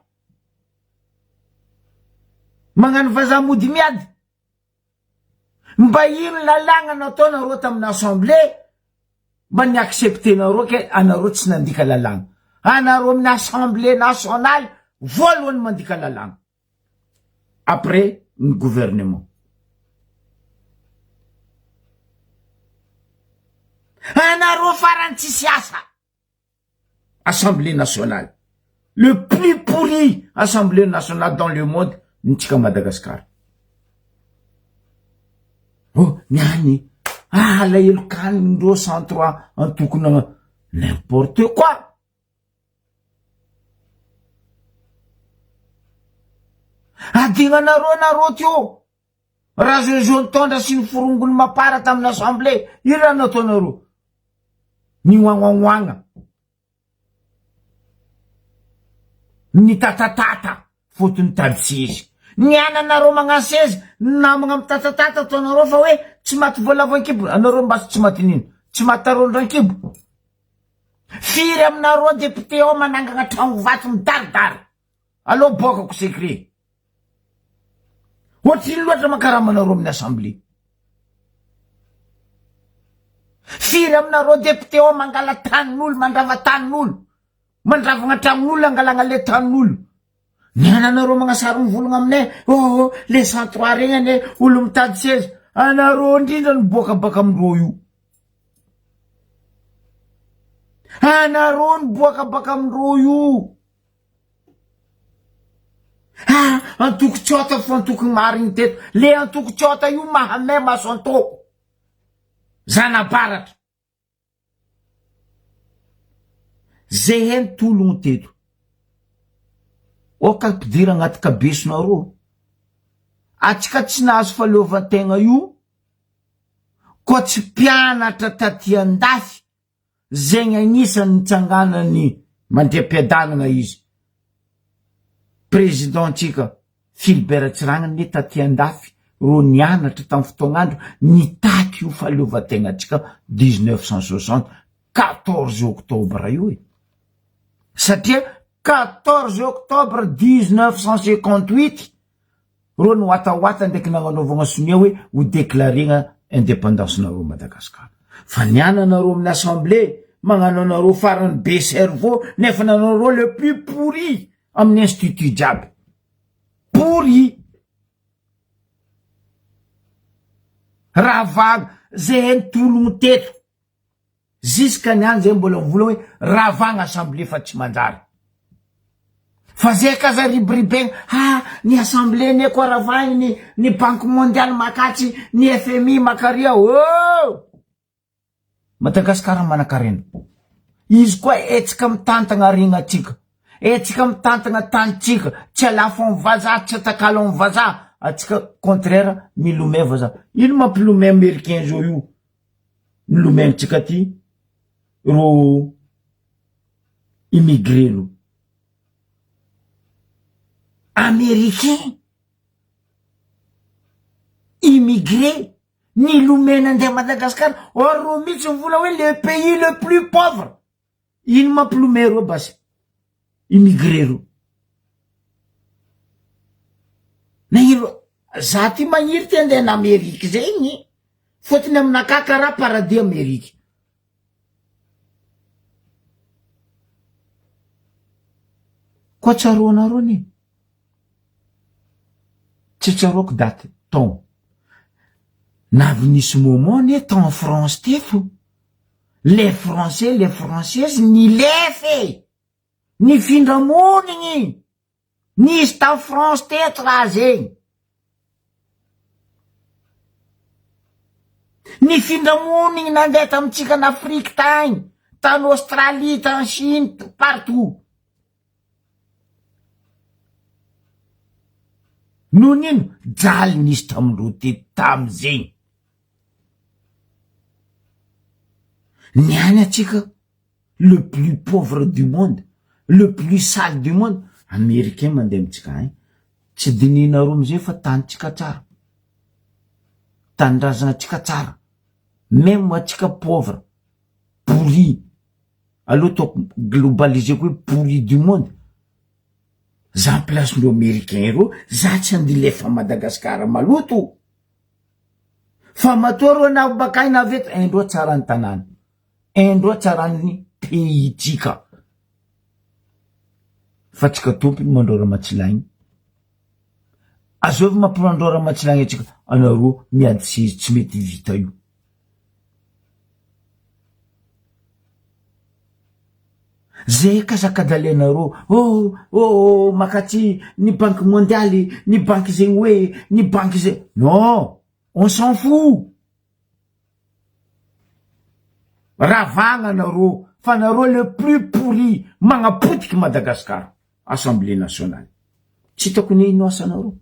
Speaker 1: Magnano vazaha mody miady. Mba ino lalàgna nataonareo tamin'ny assemblée mba ni acceptenareo ke anareo tsy nandika lalàgna. Anareo amin'ny assemblée nationale voalohany mandika lalàgna. Après ny gouvernement. Anareo farany tsisy asa. Assemblée nationale le plus pourri assemblée nationale dans le monde ny tsika Madagascar oh niany ah alahelo kanindreo 103 antokona n'importe quoi adignanareo nareo teo Rajojo nitondra sy ny forongony mapara tamin'ny assemblée, ino raha nataonareo? Nioagnoagnoagna, nitatatata fotony tady seza. Ny ananareo magnano seza, ny namagna mitatatata ataonareo fa hoe tsy maty voalavo an-kibo, anareo mba tsy maty nino? Tsy maty tarondro an-kibo? Firy aminareo député ao manangana tragno vato midaridary? Aleo boakako secret. Ohatrino loatra makaramanareo amin'ny assemblée? Firy aminareo député ao mangala tanin'olo, mandrava tanin'olo, mandravagna tragnon'olo, angalagna le tanin'olo. Ny ananareo magnasary mivolagna aminay, oh, oh le 103 regny anie olo mitady seza. Anareo indrindra no boaka baka amindreo io. Anareo no boaka baka amindreo io. Ah, antoko tsota fo antoko marigny teto. Le antoko tsota io mahamay maso antoko. Zanabaratra. Zehe ny tologno teto. Oka ampidira agnaty kabesonareo. Atsika tsy nahazo fahaleovan-tegna io, koa tsy mpianatra taty andafy Zegny agnisan'ny nitsanganany Mandriampiadanana izy. Président ntsika Philbert Tsiranana anie taty andafy ro nianatra tamin'ny fotoagn'andro nitaky io fahaleovantegnantsika 1960 14 octobre io e. Satria 14 octobre 1958 Reo niwatawata ndraiky nagnanaovagna sonia hoe ho declarena indépendance nareo Madagascar. Fa ny ananareo amin'ny assemblée magnano anareo farany be cerveau nefa nanareo le plus pourri amin'ny institut jiaby. Pourri. Ravagna zay nitologno teto. Jusqu'à niany zay mbola mivola hoe ravagna assemblée fa tsy manjary. Fa zay kaza riboribegna ha ny assemblée ne koa ravagny ny ny banque mondiale makatsy ny FMI makaria oh! Madagasikara manankarena. Izy koa hetsika mitantagna aregnatsika. Hetsika mitantagna tanitsika. Tsy alafo am vazaha, tsy atakalo am vazaha. Atsika contraire milomay vazaha. Ino mampilomay americain zao io? Milomay amitsika aty ro immigré ro. Americain immigré Nilomay nandeha Madagascar, or reo mihitsy mivola hoe le pays le plus pauvre. Ino mampilomay reo basy immigré reo? Nagnino za ty magniry ty andeha an'Amerique zegny, fôtony aminakahy karaha paradis Amerique. Koa tsaroanareo anie. Tsy tsaroako daty taogno. Navy nisy moment anie tao en France teto, les français les françaises nilefa e! Nifindra monigny! Nisy tao France teto raha zegny. Nifindra monigny nandeha tamintsika an'Afrique tagny, tany Australie, tany Chine, partout. Noho ny ino? Jaly nisy tamin'ireo teto tamin'izegny. Ny any antsika le plus pauvre du monde, le plus sale du monde, americain mandeha amintsika agny, tsy dinihinareo amizay fa tanintsika tsara, tanindrazantsika tsara, meme antsika pauvre, pourri. Aleo ataoko globaliseko hoe pourri du monde, za place ndreo americain reo za tsy andilefa Madagascar maloto, fa matoa reo na bakany na avy eto indreo tsara ny tanàna, indreo tsara ny pays tsika, fa tsika tompony mandrora matsilaigny, azovy mampirandrora matsilaigny atsika, anareo miady seza tsy mety vita io. Zay kazakadalenareo oh oh makaty ny banky mondialy ny banky zegny hoe ny banky zay non on s'en fout ravagna nareo fa nareo le plus pourri magnapotiky Madagascar assemblée nationale tsy hitako ny ino asanareo.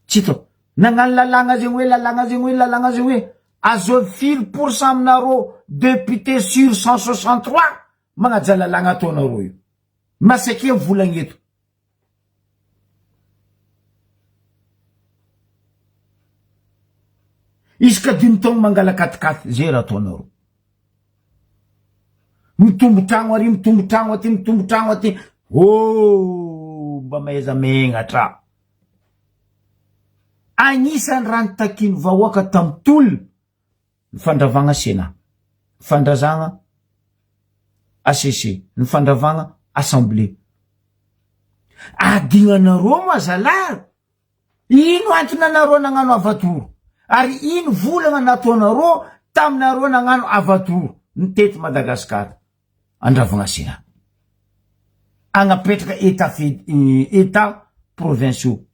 Speaker 1: Tsy hitako. Nagnano lalàgna zegny hoe lalàgna zegny hoe lalàgna zegny hoe azovy firy pour cent aminareo député sur 163 magnaja lalàgna ataonareo io. Masake volagna eto. Isaka dimy taogno mangala katikaty zay raha ataonareo. Mitombo tragno ary, mitombo tragno aty, mitombo tragno aty. Oh, mba mahaiza megnatra. Agnisan'ny raha nitakian'ny vahoaka tamin'ny tolona ny fandravagna Sénat, ny fandrazagna HCC, ny fandravagna Assemblée. Adignanareo moa zalahy Ino antony anareo nagnano avadoro? Ary ino volagna nataonareo taminareo nagnano avadoro nitety Madagascar? Andravagna Sénat. Agnapetraka Etat fed Etat provinciaux.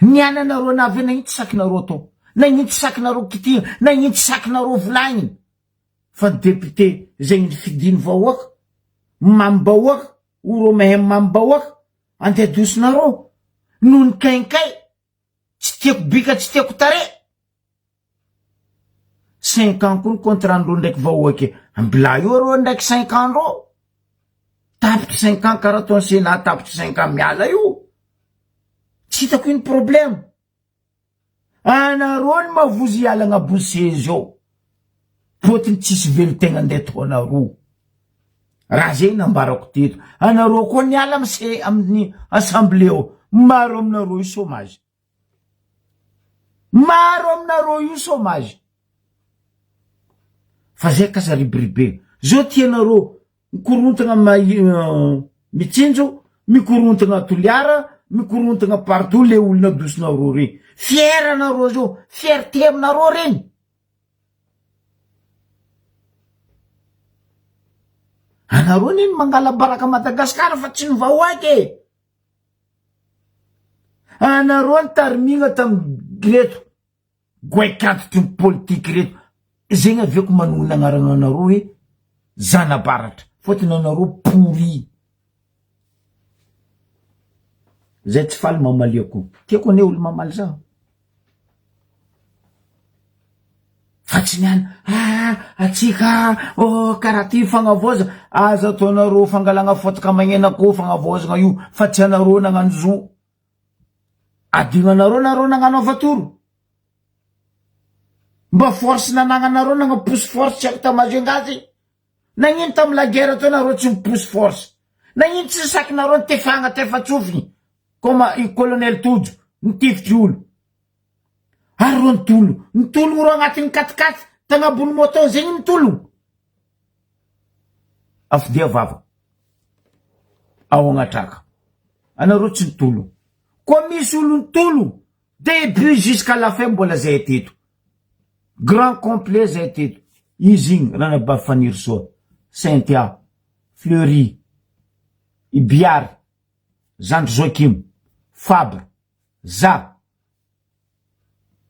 Speaker 1: Ny ananareo navy eo nagnino tsy sakinareo atao? Nagnino tsy sakinareo kitihina? Nagnino tsy sakinareo volagnina? Fa ny député zegny nifidiny vahoaka, mamim-bahoaka, Oro mahay mamim-bahoaka, andeha adosinareo noho ny kainkay, tsy tiako bika tsy tiako tarehy. Cinq ans koa ny contrat-ndreo ndraiky vahoaka e, ambilà eo reo ndraiky cinq ans ndreo, tapitry cinq ans karaha ataon'ny sénat tapitry cinq ans miala io, tsy hitako ino problème. Anareo ny mavozo hiala agnabony seza eo. Fôtony tsisy velon-tegna andeha ataonareo. Raha zay nambarako teto. Anareo koa niala amy se amin'ny assemblée ao. Maro aminareo io chômage. Maro aminareo io chômage. Fa zay kasa ribiribe. Zao tianareo Mikorontagna Mitsinjo, mikorontagna Toliara, mikorontagna partout le olona adosinareo regny. Fier anareo zao, fierté aminareo regny. Anareo anie no mangala baraka Madagascar fa tsy ny vahoaka e. Anareo nitarimigna tamin'ny reto. Goaik'antitry ny politique reto. Zegny aviako manonona agnarana anareo hoe zanabaratra. Fôtony anareo pourri. Zay tsy faly mamalia koa. Tiako anie olo mamaly za. Fa tsy ny any ah atsika oh karaha ty fagnavaoza aza ataonareo fangalagna fotaka magnena koa fagnavaozagna io fa tsy anareo nagnano zo. Adignanareo nareo nagnano avatoro. Mba force nanagnanareo nagnaposy force tsy haiko ta Majunga ze. Nagnino tam la guerre teo nareo tsy miposy force? Nagnino tsy sakinareo nitefagna tefatsofigny comme i colonel Tojo nitifitry olo? Ary reo nitologno, nitologno reo agnatin'ny quat-quat tagnabony moto zegny nitologno? Afodia vava ao agnatraka anareo tsy nitologno. Koa misy olo nitologno début jusqu'à la fin mbola zay teto. Grand complet zay teto. Izy igny Ranabavy Fanirisoa, Cynthia, Fleury, i Biary, Zandry Joachim, Fabre, za,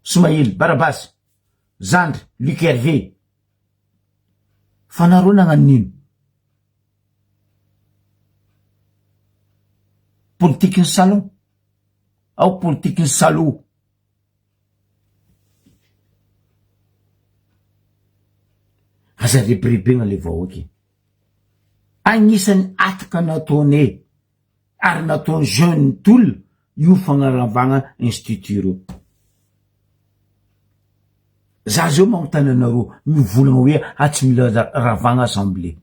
Speaker 1: Somaily, Barabasy, Zandry, Luc Hervé. Fa nareo nagnano nino? Politikin'ny salon. Ao politikin'ny salon. Aza rebirebegna le vahoaka e. Agnisan'ny ataka nataonay ary nataon'ny jeune tolona io fagnaravagna institut reo. Za zao magnontany anareo mivolagna hoe a tsy mila ravagna assemblée.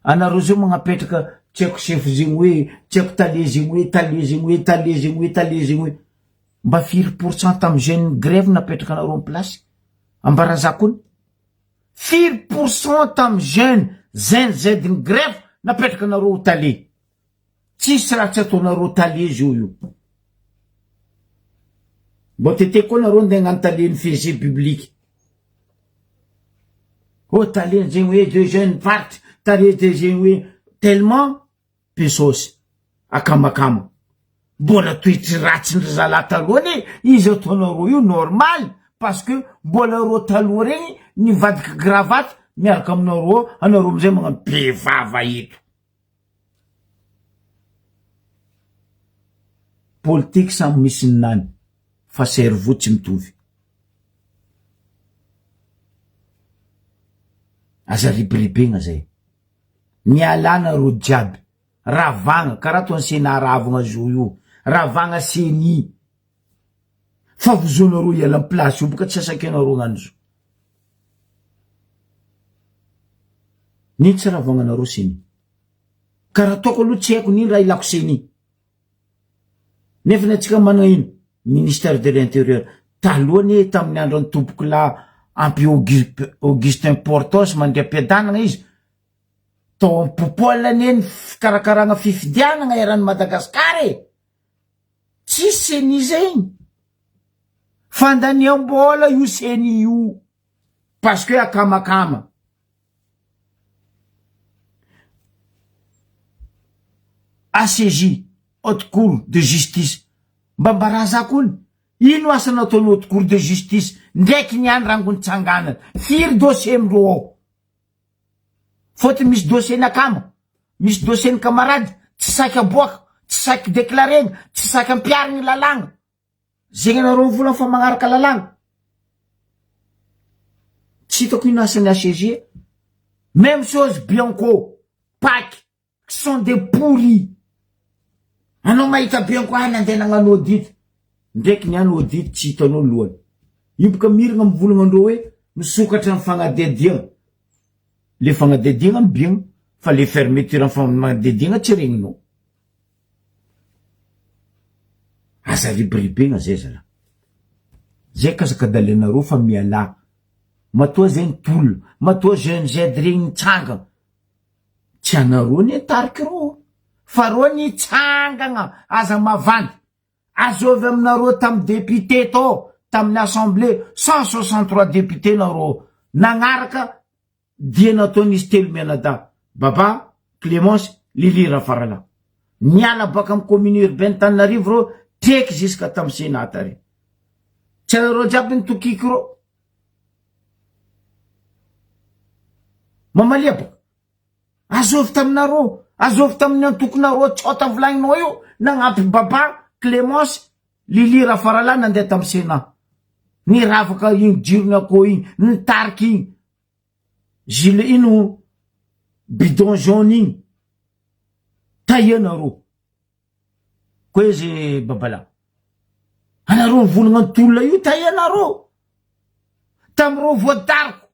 Speaker 1: Anareo zao magnapetraka tsy haiko chef zegny hoe, tsy haiko tale zegny hoe, tale zegny hoe, tale zegny hoe, tale zegny hoe. Mba firy pour cent tamy jeune grève napetraka anareo am place? Ambaraza kony. Firy pour cent tamy jeune zen z ny grève napetraka anareo ho tale? Tsisy raha tsy ataonareo tale zao io. Mbô tete koa nareo ndeha hagnano tale ny FG public. Oh tale zegny hoe de jeune faritra, tale de zegny hoe tellement be saosy, akamakama. Mbola toetry ratsin-dry zalahy taloha anie izy ataonareo io normal parce que mbola reo taloha regny nivadiky cravate miaraka aminareo ao, anareo amizay magnano be vava eto. Politique samy misy ny nany fa cerveau tsy mitovy. Aza ribirebegna zay. Mialà nareo jiaby. Ravagna karaha ataony Sénat ravagna zo io. Ravagna ceni. Fa vozonareo hiala am place io boka tsy asakenareo hagnano zo. Nino tsy ravagnanareo ceni. Karaha ataoko aloha tsy haiko nino raha ilako ceni. Nefa ny antsika manana ino? Ministère de l'intérieur. Taloha anie tamin'ny andron'ny tompokolahy ampy Augustin Portos mandriam-piadanana izy, tao am-popol anie ny fikarakarana fifidianana eran'i Madagasikara e! Tsisy ceni zegny. Fandaniam-bola io ceni io. Parce que akamakama. HCJ, Haute Cour de Justice, mba mbaraza kony, ino asa nataony Haute Cour de Justice, ndraiky niany rangony tsanganana, firy dossier amindreo ao? Fôtony misy dossier ny akama, misy dossier ny camarade, tsy saky aboaka, tsy saky declarena, tsy saky ampiharigny lalàgna. Zegny anareo mivolagna fa magnaraka lalàgna. Tsy hitako ino asan'ny HCJ. Même chose Bianco, Pac, qui sont des pourris. Anao mahita Bianco ah nandeha nagnano audit. Ndraiky niany audit tsy hitanao lohany. Io boka miragna mivolagna andreo hoe misokatra ny fagnadihadiagna. Le fagnadihadiagna mibiagna fa le fermeture ny fagnadihadiagna tsy regninao. Aza ribiribena zay zalahy. Zay kazakadalenareo fa mialà. Matoa zay ny tolona, matoa jeune Z regny nitsangana. Tsy anareo anie tariky reo fa reo nitsangana aza mavandy. Azovy aminareo tamy député tao, tamin'ny assemblée 163 député nareo nagnaraka dia nataon'izy telo mianadahy, Baba, Clémence, Lily Rafaralahy. Niala baka amin'ny commune urbaine Tananarivo reo, treky jusqu'à tamin'ny Sénat tary. Tsy anareo jiaby ny tokiko reo. Mamalia boka. Azovy taminareo, azovy tamin'ny antokonareo tsota volagninao io, nagnampy Baba, Clémence, Lily Rafaralahy nandeha tamin'ny Sénat. Niravaka igny jirony akô igny, nitarika igny gilet ino bidon jaune igny. Taia nareo. Koa izy babalahy. Anareo mivolagna ny tolona io taia nareo. Tamin'ireo voadariko.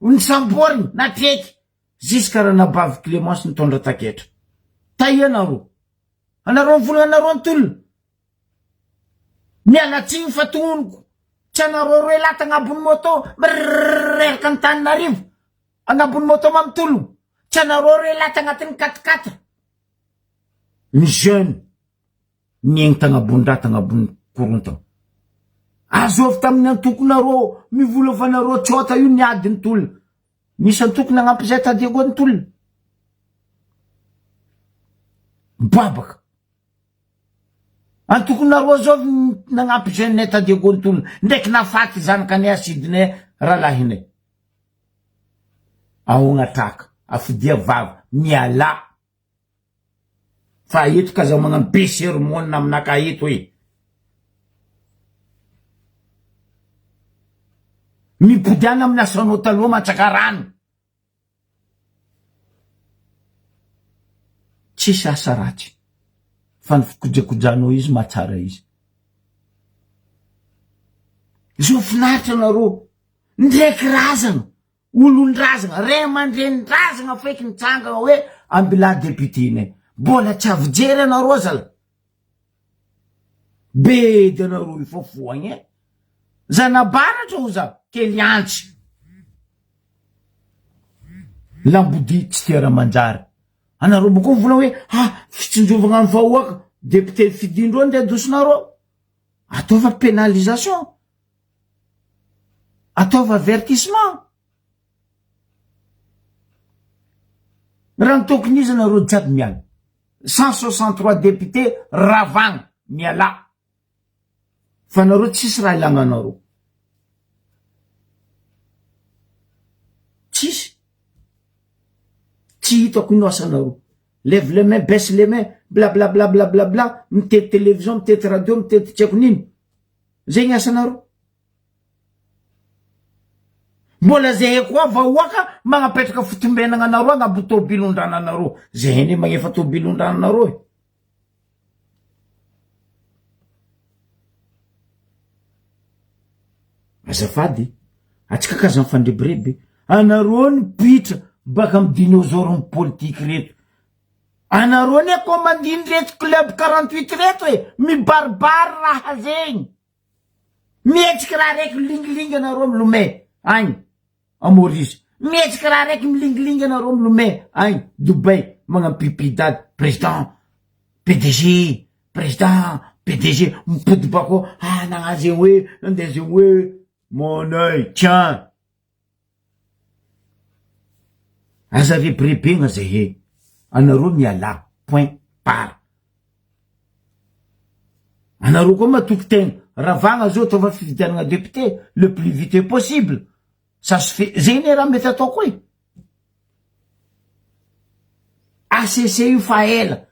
Speaker 1: Nisamboriny natreky jusqu'à ranabavy Clémence nitondra taketra. Taia nareo. Anareo mivolagna anareo ny tolona. Miala tsiny fa tononiko. Tsy anareo roe lahy tagnabon'ny moto mirererererka Antananarivo. Agnabon'ny moto mamitologno. Tsy anareo roe lahy tagnatin'ny quatre quatre. Ny jeune niaigny tagnabon-draha tagnabon'ny korontana. Azovy tamin'ny antokonareo mivola fa nareo tsota io niady ny tolona. Nisy antoko nagnampy zay ta Diego ny tolona. Mibabaka. Antokonareo zao nagnampy jeune ta Diego ny tolona. Ndraiky nafaty zanakanay asidinay rahalahinay. Ahogna traka, afodia vava, mialà. Fa eto ka za magnano be sermon aminakahy eto e. Mipodiana amin'ny asanao taloha mantsaka rano. Tsisy asa ratsy fa ny fikojakojanao izy mahatsara izy. Zao finaritra nareo ndraiky razana. Olon-drazagna, ray aman-drenin-drazagna feky nitsangagna hoe ambilà député-nay. Mbola tsy avy jery anareo zala. Bedy anareo io fa foagna e. Zanabaratra oza kely antsy. Lambodia tsy tia raha manjary. Anareo boko mivola hoe ha fitsinjovagna ny vahoaka, député fidindreo ndeha adosonareo. Ataova pénalisation. Ataovy avertissement. Raha ny tokony izy nareo jiaby miala. 163 députés ravagna mialà. Fa nareo tsisy raha ilagna anareo. Tsisy. Tsy hitako ino asanareo. Lève les mains, baisse les mains, blablabla blablabla, mitety télévision, mitety radio, mitety tsy haiko nino. Zay ny asanareo. Mbola zahay koa vahoaka magnapetraka fitombenagna anareo agnabo tobilon-drananareo. Zahay anie magnefa tobilon-drananareo e. Azafady, atsika ka aza mifandrebireby. Anareo ny pitra baka amy dinosaure ny politiky reto. Anareo anie commandiny reto club 48 reto e, mibaribary raha zegny. Mihetsiky raha raiky milingilingy anareo milomay agny a Maurice. Mihetsiky raha raiky milingilingy anareo milomay agny Dubai magnano pipi dady président PDG président PDG mipody bako ah nagnano zegny hoe nandeha zegny hoe mon oeil tiens. Aza rebirebegna zay e! Anareo mialà point barre. Anareo koa matoky tegna, ravagna zao ataova fifidianagna député le plus vite possible, ça se fait, zay anie raha mety atao koa e! HCC io fa ela,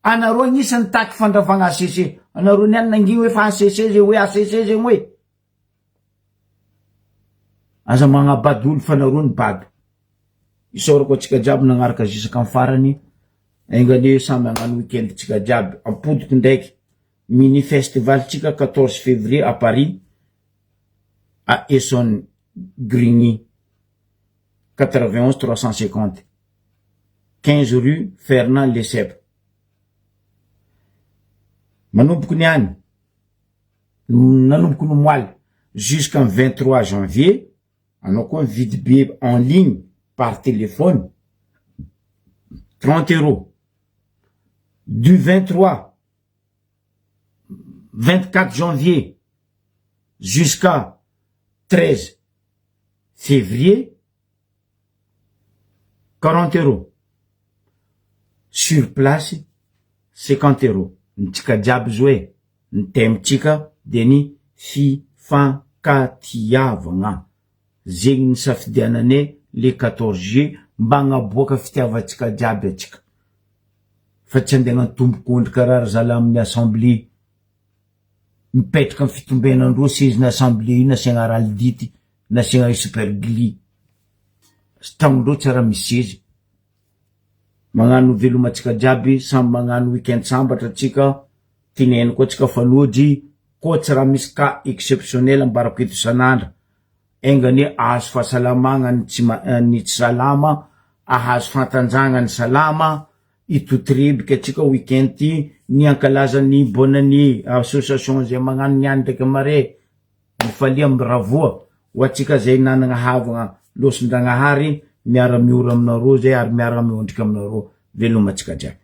Speaker 1: anareo agnisan'ny nitaky fandravagna HCC, anareo niany nangigny hoe fa HCC zegny hoe HCC zegny hoe. Aza magnabado olo fa nareo ny bado. Isaorako antsika jiaby nagnaraka jusqu'en farany. Enga anie samy hagnano week-end tsika jiaby. Ampodiko ndraiky mini festival tsika 14 février à Paris à Essonne Grigny 91 350 15 rue Fernand Lesseps. Manomboko ny any. Nanomboka ny omaly jusqu'en 23 janvier, anao koa mividy billet en ligne par téléphone 30 euros. Du 23 24 janvier jusqu'à 13 février 40 euros. Sur place 50 euros. Ny tsika jiaby zo e. Ny thème tsika dia ny. fifankatiavagna. Zegny nisafidiananay le 14 juillet mba agnaboaka fitiavantsika jiaby atsika. Fa tsy andeha agnatomboko ondry karaha ry zalahy amin'ny assemblée. Mipetraka am fitombenandreo seziny assemblée io nasiagna ralidity, nasiagna super gly. Tragnondreo tsy raha misy sezy. Magnano veloma antsika jiaby, samy magnano week-end sambatra atsika, tineno koa tsika fa lojy, koa tsy raha misy cas exceptionnel ambarako eto isan'andra, enga anie ahazo fahasalamagna ny tsy ny tsy salama, ahazo fahatanjahagna ny salama, hitotorebika atsika week-end ty, ny hankalaza ny bonne année, association zay magnano niany ndraiky mare. Mifalia miravoa ho antsika zay nanagna havagna losindragnahary miara miora aminareo zay ary miara miondrika aminareo veloma antsika jiaby.